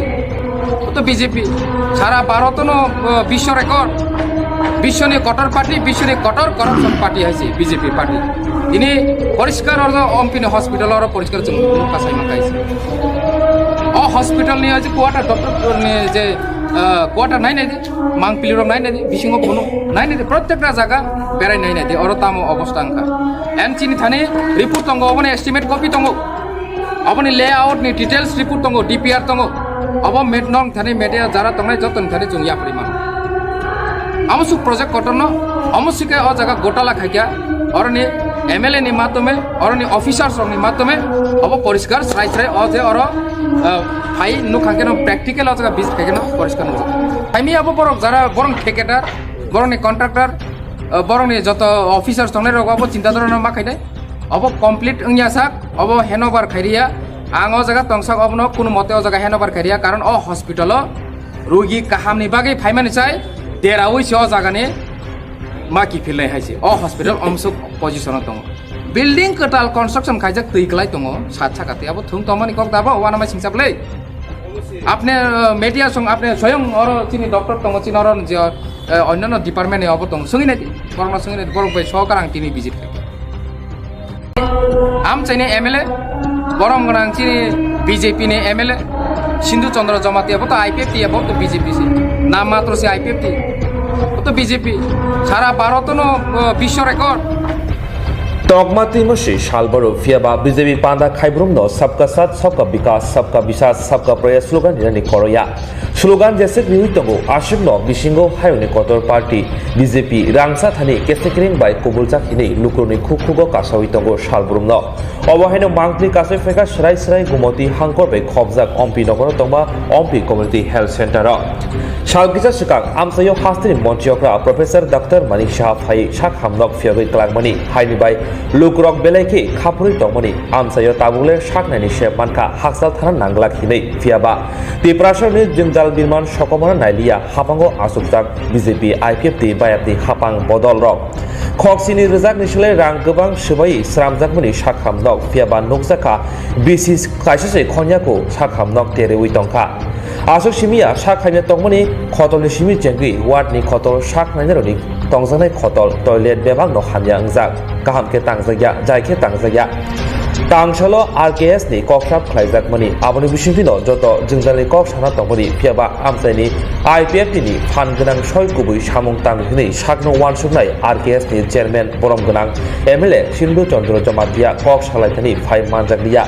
Bo to B J P. Sara Bharat no, eh, bisho record. Bishoni kotor party, bishoni kotor corruption party hai se B J P party. Ini poriskar oro ompini hospital oro poriskar chwng nukha sai mankai se. O hospital ni je quarter doctor ni je, eh, quarter nai nai de, mangpili rok nai nai de, bisingo phunu nai nai de, protekta jaga berai nai nai de, oro tamo obostha wngkha. En chini thani report tongo, obono estimate copy tongo, oboni layout ni details report tongo, D P R tongo, obo met nong thani media jara tongnai joto ni thani chwng yapri mano. Amo suk project kotor no, amo sike o jaga gotala khaikya, oroni M L A ni matome, oroni officers rok ni matome, obo poriskar srai srai o je oro, eh, phai nukha keno practical o jaga visit khaikeno poriskar nukha. Phaimi abo borok jara borok thikadar, borok ni contractor, eh, borok ni joto officers tongnai rok abo chinta dhorona ma khainai, obo complete wngya sak, obo handover khairiya, ang o jaga tongsak obono kunu mote o jaga handover khairiya, karon o hospital o rugi kaham ni bagwi phaimani chai deraui se o jaga ni ma kiphilnai hai se. O hospital omsuk position o tongo. Building kwtal construction khaijak twi kwlai tongo, sat saka twi abo thung tongmani kok da bo, uanama singcha bwlai. Apne, eh, media song apne soyong oro chini doctor tongo, chini oro je, eh, onnano department ni obo tongo. Sungwi nai di, borokno sungwi nai di, borok bai sokar ang tini visit khai. Amchaini M L A, borom gwnang chini B J P ni M L A, Sindhu Chandra Jamatia, bo to I P F T ya, bo to B J P se. Nam matro se I P F T. Bo to B J P. Sara Bharat no, eh, bisho record. Tokma twi mwswi sal boro, phiya ba B J P panda khaibrumno Sabka Saath, Sabka Vikas, Sabka Vishwas, Sabka Prayas slogan rinani koroya. Slogan jeswk riwi tongo, aswkno bisingo hayungni kotor party B J P rangsa thani kesekring bai kubuljak hinwi lukurokni khuk khugo kasawi tongo sal boromno. Obo haino mangpli kasai phaikha swrai swrai Gumoti hangkor bai khobjak Ompi nogoro tongma Ompi Community Health Center o. Sal kisa swkang amchaio hasteni montri okra Professor Doctor Manik Saha phai sak hamnok phiyogwi kwlangmani haini bai lukurok belai khe khapurwi tongmani amchaio tabukle saknaini se mankha hakchal thana nanglak hinwi, phiyaba Tiprasarni jwngjal birman sokomorno nailiya hapango achukjak B J P, I P F T, bayapni hapang bodolrok. Khok sini rwjakni slai rang kwbang swbai sramjakmani sak hamnok phiyaba nukjakha bisi kaisa se khonyaku sak hamnok teriwi tongkha. Aswk simiya sak hamya tongmani khotolni simi chengwi wardni khotol sak nainarokni tongjaknai khotol toilet bebakno hamya wngjak. Kaham khe tangjakya, jai khe tangjakya. Tangsalo R K S ni kok sap khlaijakmani, aboni bisingtwino joto jwngjalni kok sana tongmani, phiyaba amchaini I P F T ni phan gwnang soi kubui samung tang hwnwi sakno uansuknai R K S ni chairman borom gwnang M L A Sindhu Chandra Jamatia kok salaithani phai manjakliya.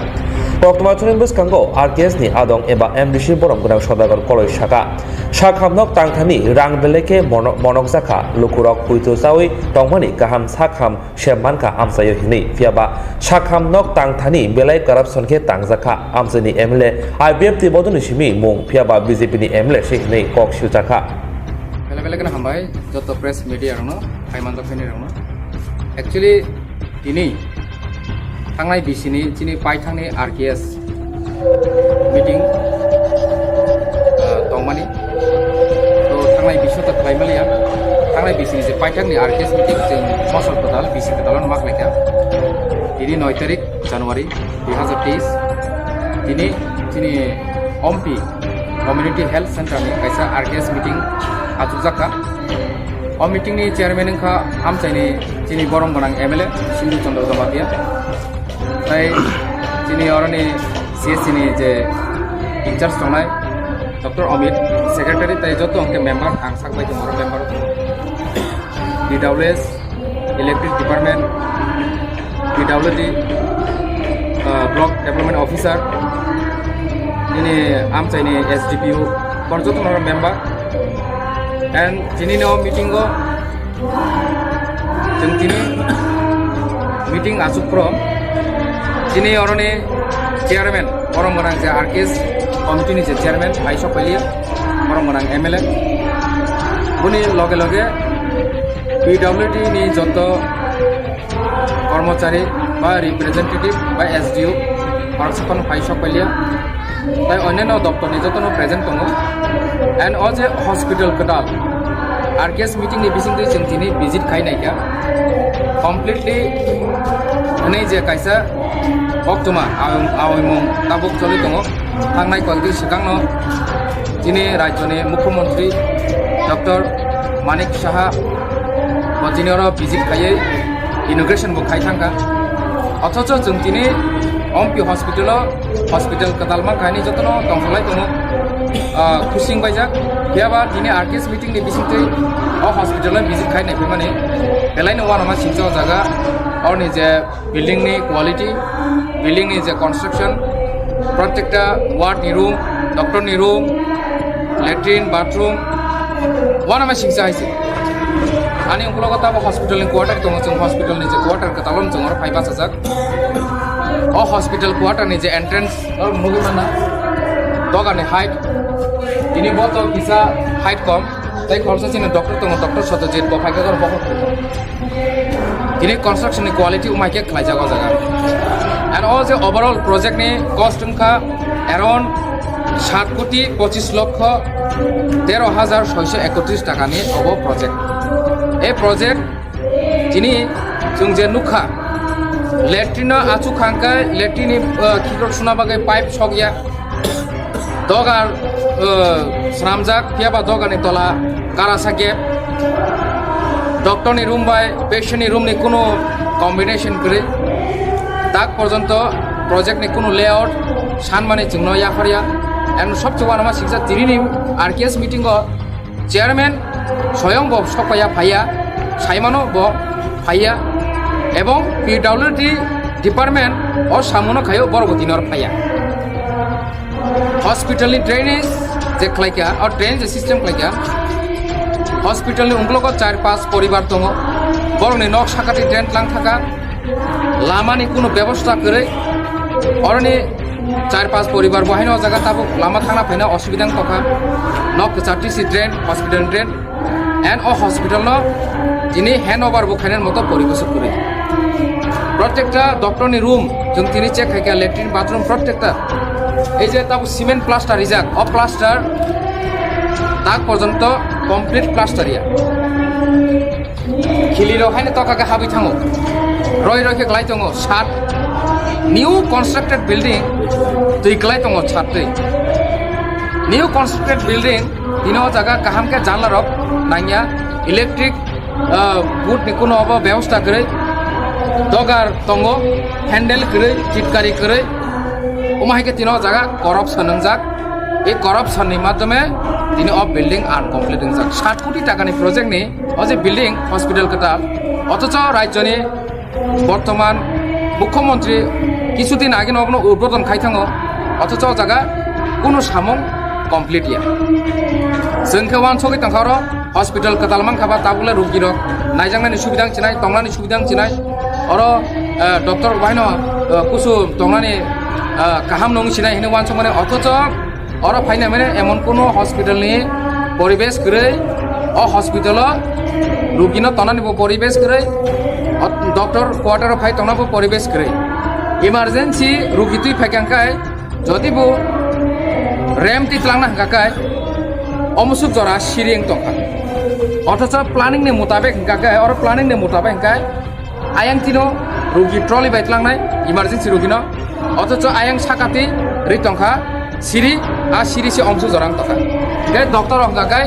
Koktwma chwngni bwskango R K S ni adong eba M D C borom gwnang Sodagar Koloi saka, sak hamnok tangthani rang belai khe mono-, monokjakha, lukurok puitu chawi tongmani kaham sak ham se mankha amchaio hinwi, phiyaba sak hamnok tangthani belai corruption khe tangjakha, amchaini M L A I P F T bodolni simi mung, phiyaba B J P ni M L A se hinwi kok siljakha. Belai belai kheno hambai joto press media rokno, phai manjak phaini rokno. Actually, tini thangnai bisini chini paithangni R K S meeting, ah, tongmani. To thangnai biso ta khlai maliya. Thangnai bisini je paithakni R K S meeting chwng mosol kwtal, bisi kwtal ma khlaikha. Tini noi tarik January dui hazar teis. Tini chini Ompi Community Health Center ni kaisa R K S meeting achukjakha. O meeting ni chairman wngkha amchaini chini borom gwnang M L A Sindhu Chandra Jamatia. Tai chini oroni C S C ni je in charge tongnai Doctor Amit, secretary tai joto hwnkhe member, ang sak bai tongo member. P W S, Electric Department, P W D, uh, Block Development Officer, nini amchaini S D P O, kor joto no member. And chini no meeting o Chwng tini meeting achuk phro, chini oroni chairman, borom gwnang je R K S committee ni je chairman, bai sok pailia, borom gwnang M L A. Boni loge loge P W D ni joto kormochari ba representative ba S D O, borok saphano bai sok pailia. Tai onyaino doptor ni jotono present tongo. And o je hospital kwtal, R K S meeting ni bisingtwi chwng tini visit khai naikha. Completely hwnwi je kaisa koktwma awi-, awimung tabuk choli tongo. Thangnai koi di swkangno chini rajyoni Mukhyamantri Doctor Manik Saha bo tini oro visit khaiwi inauguration bo khai thangkha. Othocho chwng tini Ompi hospital o hospital kwtal mankha hinwi jotono tongtholai tongo, ah, khusing baijak. Phiyaba tini R K S meeting ni bisingtwi o hospital o visit khai naiphimani belaino uanama singcha o jaga, oroni je building ni quality, building ni je construction, protekta ward ni room, doctor ni room, latrine, bathroom, uanama singcha hai se. Ani ukologo tabo hospital ni quarter tongo, chwng hospital ni je quarter kwtal o chwng oro phai bachajak. O hospital quarter ni je entrance, oro nugwi manna, doga ni height, tini bo to kisa height kom, tei khoroksa chini doctor tongo, Doctor Satyajit, bo phai khe oro bokhok. Tini construction ni quality umai khe khlaijak o jaga. And o je overall project ni cost wngkha around sat koti pochis lokho tero hajar soiso ekotris taka ni obo project. Ei project tini chwng je nukha, latrine no achuk hangkhe latrine ni, uh, khikrok suna bagwi pipe sokya. Doga, uh, swnamjak, phiyaba dogani tola karasa gap. Doctor ni room bai patient ni room ni kunu combination kwrwi. Tak porjonto project ni kunu layout sanmani chwngno yapharya. And sobse uanama siksa tini ni R K S meeting o chairman soyong bo sokpaiya phaiya, saimano bo phaiya. Ebong P W D department o samuno khaio, borok bo tini oro phaiya. Hospital ni drainage je khlaikha, o drainage je system khlaikha, hospital ni ungkulugo char pas poribar tongo, borokni nok sakati drain tlang thaka, lamani kunu bebosta kwrwi, oroni char pas poribar bo haino o jaga tabuk lama thangna phaina osubida wng tongkha, nok kwchar tisi drain, hospital drain. And o hospital no tini handover bo khainani moto poribesh kwrwi. Protekta doctor ni room, chwng tini check khaikha, latrine, bathroom, protekta. Ei je tabuk cement plaster rijak, o plaster tak porjonto complete plaster ya. Khili rok haino toka khe habwi thango. Roi roi khe klai tongo. Sat new constructed building twi klai tongo, sat twi. New constructed building, tini o jaga kaham khe janla rok nangya, electric, ah, board ni kuno obo bebosta kwrwi, dogar tongo, handle kwrwi, chitkari kwrwi, omo hai khe tini o jaga corruption wngjak. Ei corruption ni madhyome tini o building uncomplete wngjak. Sat koti taka ni project ni o je building hospital kwtal, othocho rajyo ni bortoman mukhyamantri kichu din age no obono udbodhon khai thango, othocho o jaga kunu samung complete ya. Chwng khe uansugwi tongkha oro hospital kwtal mankha ba tabukle rugi rok naijaknani subida wng chinai, tongnani subida wng chinai, oro, eh, doctor rok bahaino, eh, kusu tongnani, eh, kaham nung chinai hinwi uansukmani, othocho oro phaina mane emon kunu hospital ni poribesh kwrwi, o hospital o rugi no tongnani bo poribesh kwrwi, o doctor quarter o phai tongna bo poribesh kwrwi. Emergency rugi twi phaikha hwnkhe, jodi bo ramp twi twlangna hwnkha khe, omusuk jora siri wng tongkha. Othocho planning ni mutabek hwnkha khe, oro planning ni mutabek hwnkhe, ayang tino rugi trolley bai tlangnai, emergency rugi no. Othocho ayang sakati ri tongkha siri, a siri se omsu jorang tongkha. Hingke doctor rok hingka kai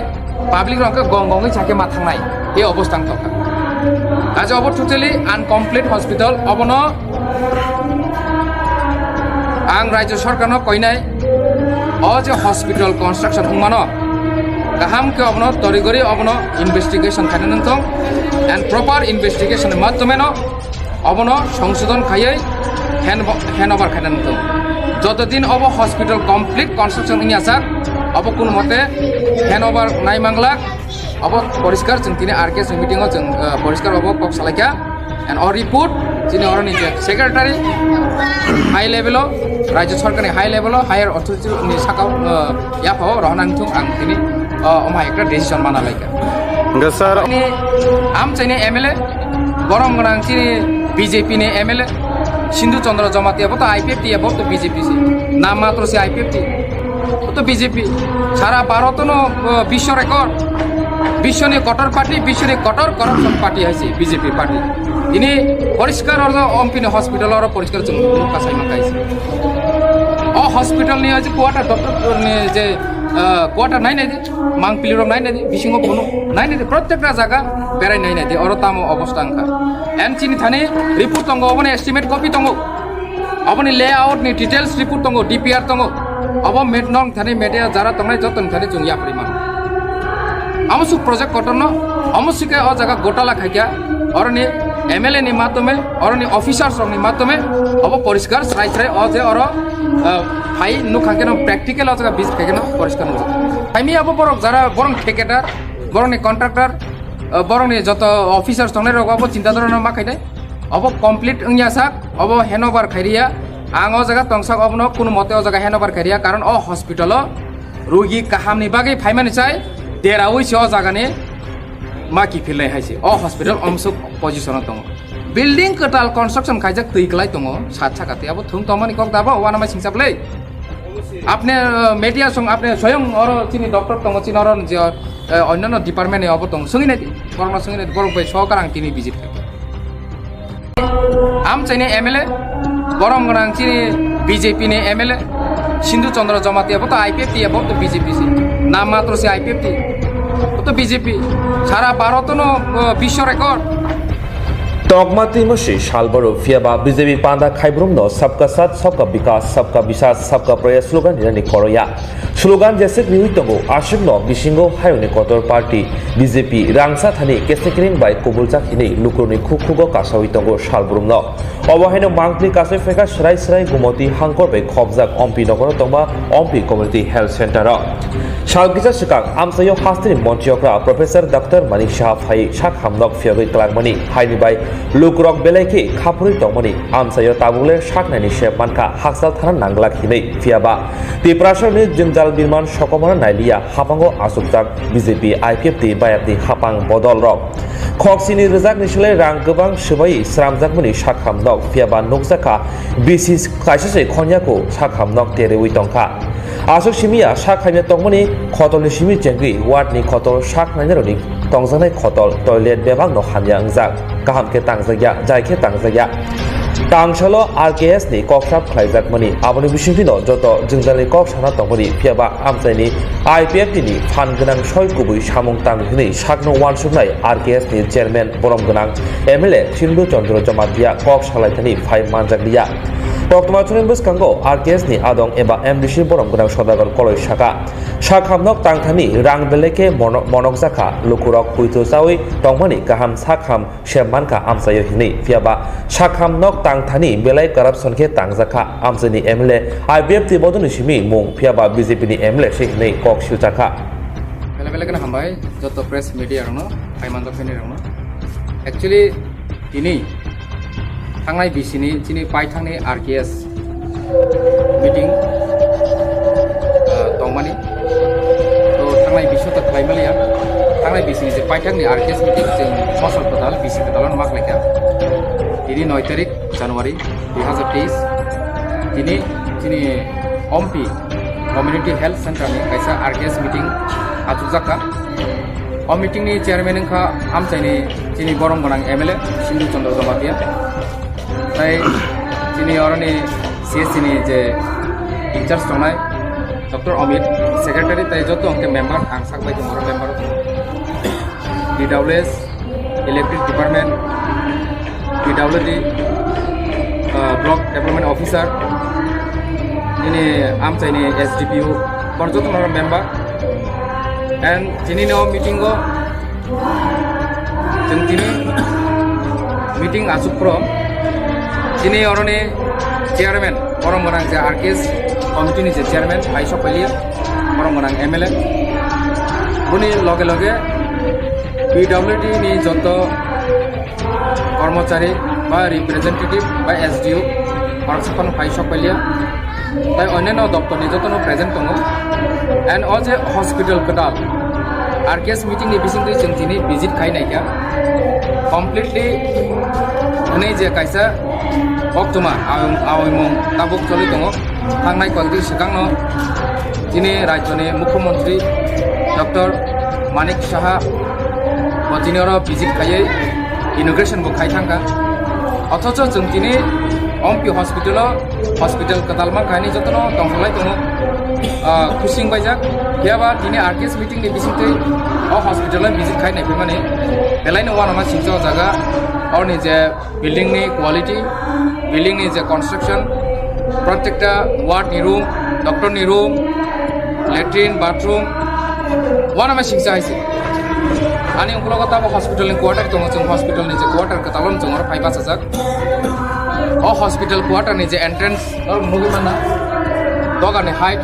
public rok hingke gong gongwi sakhe ma thangnai, e obostha wng tongkha. Kaje obo totally uncomplete hospital, obono ang rajyo sorkarno koinai, o je hospital construction wngmano, kaham khe obono torigori obono investigation khaina nangthong, and proper investigation ni madhyomeno obono songsodon khaiwi hand, handover khaina nangthong. Joto din obo hospital complete construction wngya sak, obo kunu mote handover nai manglak, obo poriskar chwng tini R K S meeting o chwng, eh, poriskar obo kok salaikha. And o report chini oroni je secretary high level o, rajyo sorkarni high level o, higher authority ni sakao, eh, yaphao rohorna wngthung ang tini, eh, omo hai ekta decision mana laikha. Hingke sir, ani amchaini M L A, borom gwnang chini B J P ni M L A, Sindhu Chandra Jamatia, bo to I P F T, bo to B J P se, nam matro se I P F T. O to B J P. Sara Bharotono, uh, bisho record. Bishoni kotor party, bishoni kotor corruption party hai se B J P party. Ini poriskar oro ompini hospital oro poriskar chwng nukha sai mankai se. O hospital ni aji quarter doctor ni je, uh, quarter nai nai di, mangpili rok nai nai di, bisingo phunu nai nai di, protekta jaga berai nai nai di, oro tamo obostha wngkha. Em chini thani report tongo, oboni estimate copy tongo. Aboni layout ni details report tongo, D P R tongo. Abo met nong thani media jara tongnai joto ni thani chwng yapri mano. Amo suk project kotor no, amo sike o jaga gotala khaikya, oroni M L A ni matome, oroni officers rok ni matome, abo poriskar srai srai o je oro, eh, phai nukha keno practical o jaga visit khaikeno poriskar nukha. Phaimi abo borok jara borong thikeda, borong ni contractor, eh, borok ni joto officers tongnai rok abo chinta dhorona ma khainai. Obo complete wngya sak, obo handover khairiya. Ang o jaga tongsak obono kunu mote o jaga handover khairiya, karon o hospital o rugi kaham ni bagwi phaimani chai deraui se o jaga ni ma kiphilnai hai se. O hospital omsuk position o tongo. Building kwtal construction khaijak twi kwlai tongo, sat saka twi abo thung tongmani kok dabo, uanama singsa bwlai. Apne, eh, media song apne soyong oro chini doctor tongo, chini oro je, eh, onnano department ni obo tongo. Sungwi nai di, borokno sungwi nai di, borok bai sohokar ang tini visit khaikha. Amchaini M L A, borom gwnang chini B J P ni M L A, Sindhu Chandra Jamatia, bo to I P F T, bo to B J P se. Nam matro se I P F T. Bo to B J P. Sara Bharotono, eh, bisho record. Tokma twi mwswi salboro phiya ba B J P panda khaibrumno sabka sat, sabka bikas, sabka biswas, sabka prayas slogan rinani khoroya. Slogan jeswk riwi tongo, aswkno bisingo hayungni kotor party B J P rangsa thani kesekring bai kubuljak hinwi lukurokni khukhugo kasawi tongo salbrumno. Obo haino mangpli kasai phaikha Srai Srai Gumoti hangkor bai khobjak Ompi nogoro tongma Ompi Community Health Center o. Sal kisa swkang amchaio hasteni monchi okra Professor Doctor Manik Saha phai sak hamnok phiyogwi klangmani haini bai lukurok belai khe khaphurwi tongmani amchaio tabukle saknaini se mankha hakchal thana nanglak hinwi. Phiyaba Tiprasani jwngjal birman sokomorno nailiya hapango achukjak B J P, I P F T bayapni hapang bodolrok. Khoksini rwjakni slai rang kwbang swbai sramjakmani sakham nok, phiyaba nukjakha bisi kaisa se khonyaku sakham nok teriwi tongkha. Aswk simiya sak haimya tongmani khotolni simi chengwi wardni khotol sak nainarokni tongjaknai khotol toilet bebakno hamya wngjak, kaham khe tangjakya, jai khe tangjakya. Tangsalo R K S ni kok sap khlaijakmani, aboni bisingtwino joto jwngjalni kok sana tongmani, phiyaba amchaini I P F T ni phan gwnang soi kubui samung tang hwnwi sakno uansuknai R K S ni chairman borom gwnang M L A Sindhu Chandra Jamatia kok salaithani phai manjakliya. Koktwma chwngni bwskango R K S ni adong eba M D C borom gwnang Sodagar Koloi saka, sakhamnok tangthani rang belai khe mono-, monokjakha, lukurok puithu chawi tongmani kaham sakham se mankha amchaio hinwi, phiyaba sakham nok tangthani belai corruption khe tangjakha amchaini M L A, I P F T bodolni simi mung, phiyaba B J P ni M L A se hinwi kok siljakha. Belai belai kheno hambai joto press media rokno, phai manjak phainai rokno. Actually, tini thangnai bisini chini paithakni R K S meeting, ah, tongmani. To thangnai bisino to khlai maliya. Thangnai bisini je paithakni R K S meeting chwng mosol kwtal, bisi kwtal ma khlaikha. Tini noi tarik January dui hazar teis. Tini chini Ompi Community Health Center ni kaisa R K S meeting achukjakha. O meeting ni chairman wngkha amchaini chini borom gwnang M L A Sindhu Chandra Jamatia. Tai chini oroni C S C ni je in charge tongnai Doctor Amit, secretary tai joto hwnkhe member, ang sak bai tongo member. D W S, Electric Department, P W D, uh, Block Development Officer, nini amchaini S D P O, kor joto no member. And tini no meeting o chwng tini meeting achuk pro, chini oroni chairman, borom gwnang je R K S committee ni je chairman, hai sok pailia, borom gwnang M L A. Buni loge loge P W D ni joto kormochari ba representative ba S D O, borok saphano phai sok pailia. Tai onyaino doptorni jotono present tongo. And o je hospital kwtal, R K S meeting ni bisingtwi chwng tini visit khai naikha. Completely hwnwi je kaisa koktwma awimung tabuk choli tongo. Thangnai kondwi swkangno chini rajyoni Mukhyamantri Doctor Manik Saha bo tini oro visit khaiwi inauguration bo khai thangkha. Othocho chwng tini Ompi hospital-o, hospital kwtal mankha hinwi jotono tongthoklai tongo, ah, khusing baijak. Phiyaba tini R K S meeting ni bisingtwi o hospital-o visit khai naiphimani belaino uanama singcha o jaga, oroni je building ni quality, building ni je construction, protekta ward ni room, doctor ni room, latrine, bathroom, uanama singcha hai se. Ani ukologo tabo hospital ni quarter tongo, chwng hospital ni je quarter kwtal o chwng oro phai bachajak. O hospital quarter ni je entrance, norok nugwi manna, dogar ni height,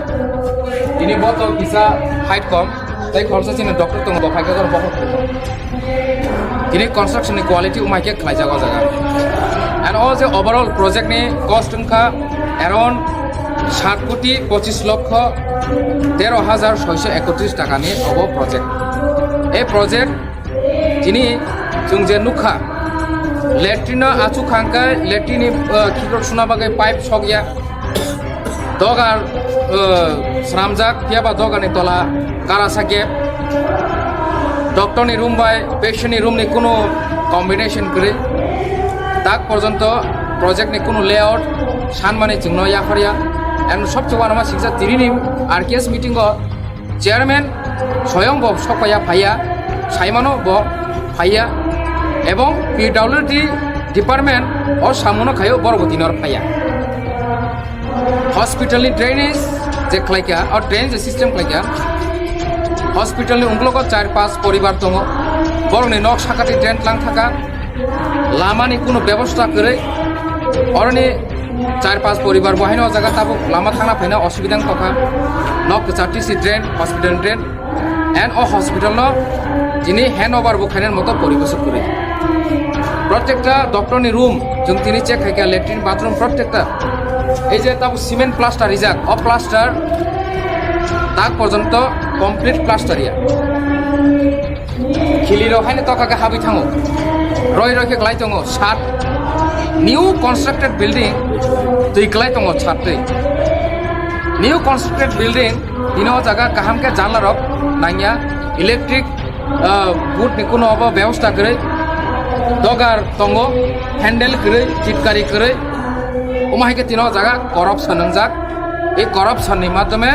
tini bo to kisa height kom, tei khoroksa chini doctor tongo, bo phai khe oro bokhok. Tini construction ni quality umai khe khlaijak o jaga. And o je overall project ni cost wngkha around sat koti pochis lokho tero hajar soisho ekotris taka ni obo project. E project tini chwng je nukha, latrine no achuk kha hwnkhe latrine ni, uh, khikrok suna bagwi pipe sokya. Dogar, uh, swnamjak, phiyaba dogar ni tola karasa gap. Doctor ni room bai patient ni room ni kunu combination kwrwi. Tak porjonto project ni kunu layout sanmani chwngno yapharya. And sobse uanama singcha tini ni R K S meeting o chairman soyong bo sokpaiya phaiya, saimano bo phaiya, ebong P W D department o samuno khaio borok bo tini oro phaiya. Hospital ni drainage, Je khlaikha, o drain je system khlaikha, hospital ni ungklogo char pas poribar tongo, borokni nok sakati drain tlang thaka, lamani kuno bebosta kwrwi, oroni char pas poribar bo haino o jaga tabuk lama thangna phaina osubida wngkha, nok kwchar tisi drain, hospital drain, and o hospital no jini handover bo khainani moto poribesh kwrwi. Protekta doctor ni room, jung tini check khaikha, latrine, bathroom, protekta. Ei je tabuk cement plaster rijak, o plaster tak porjonto complete plaster ya. Khili rok haino toka khe habwi thango. Roi roi khe klai tongo, sat new constructed building twi klai tongo, sat twi. New constructed building, tini o jaga kaham khe janla rok nangya, electric, ah, board ni kuno obo bebosta kwrwi, dogar tongo, handle kwrwi, chitkari kwrwi, omo hai khe tini o jaga corruption wngjak. Ei corruption ni madhyome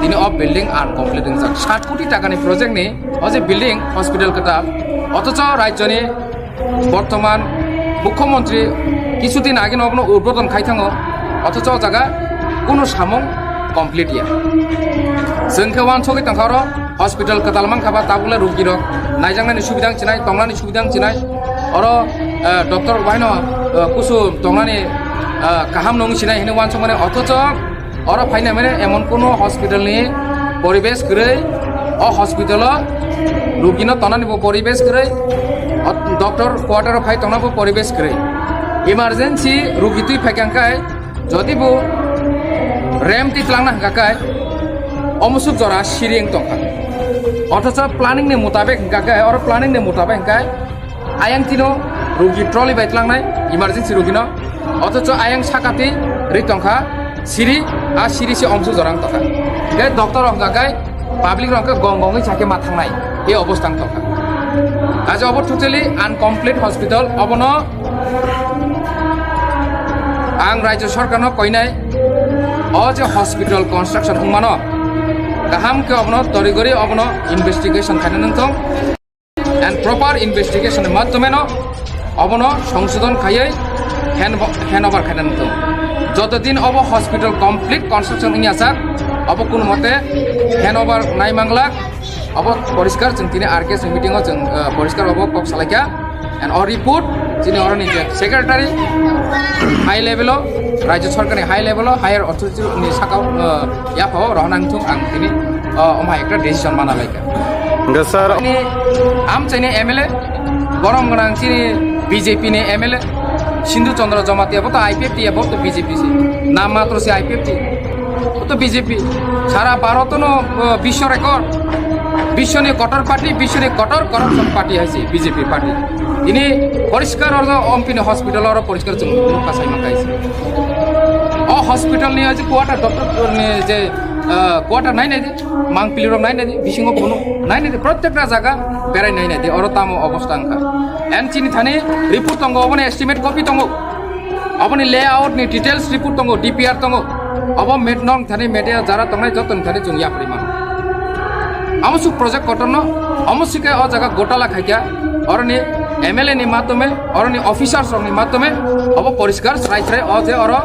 tini o building uncomplete wngjak. Sat koti taka ni project ni o je building hospital kwtal, othocho rajyo ni bortoman mukhyamantri kichu din age no obono udbodon khai thango, othocho o jaga kuno samung complete ya. Chwng khe uansugwi tongkha oro hospital kwtal mankha ba tabukle rugi rok naijaknani subida wng chinai, tongnani subida wng chinai, oro, eh, doctor rok bahaino, eh, kusu tongnani, eh, kaham no wng chinai hinwi uansukmani, othocho oro phaina mane emon kuno hospital ni poribesh kwrwi, o hospital o rugi no tongnani bo poribesh kwrwi, o doctor quarter o phai tongna bo poribesh kwrwi, emergency rugi twi phaikha hwnkhe, jodi bo rem twi twlangna hwnkha khe, omusuk jora siri wng tongkha. Othocho planning ni mutabek hwnkha khe, oro planning ni mutabek hwnkha khe, ayang tino rugi trolley bai tlangnai, emergency rugi no. Othocho ayang sakati ri tongkha siri, a siri se omsu jorang tongkha. Khe doctor rok hwnkha khe public rok khe gong gongwi sakhe ma thangnai, e obostha wng tongkha. Ajo obo totally uncomplete hospital, obono ang rajyo sarkar no koinai, o je hospital construction wngmano kaham khe obono torigori obono investigation khaina nangthong. And proper investigation ni madhyome no obono songsodon khaiwi hand, handover khaina nangthong. Joto din obo hospital complete construction wngya sak, obo kuno mote handover nai manglak, obo poriskar chwng tini R K S ni meeting o chwng, eh, poriskar obo kok salaikha. And o report chini oroni je secretary high level o, rajyo sarkar ni high level o, higher authority ni saka o, eh, yapha o rohorna wngthung, ang tini, eh, omo hai ekta decision mana laikha. Hwnkhe sir, ani amchaini M L A, borom gwnang chini B J P ni M L A, Sindhu Chandra Jamatia, bo to I P F T ya, bo to B J P se. Nam matro se I P F T. Bo to B J P. Sara Bharat no, uh, bisho record. Bisho ni kotor party, bisho ni kotor corruption party hai se B J P party. Ini poriskar oro ompini hospital oro poriskar chwng nukha sai mankai se. O hospital ni aji quarter doctor ni je, uh, quarter nai nai de. Mangpili rok nai nai di, bisingo phunu nai nai di, protekta jaga berai nai nai di, oro tamo obostha wngkha. And chini thani report tongo, oboni estimate copy tongo, oboni layout ni details report tongo, D P R tongo, obo met nong thani media jara tongnai joto ni thani chwng yapri mano. Amo suk project kotor no, amo sike o jaga gotala khaikya, oroni M L A ni matome, oroni officers rok ni matome, obo poriskar srai srai o je oro,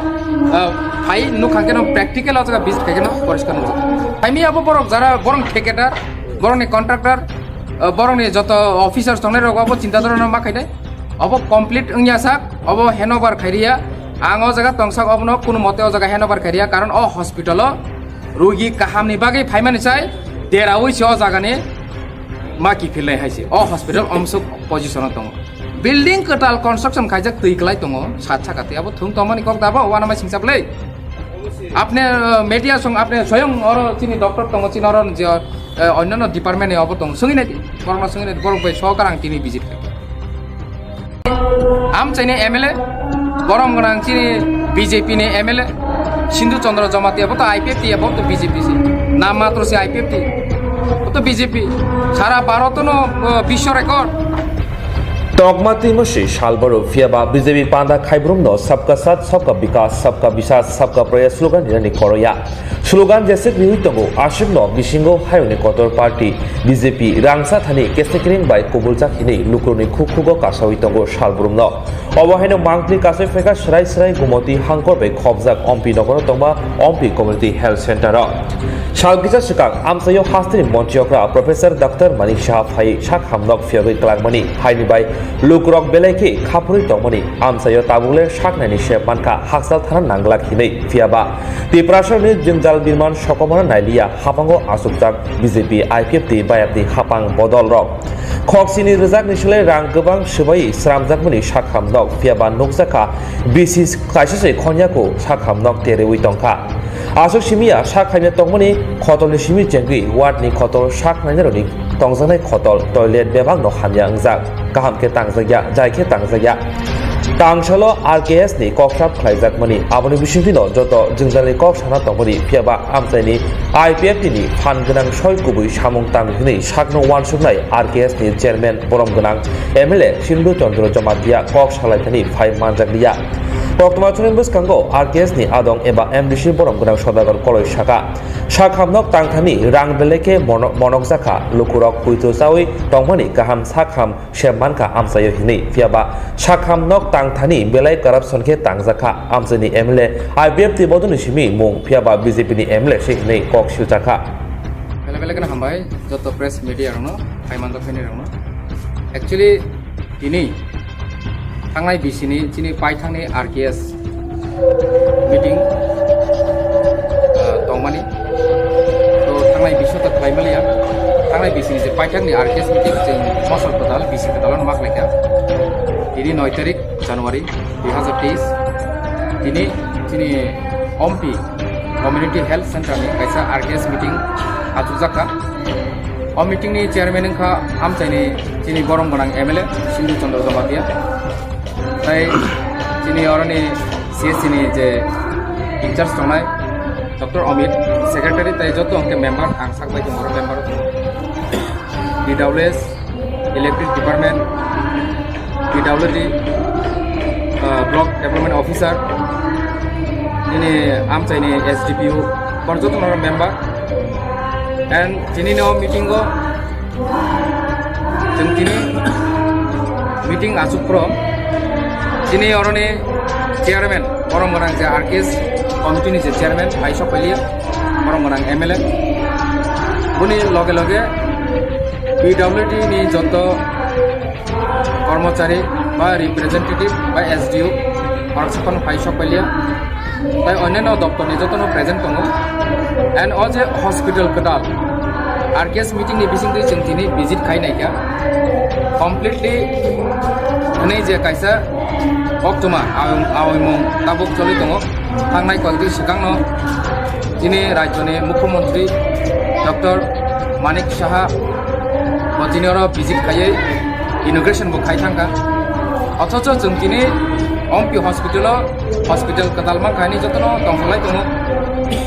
uh, phai nukha keno practical o jaga visit khai keno poriskar nukha. Phaimi abo borok jara borok thikadar, borokni contractor, uh, borokni joto officers tongnai rok abo chinta dhorona ma khainai. Obo complete wngya sak, obo handover khairiya. Ang o jaga tongsak obono kuno mote o jaga handover khairiya, karon o hospital o rugi kaham ni bagwi phaimani sai deraui se o jaga ni ma kiphilnai hai se. O hospital omsuk position o tongo. Building kwtal construction khaijak twi kwlai tongo, sat saka twi abo thung tongmani kok da bo, uanamai singcha bwlwi. Apne, uh, media song apne soyong oro chini doctor tongo, chini oro je, uh, onnano department ni obo tongo. Sungwi nai di, borokno sungwi nai di, borok bai sokar ang tini visit khai. Amchaini M L A, borom gwnang chini B J P ni M L A, Sindhu Chandra Jamatia, bo to I P F T ya, bo to B J P se. Nam matro se I P F T. Bo to B J P. Sara Bharat no, uh, bisho record. Tokma twi mwswi salbaro phiya ba B J P panda khaibrumno Sabka Saath, Sabka Vikas, Sabka Vishwas, Sabka Prayas slogan rinani koroya. Slogan jeswk riwi tongo, aswkno bisingo hayungni kotor party B J P rangsa thani kesekring bai kubuljak hinwi lukurokni khuk khugo kasawi tongo salbrumno. Obo haino mangpli kasai phaikha Srai Srai Gumoti hangkor bai khopjak Ompi nogoro tongma Ompi Community Health Center o. Sal kisa swkang amchaio hasteni montri okra Professor Doctor Manik Saha phai sak hamnok phiyogwi klangmani haini bai lukurok belai khe khapurwi tongmani amchaio tabukle saknaini se mankha hakchal thana nanglak hinwi phiyaba Tiprasani jwngjal birman sokomorno nailiya hapango achukjak B J P I P F T bayapni hapang bodolrok. Khoksini rwjakni slai rang kwbang swbai sramjakmani sakham nok phiyaba nukjakha bisi kaisa se khonyaku sakham nok terewi tongkha. Aswk simiya sak khaimya tongmani khotolni simi chengwi wardni khotol sak nainarokni tongjaknai khotol toilet bebakno hamya wngjak. Kaham khe tangjakya, jai khe tangjakya. Tangsalo R K S ni kok sap khlaijakmani, aboni bisingtwino joto jwngjalni kok sana tongmani, phiyaba amchaini I P F T ni phan gwnang soi kubui samung tang hwnwi sakno uansuknai R K S ni chairman borom gwnang M L A Sindhu Chandra Jamatia kok salaithani phai manjakliya. Koktwma chwngni bwskango R K S ni adong eba M D C borom gwnang Sodagar Koloi saka, sakhamnok tangthani rang belai khe mono-, monokjakha, lukurok huitu chawi tongmani kaham sakham se mankha amchaio hinwi, phiyaba sakham nok tangthani belai corruption khe tangjakha amchaini M L A, I P F T bodolni simi mung, phiyaba B J P ni M L A se hinwi kok siljakha. Belai belai kheno hambai joto press media rokno, phaimanjak phaini rokno. Actually, tini thangnai bisini chini paithangni R K S meeting, ah, tongmani. To thangnai biso ta khlai maliya. Thangnai bisini je paithakni R K S meeting chwng mosol kwtal, bisi kwtal ma khlaikha. Tini noi tarik January dui hazar teis. Tini chini Ompi Community Health Center ni kaisa R K S meeting achukjakha. O meeting ni chairman wngkha amchaini chini borom gwnang M L A Sindhu Chandra Jamatia. Tai chini oroni C S C ni je in charge tongnai Doctor Amit, secretary tai joto hwnkhe member, ang sak bai tongo member. D W S, Electric Department, P W D, uh, Block Development Officer, nini amchaini S D P O, borok joto no member. And chini no meeting o chwng tini meeting achuk pro, chini oroni chairman, borom gwnang je R K S committee ni je chairman, bai sok pailia, borom gwnang M L A. Boni loge loge P W D ni joto kormochari ba representative ba S D O, borok saphano phai sok pailia. Tai onyaino doptor ni jotono present tongo. And o je hospital kwtal R K S meeting ni bisingtwi chwng tini visit khai naikha. Completely hwnwi je kaisa koktwma awimung tabuk choli tongo. Thangnai koi di swkangno chini rajyoni Mukhyamantri Doctor Manik Saha bo tini oro visit khaiwi inauguration bo khai thangkha. Othocho chwng tini Ompi hospital o, hospital kwtal mankha hinwi jotono tongthoklai tongo,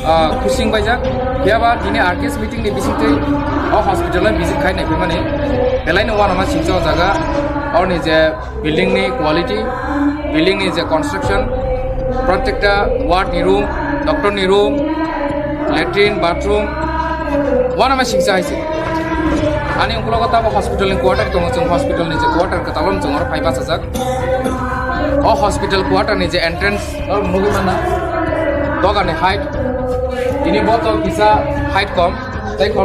ah, khusing baijak. Phiyaba tini R K S meeting ni bisingtwi o hospital o visit khai naiphimani belaino uanama singcha o jaga oroni je building ni quality, building ni je construction, prottekta ward ni room, doctor ni room, latrine, bathroom, uanama singcha hai se. Ani ukologo tabo hospital ni quarter tongo, chwng hospital ni je quarter kwtal o chwng oro phai bachajak. O hospital quarter ni je entrance, oro nugwi manna, doga ni height, tini bo to kisa height kom, tei